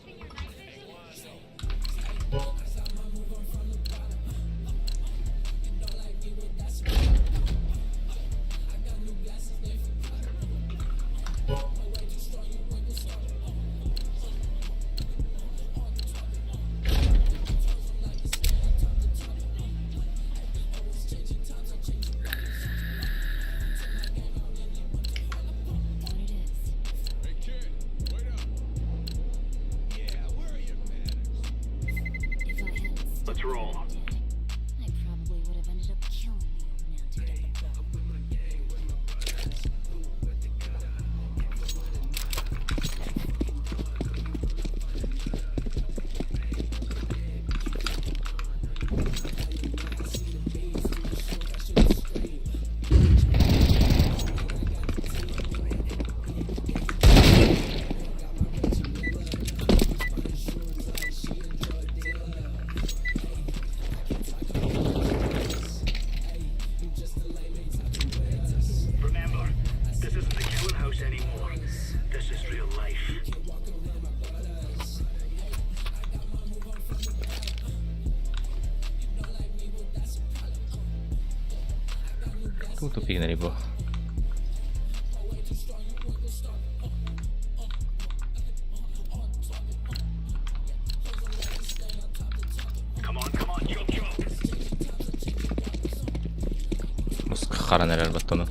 Тугу тупигнери бу? Харан эрэр баттону.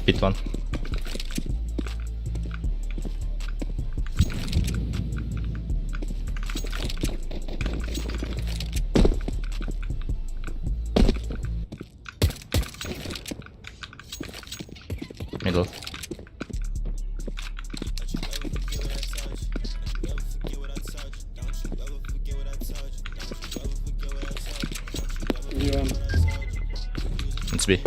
Pit one. Middle. It's B.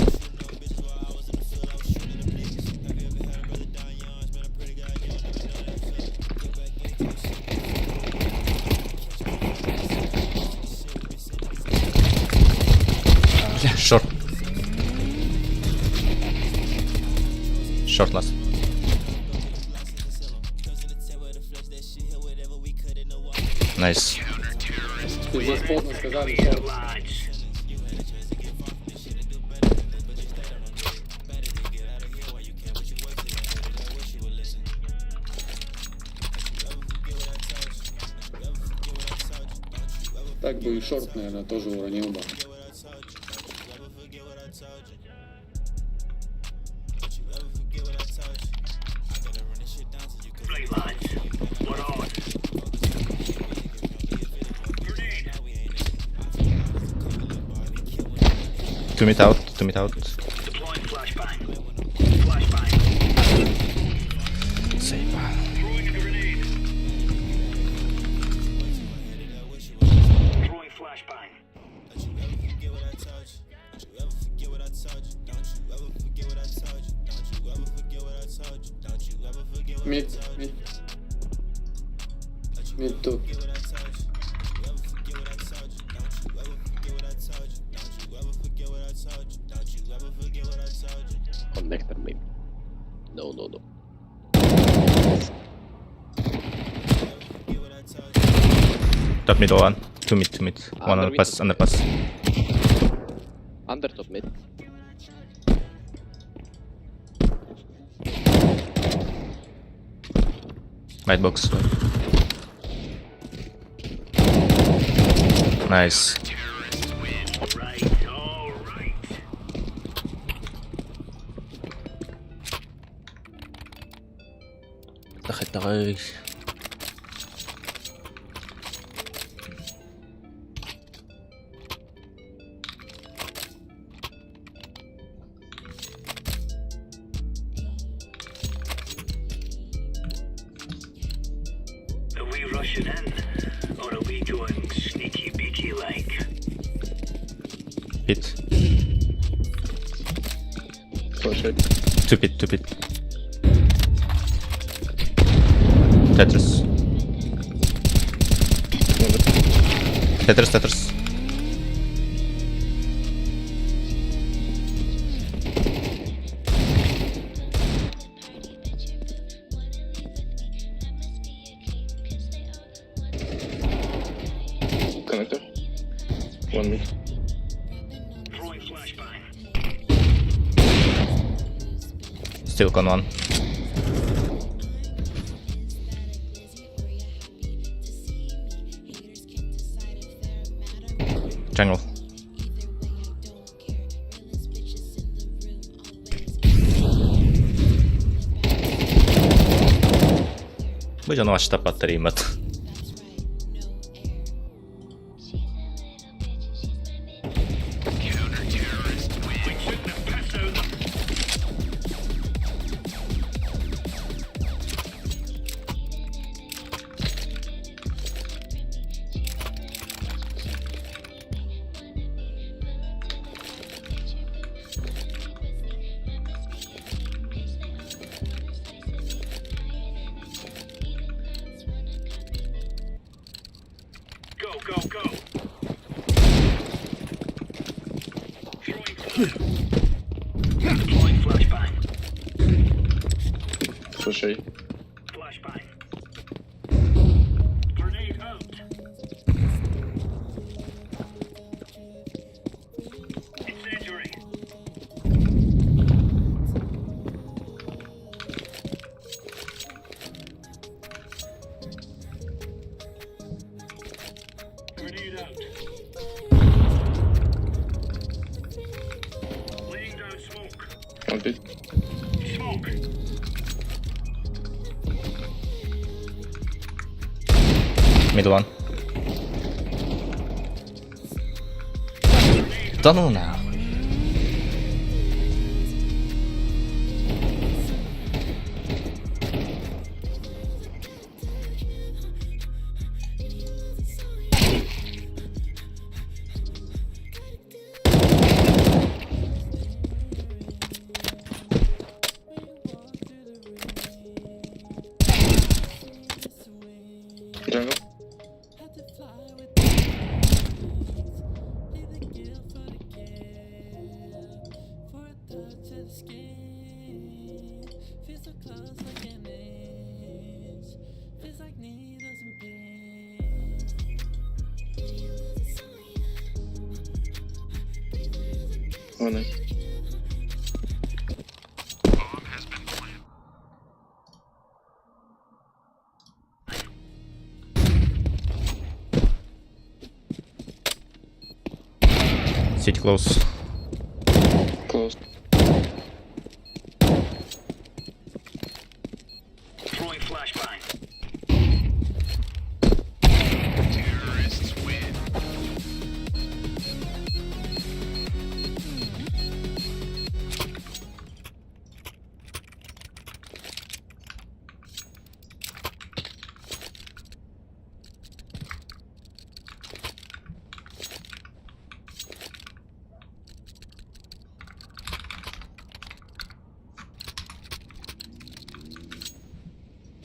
Бля, short. Short last. Nice. Пиздец, поздно сказали, short. Так бы и short, наверное, тоже уронил бы. Two mid out, two mid out. Заебал. Mid, mid. Mid two. Connector maybe. No, no, no. Top mid one. Two mid, two mid. One Under on mid. pass, under pass. Under top mid. White box. Nice. Давай. Are we rushing in, or are we going sneaky beaky like? Pit. Слушай, Two pit, two pit. Tetris. Tetris, Tetris. Connector. One mid. Throwing flashbang. Still con one. Jungle. Бу дьону ачтаппаттар иимат. Go, go, go. Throwing fire. Deploying flashbang. Push A. Flashbang. Grenade out. Incendiary. Grenade out. Laying down smoke. One pit. Smoke. Middle one. Да ну нахуй. Jungle. One A. City close. Close. Throwing flashbang. Terrorists win.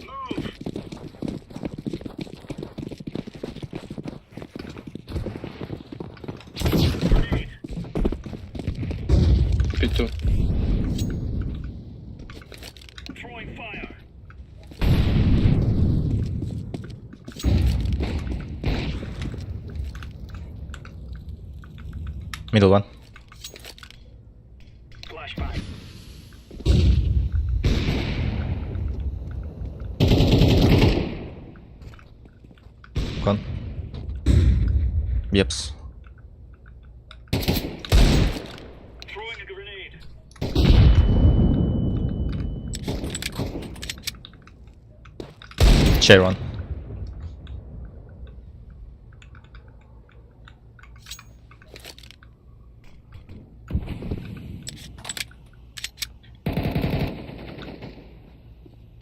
Move. Grenade. Pit two. Throwing fire. Middle one. Flashbang. Con. Yeps. Throwing a grenade. Chair one.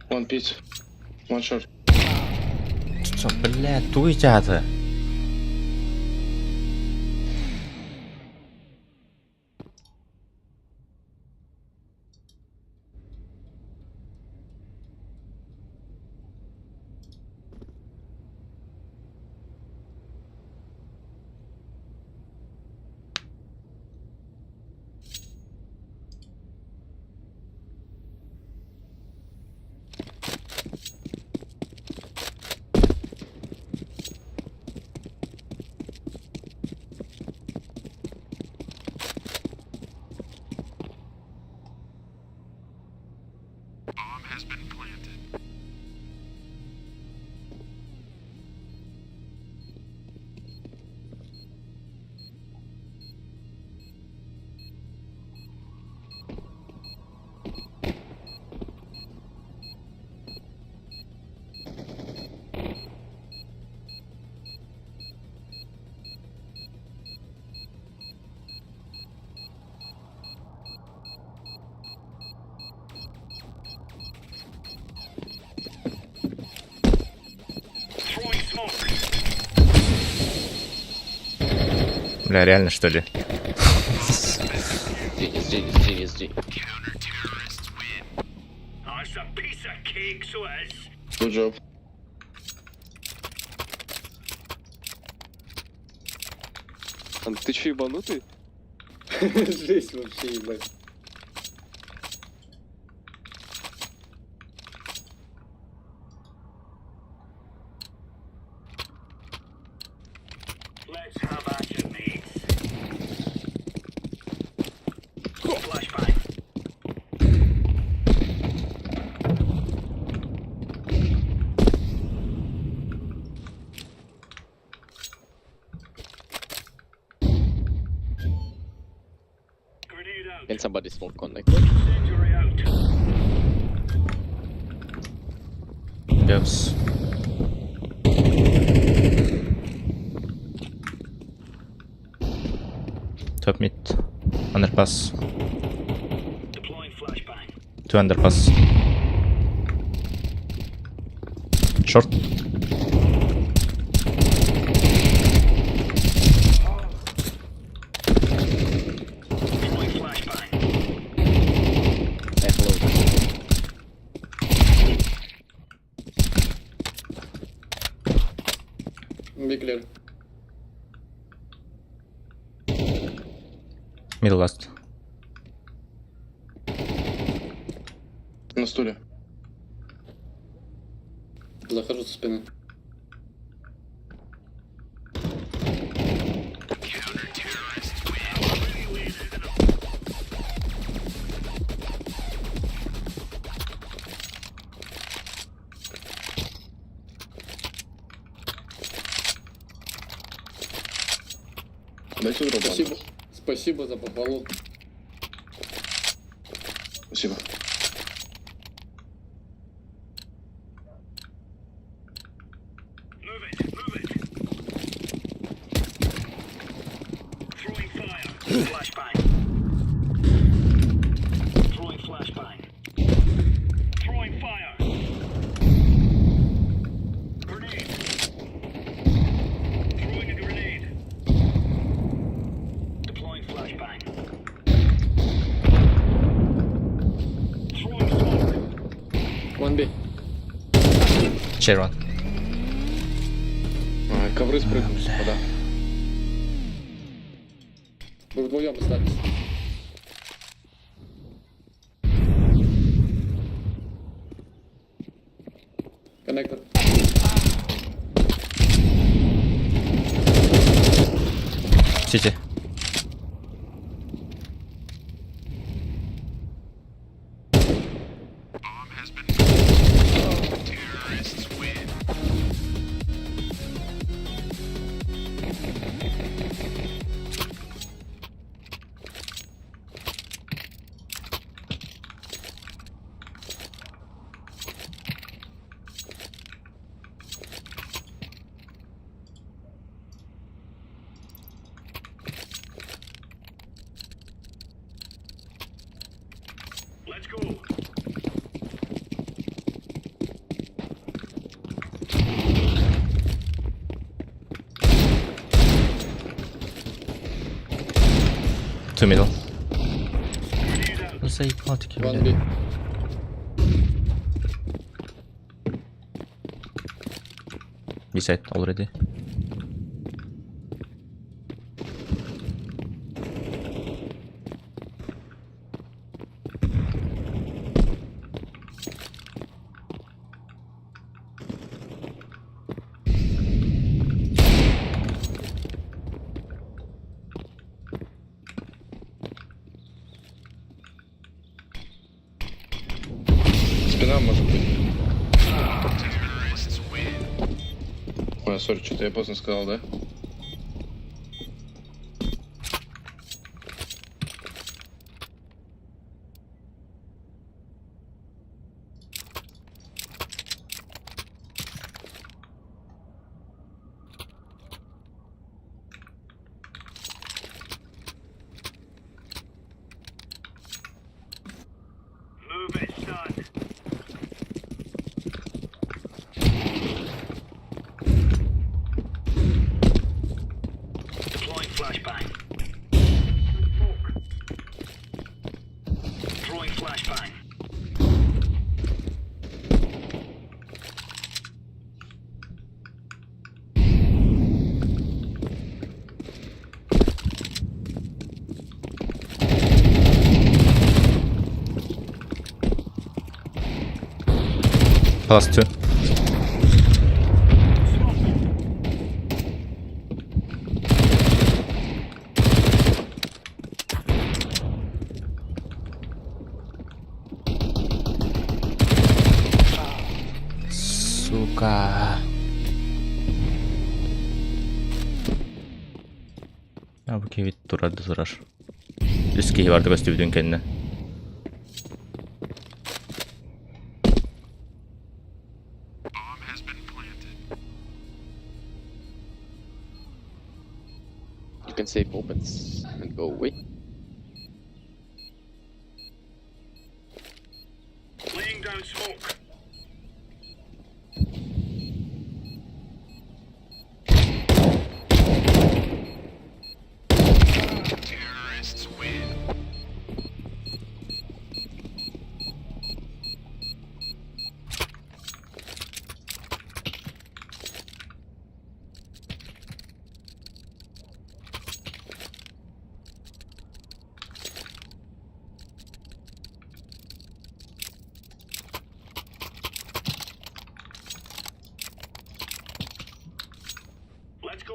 One pit. One short. Что, блядь, туй театр. Бля, реально что ли? SG, SG, SG, SG. Oh, it's a piece of cake, so it is. Good job. Ты че, ебанутый? Жесть вообще, ебать. Let's have at it, mates. Flashbang. Grenade out. Can somebody smoke connector? Incendiary out. Yes. Top mid. Underpass. Deploying flashbang. Two underpass. Short. Deploying flashbang. I hello. Be clear. Middle last. На стуле. Захожу со спины. Дайте дроп. Спасибо. Спасибо за похвалу. Спасибо. Move it, move it. Throwing fire. Flashbang. Throwing flashbang. Throwing fire. Grenade. Throwing a grenade. Deploying flashbang. Throwing smoke. One B. Chair one. А, ковры спрыгнул. Вода. Вы вдвоем остались. Коннектор. City. Terrorists win. Let's go. Two middle. Ну заебал таки, One бля. B. B side already. Спина может быть. Terrorists win. Ой, сори, что-то я поздно сказал, да? Move it, son. Plus two. Сука. А бу киһи турар да турар. Үс киһи барда көстүбүтүн кэннэ. Bomb has been planted. You can save opens and go away. Laying down smoke. Terrorists win. Let's go.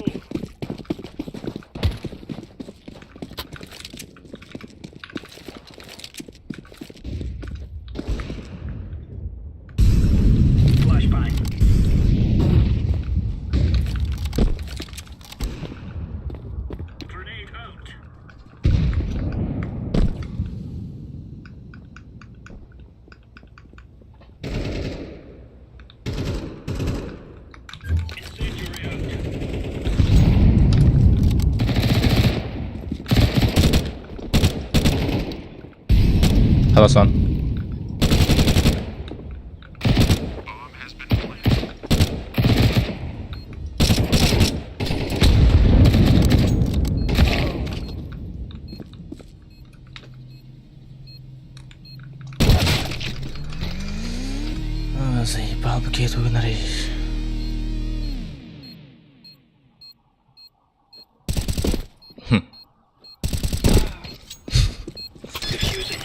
Flashbang. Grenade out. Incendiary out. Palace one. Bomb has been planted. А, заебал букет угнаришь. Diffusing.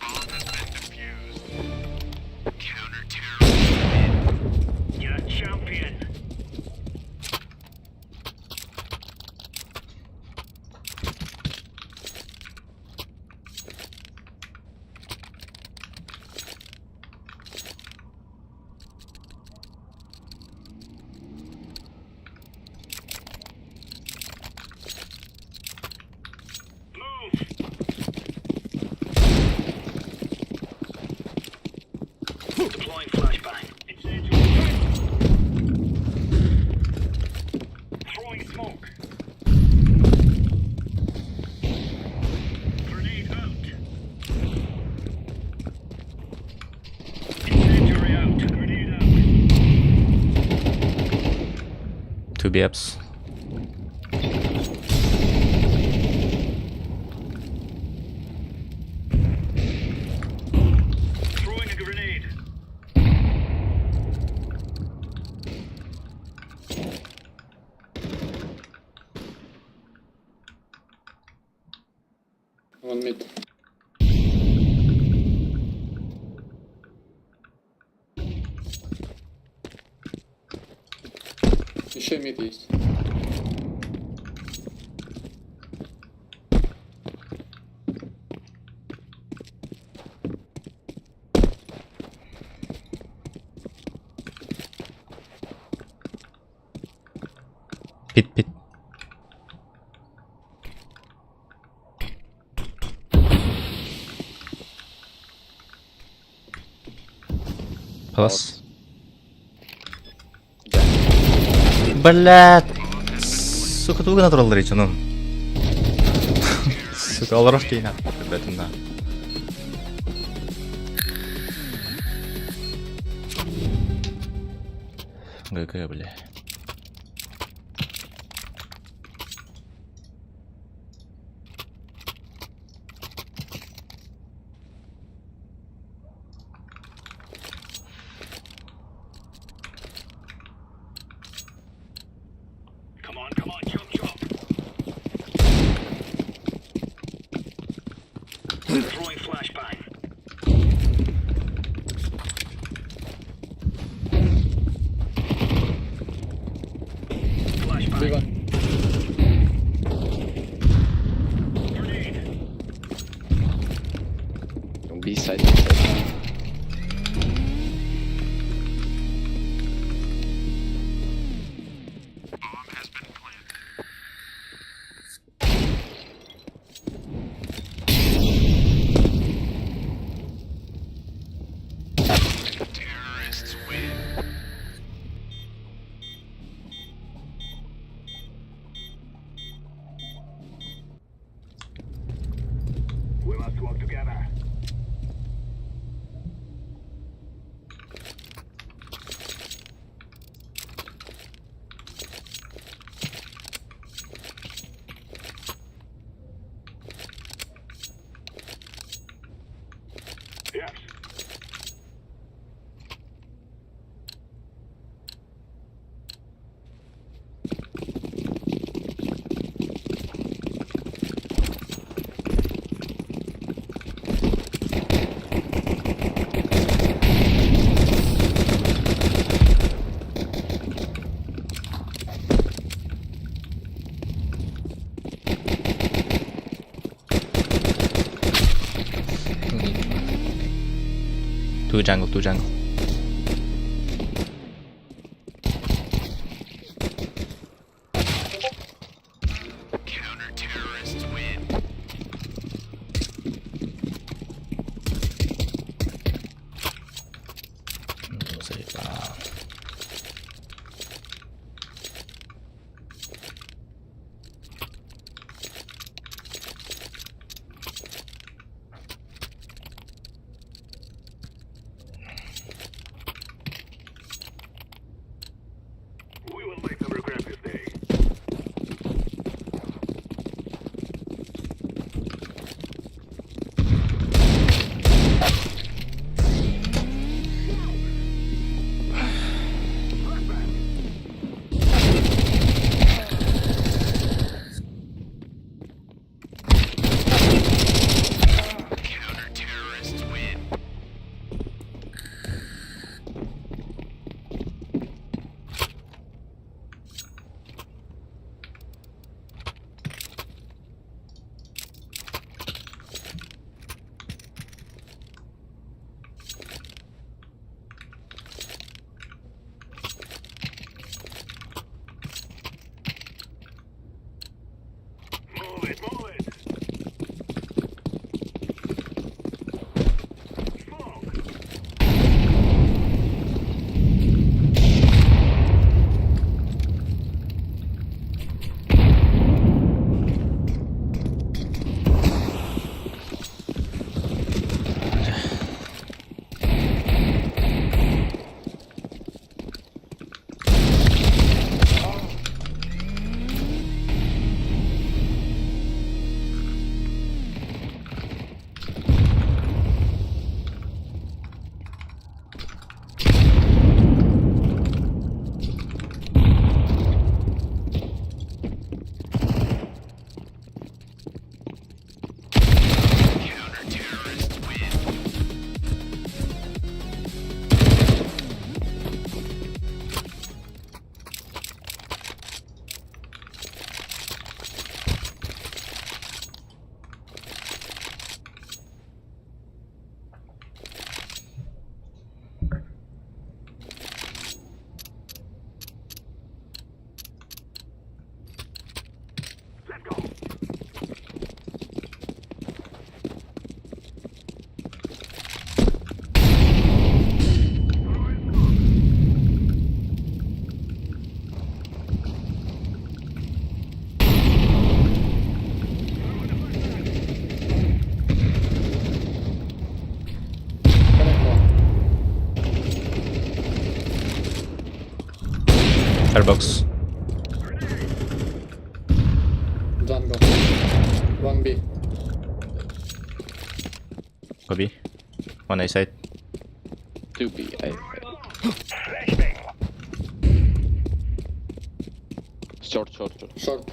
Bomb has been defused. Counter-terrorists win. You're a champion. Move. Deploying flashbang. Incendiary. Throwing smoke. Grenade out. Incendiary out. Grenade out. Two BFs. Throwing a grenade. One mid. Еще мид есть. Pit pit. Palace. Блядь. Сука, тугу натураллар canım. Сука, олорор кейин Ребята, на. ГГ, бля. Come on, come on, chop, chop. jungle, two jungle. Counter-terrorists win. Заебал. We will make them regret this day. Counter-terrorists win. Move it, move it. Smoke. Counter-terrorists win. Let's go. Connect one. Firebox. Jungle. One B. Go B. One A side. 2B, I. Flashbang. Short, short, short. Short.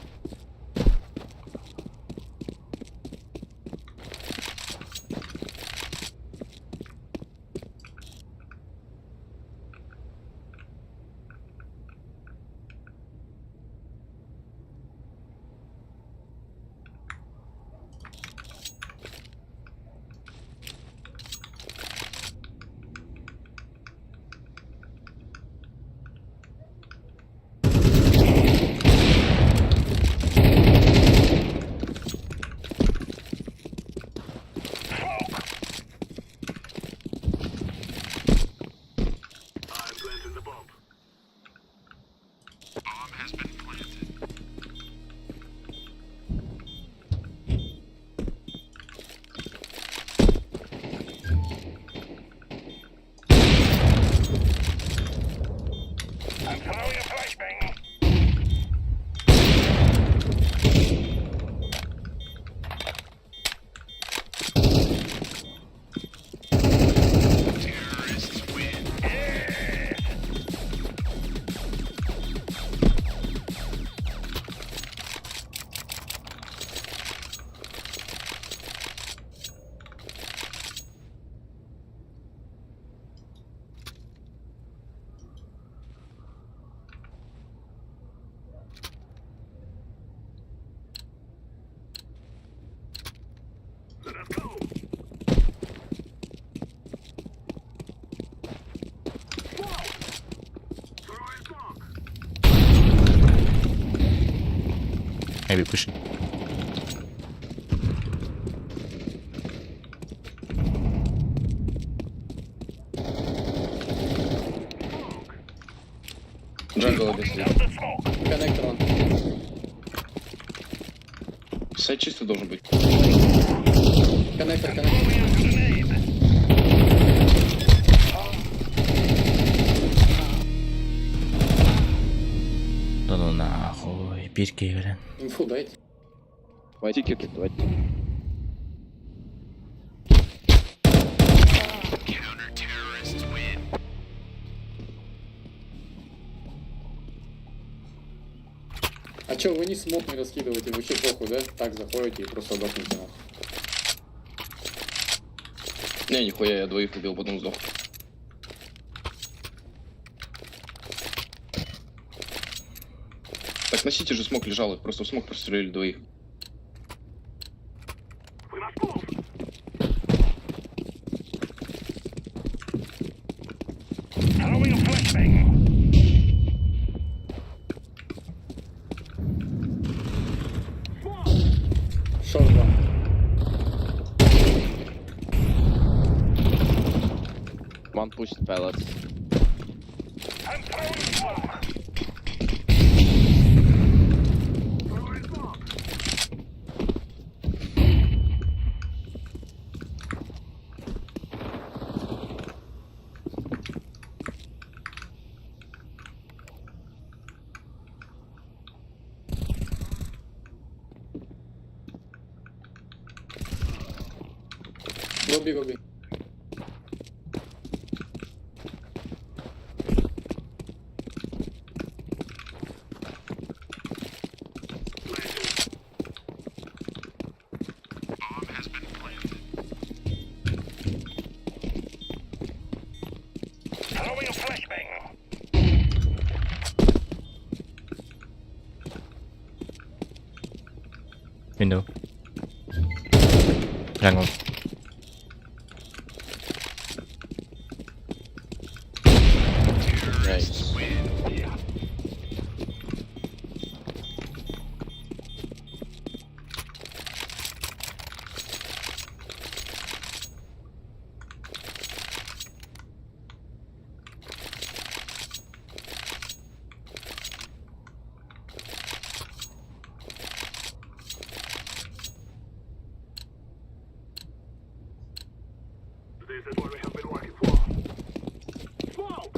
Maybe pushing. Jungle один сидит. Connector он. Сайт чисто должен быть. Connector, connector. Да ну нахуй, биир киһи Инфу дайте. Давай тикет, давай тикет. Counter-terrorists win. А чё, вы не smoke не раскидываете, вообще похуй, да? Так заходите и просто дохнете нахуй. Не, нихуя, я двоих убил, потом сдох. Так на сити же smoke лежал, их просто в smoke прострелили двоих. We must move. Throwing a flashbang. Short one. One push palace. I'm throwing smoke. Throwing smoke. Go B, go B. Bomb has been planted. Throwing a flashbang. Window. Jungle. Nice. Win. This is what we have been working for. Smoke!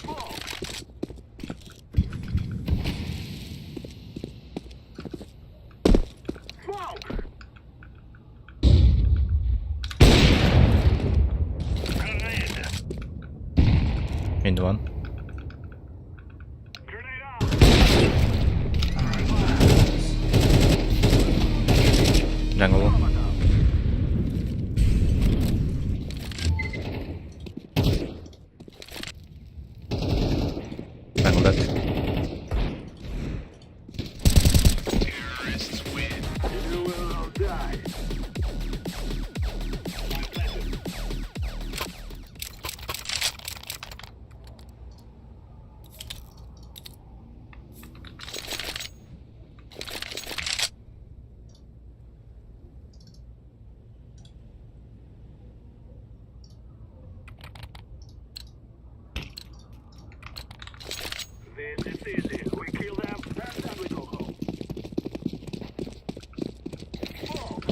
Smoke! Smoke! Grenade! Window one. Grenade out! Jungle one. Jungle dead. Terrorists win. You will all die. This is easy. We kill them and then we go home. Smoke!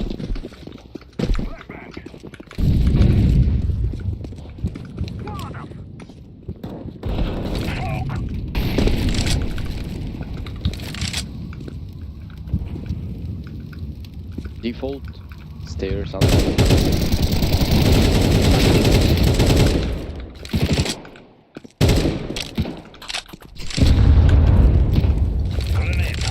Flashbang! Molotov! Smoke! Default stairs under. Grenade!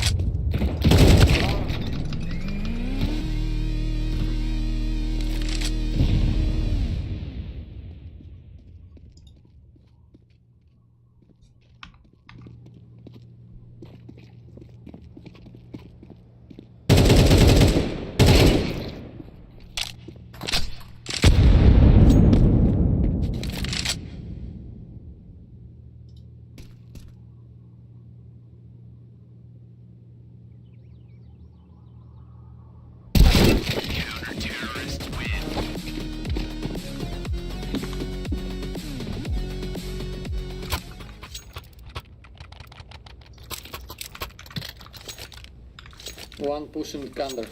One pushing under. It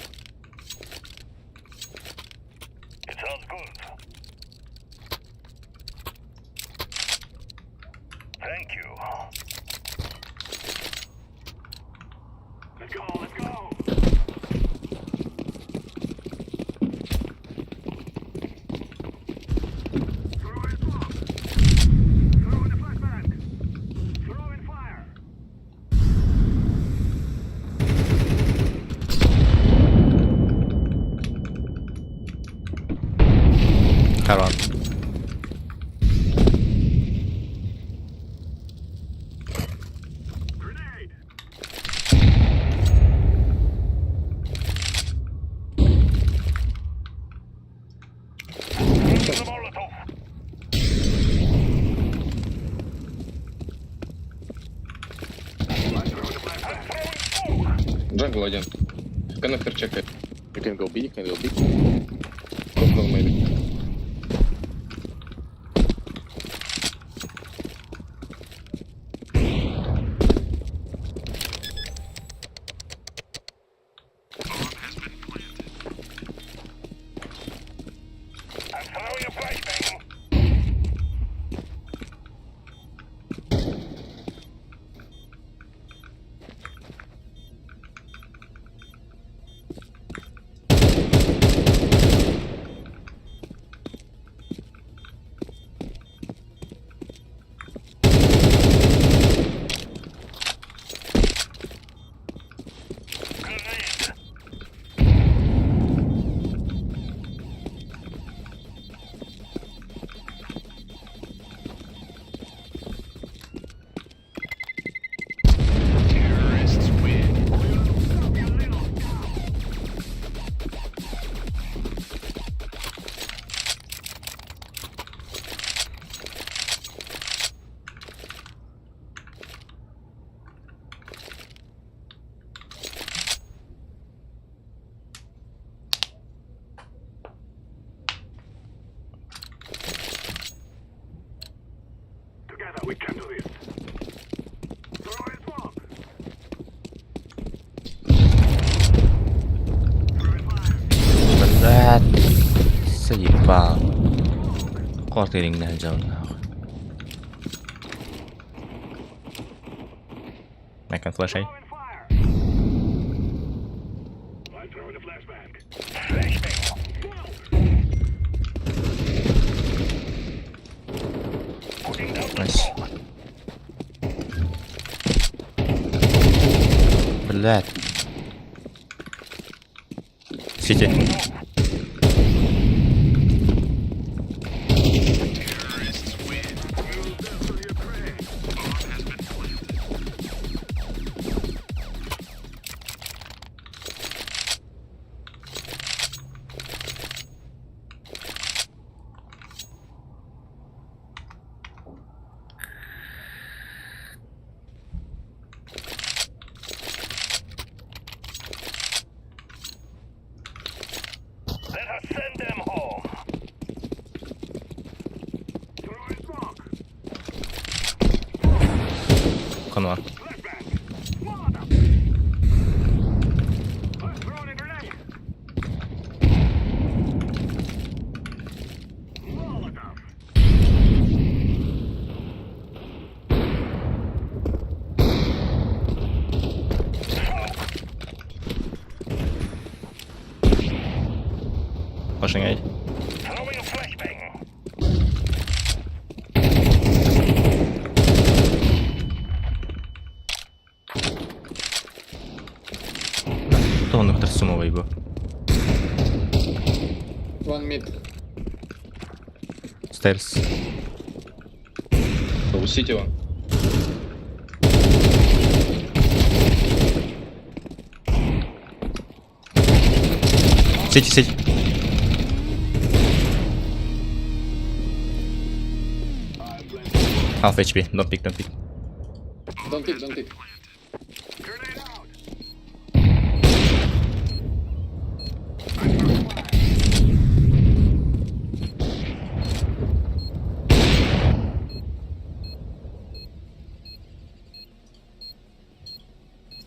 sounds good. Thank you. Let's go, let's go. Throwing smoke. Throwing a flashbang. Throwing fire. Карон. Grenade. The Molotov. Jungle один. Коннектор чекает. You can go B, you can go B. Go maybe. Bomb has been planted. I'm throwing a flashbang. Grenade. Terrorists win. Together we can do this. Throwing smoke. Throwing fire. Блядь. Заебал. Квартиринг нахуй. I can flash A. Throwing fire. I'm throwing a flashbang. Flashbang. Putting down the Nice. smoke. Блядь. Сити. Terrorists win. Bomb has been planted. Let us send them home. Throwing smoke. Come on. Flashbang. Molotov. I'm throwing a grenade. Molotov. Flashing A. Throwing a flashbang. То он сумовый был. One mid. Stairs. У Сити он. Сити, сити. Half HP. Don't pick, don't pick. Don't pick, don't pick. Grenade out.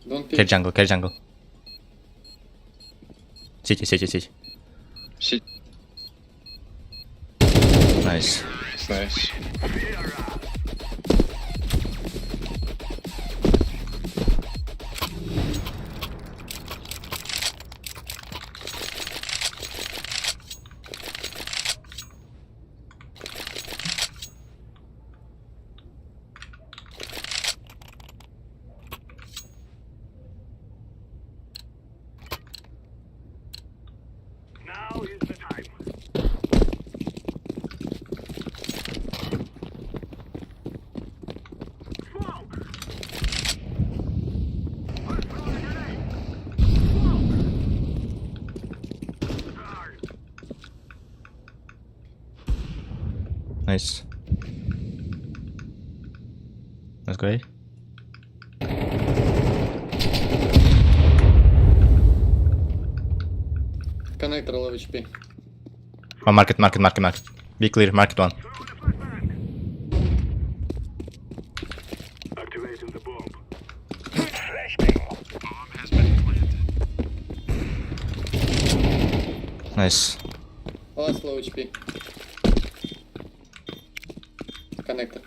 Don't Care pick. jungle, care jungle. City, city, city. Сити. Nice. Nice. Now is the time. Smoke! Let's throw a grenade! Smoke! Charge! Nice. Let's go A. Connector low HP. One market, market, market, market. Be clear, market one. Throw the flashbang! Activating the bomb. Flashbang! Bomb has been planted. Nice. Last low HP. Connector.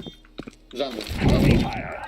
Jungle. Jungle. Fire!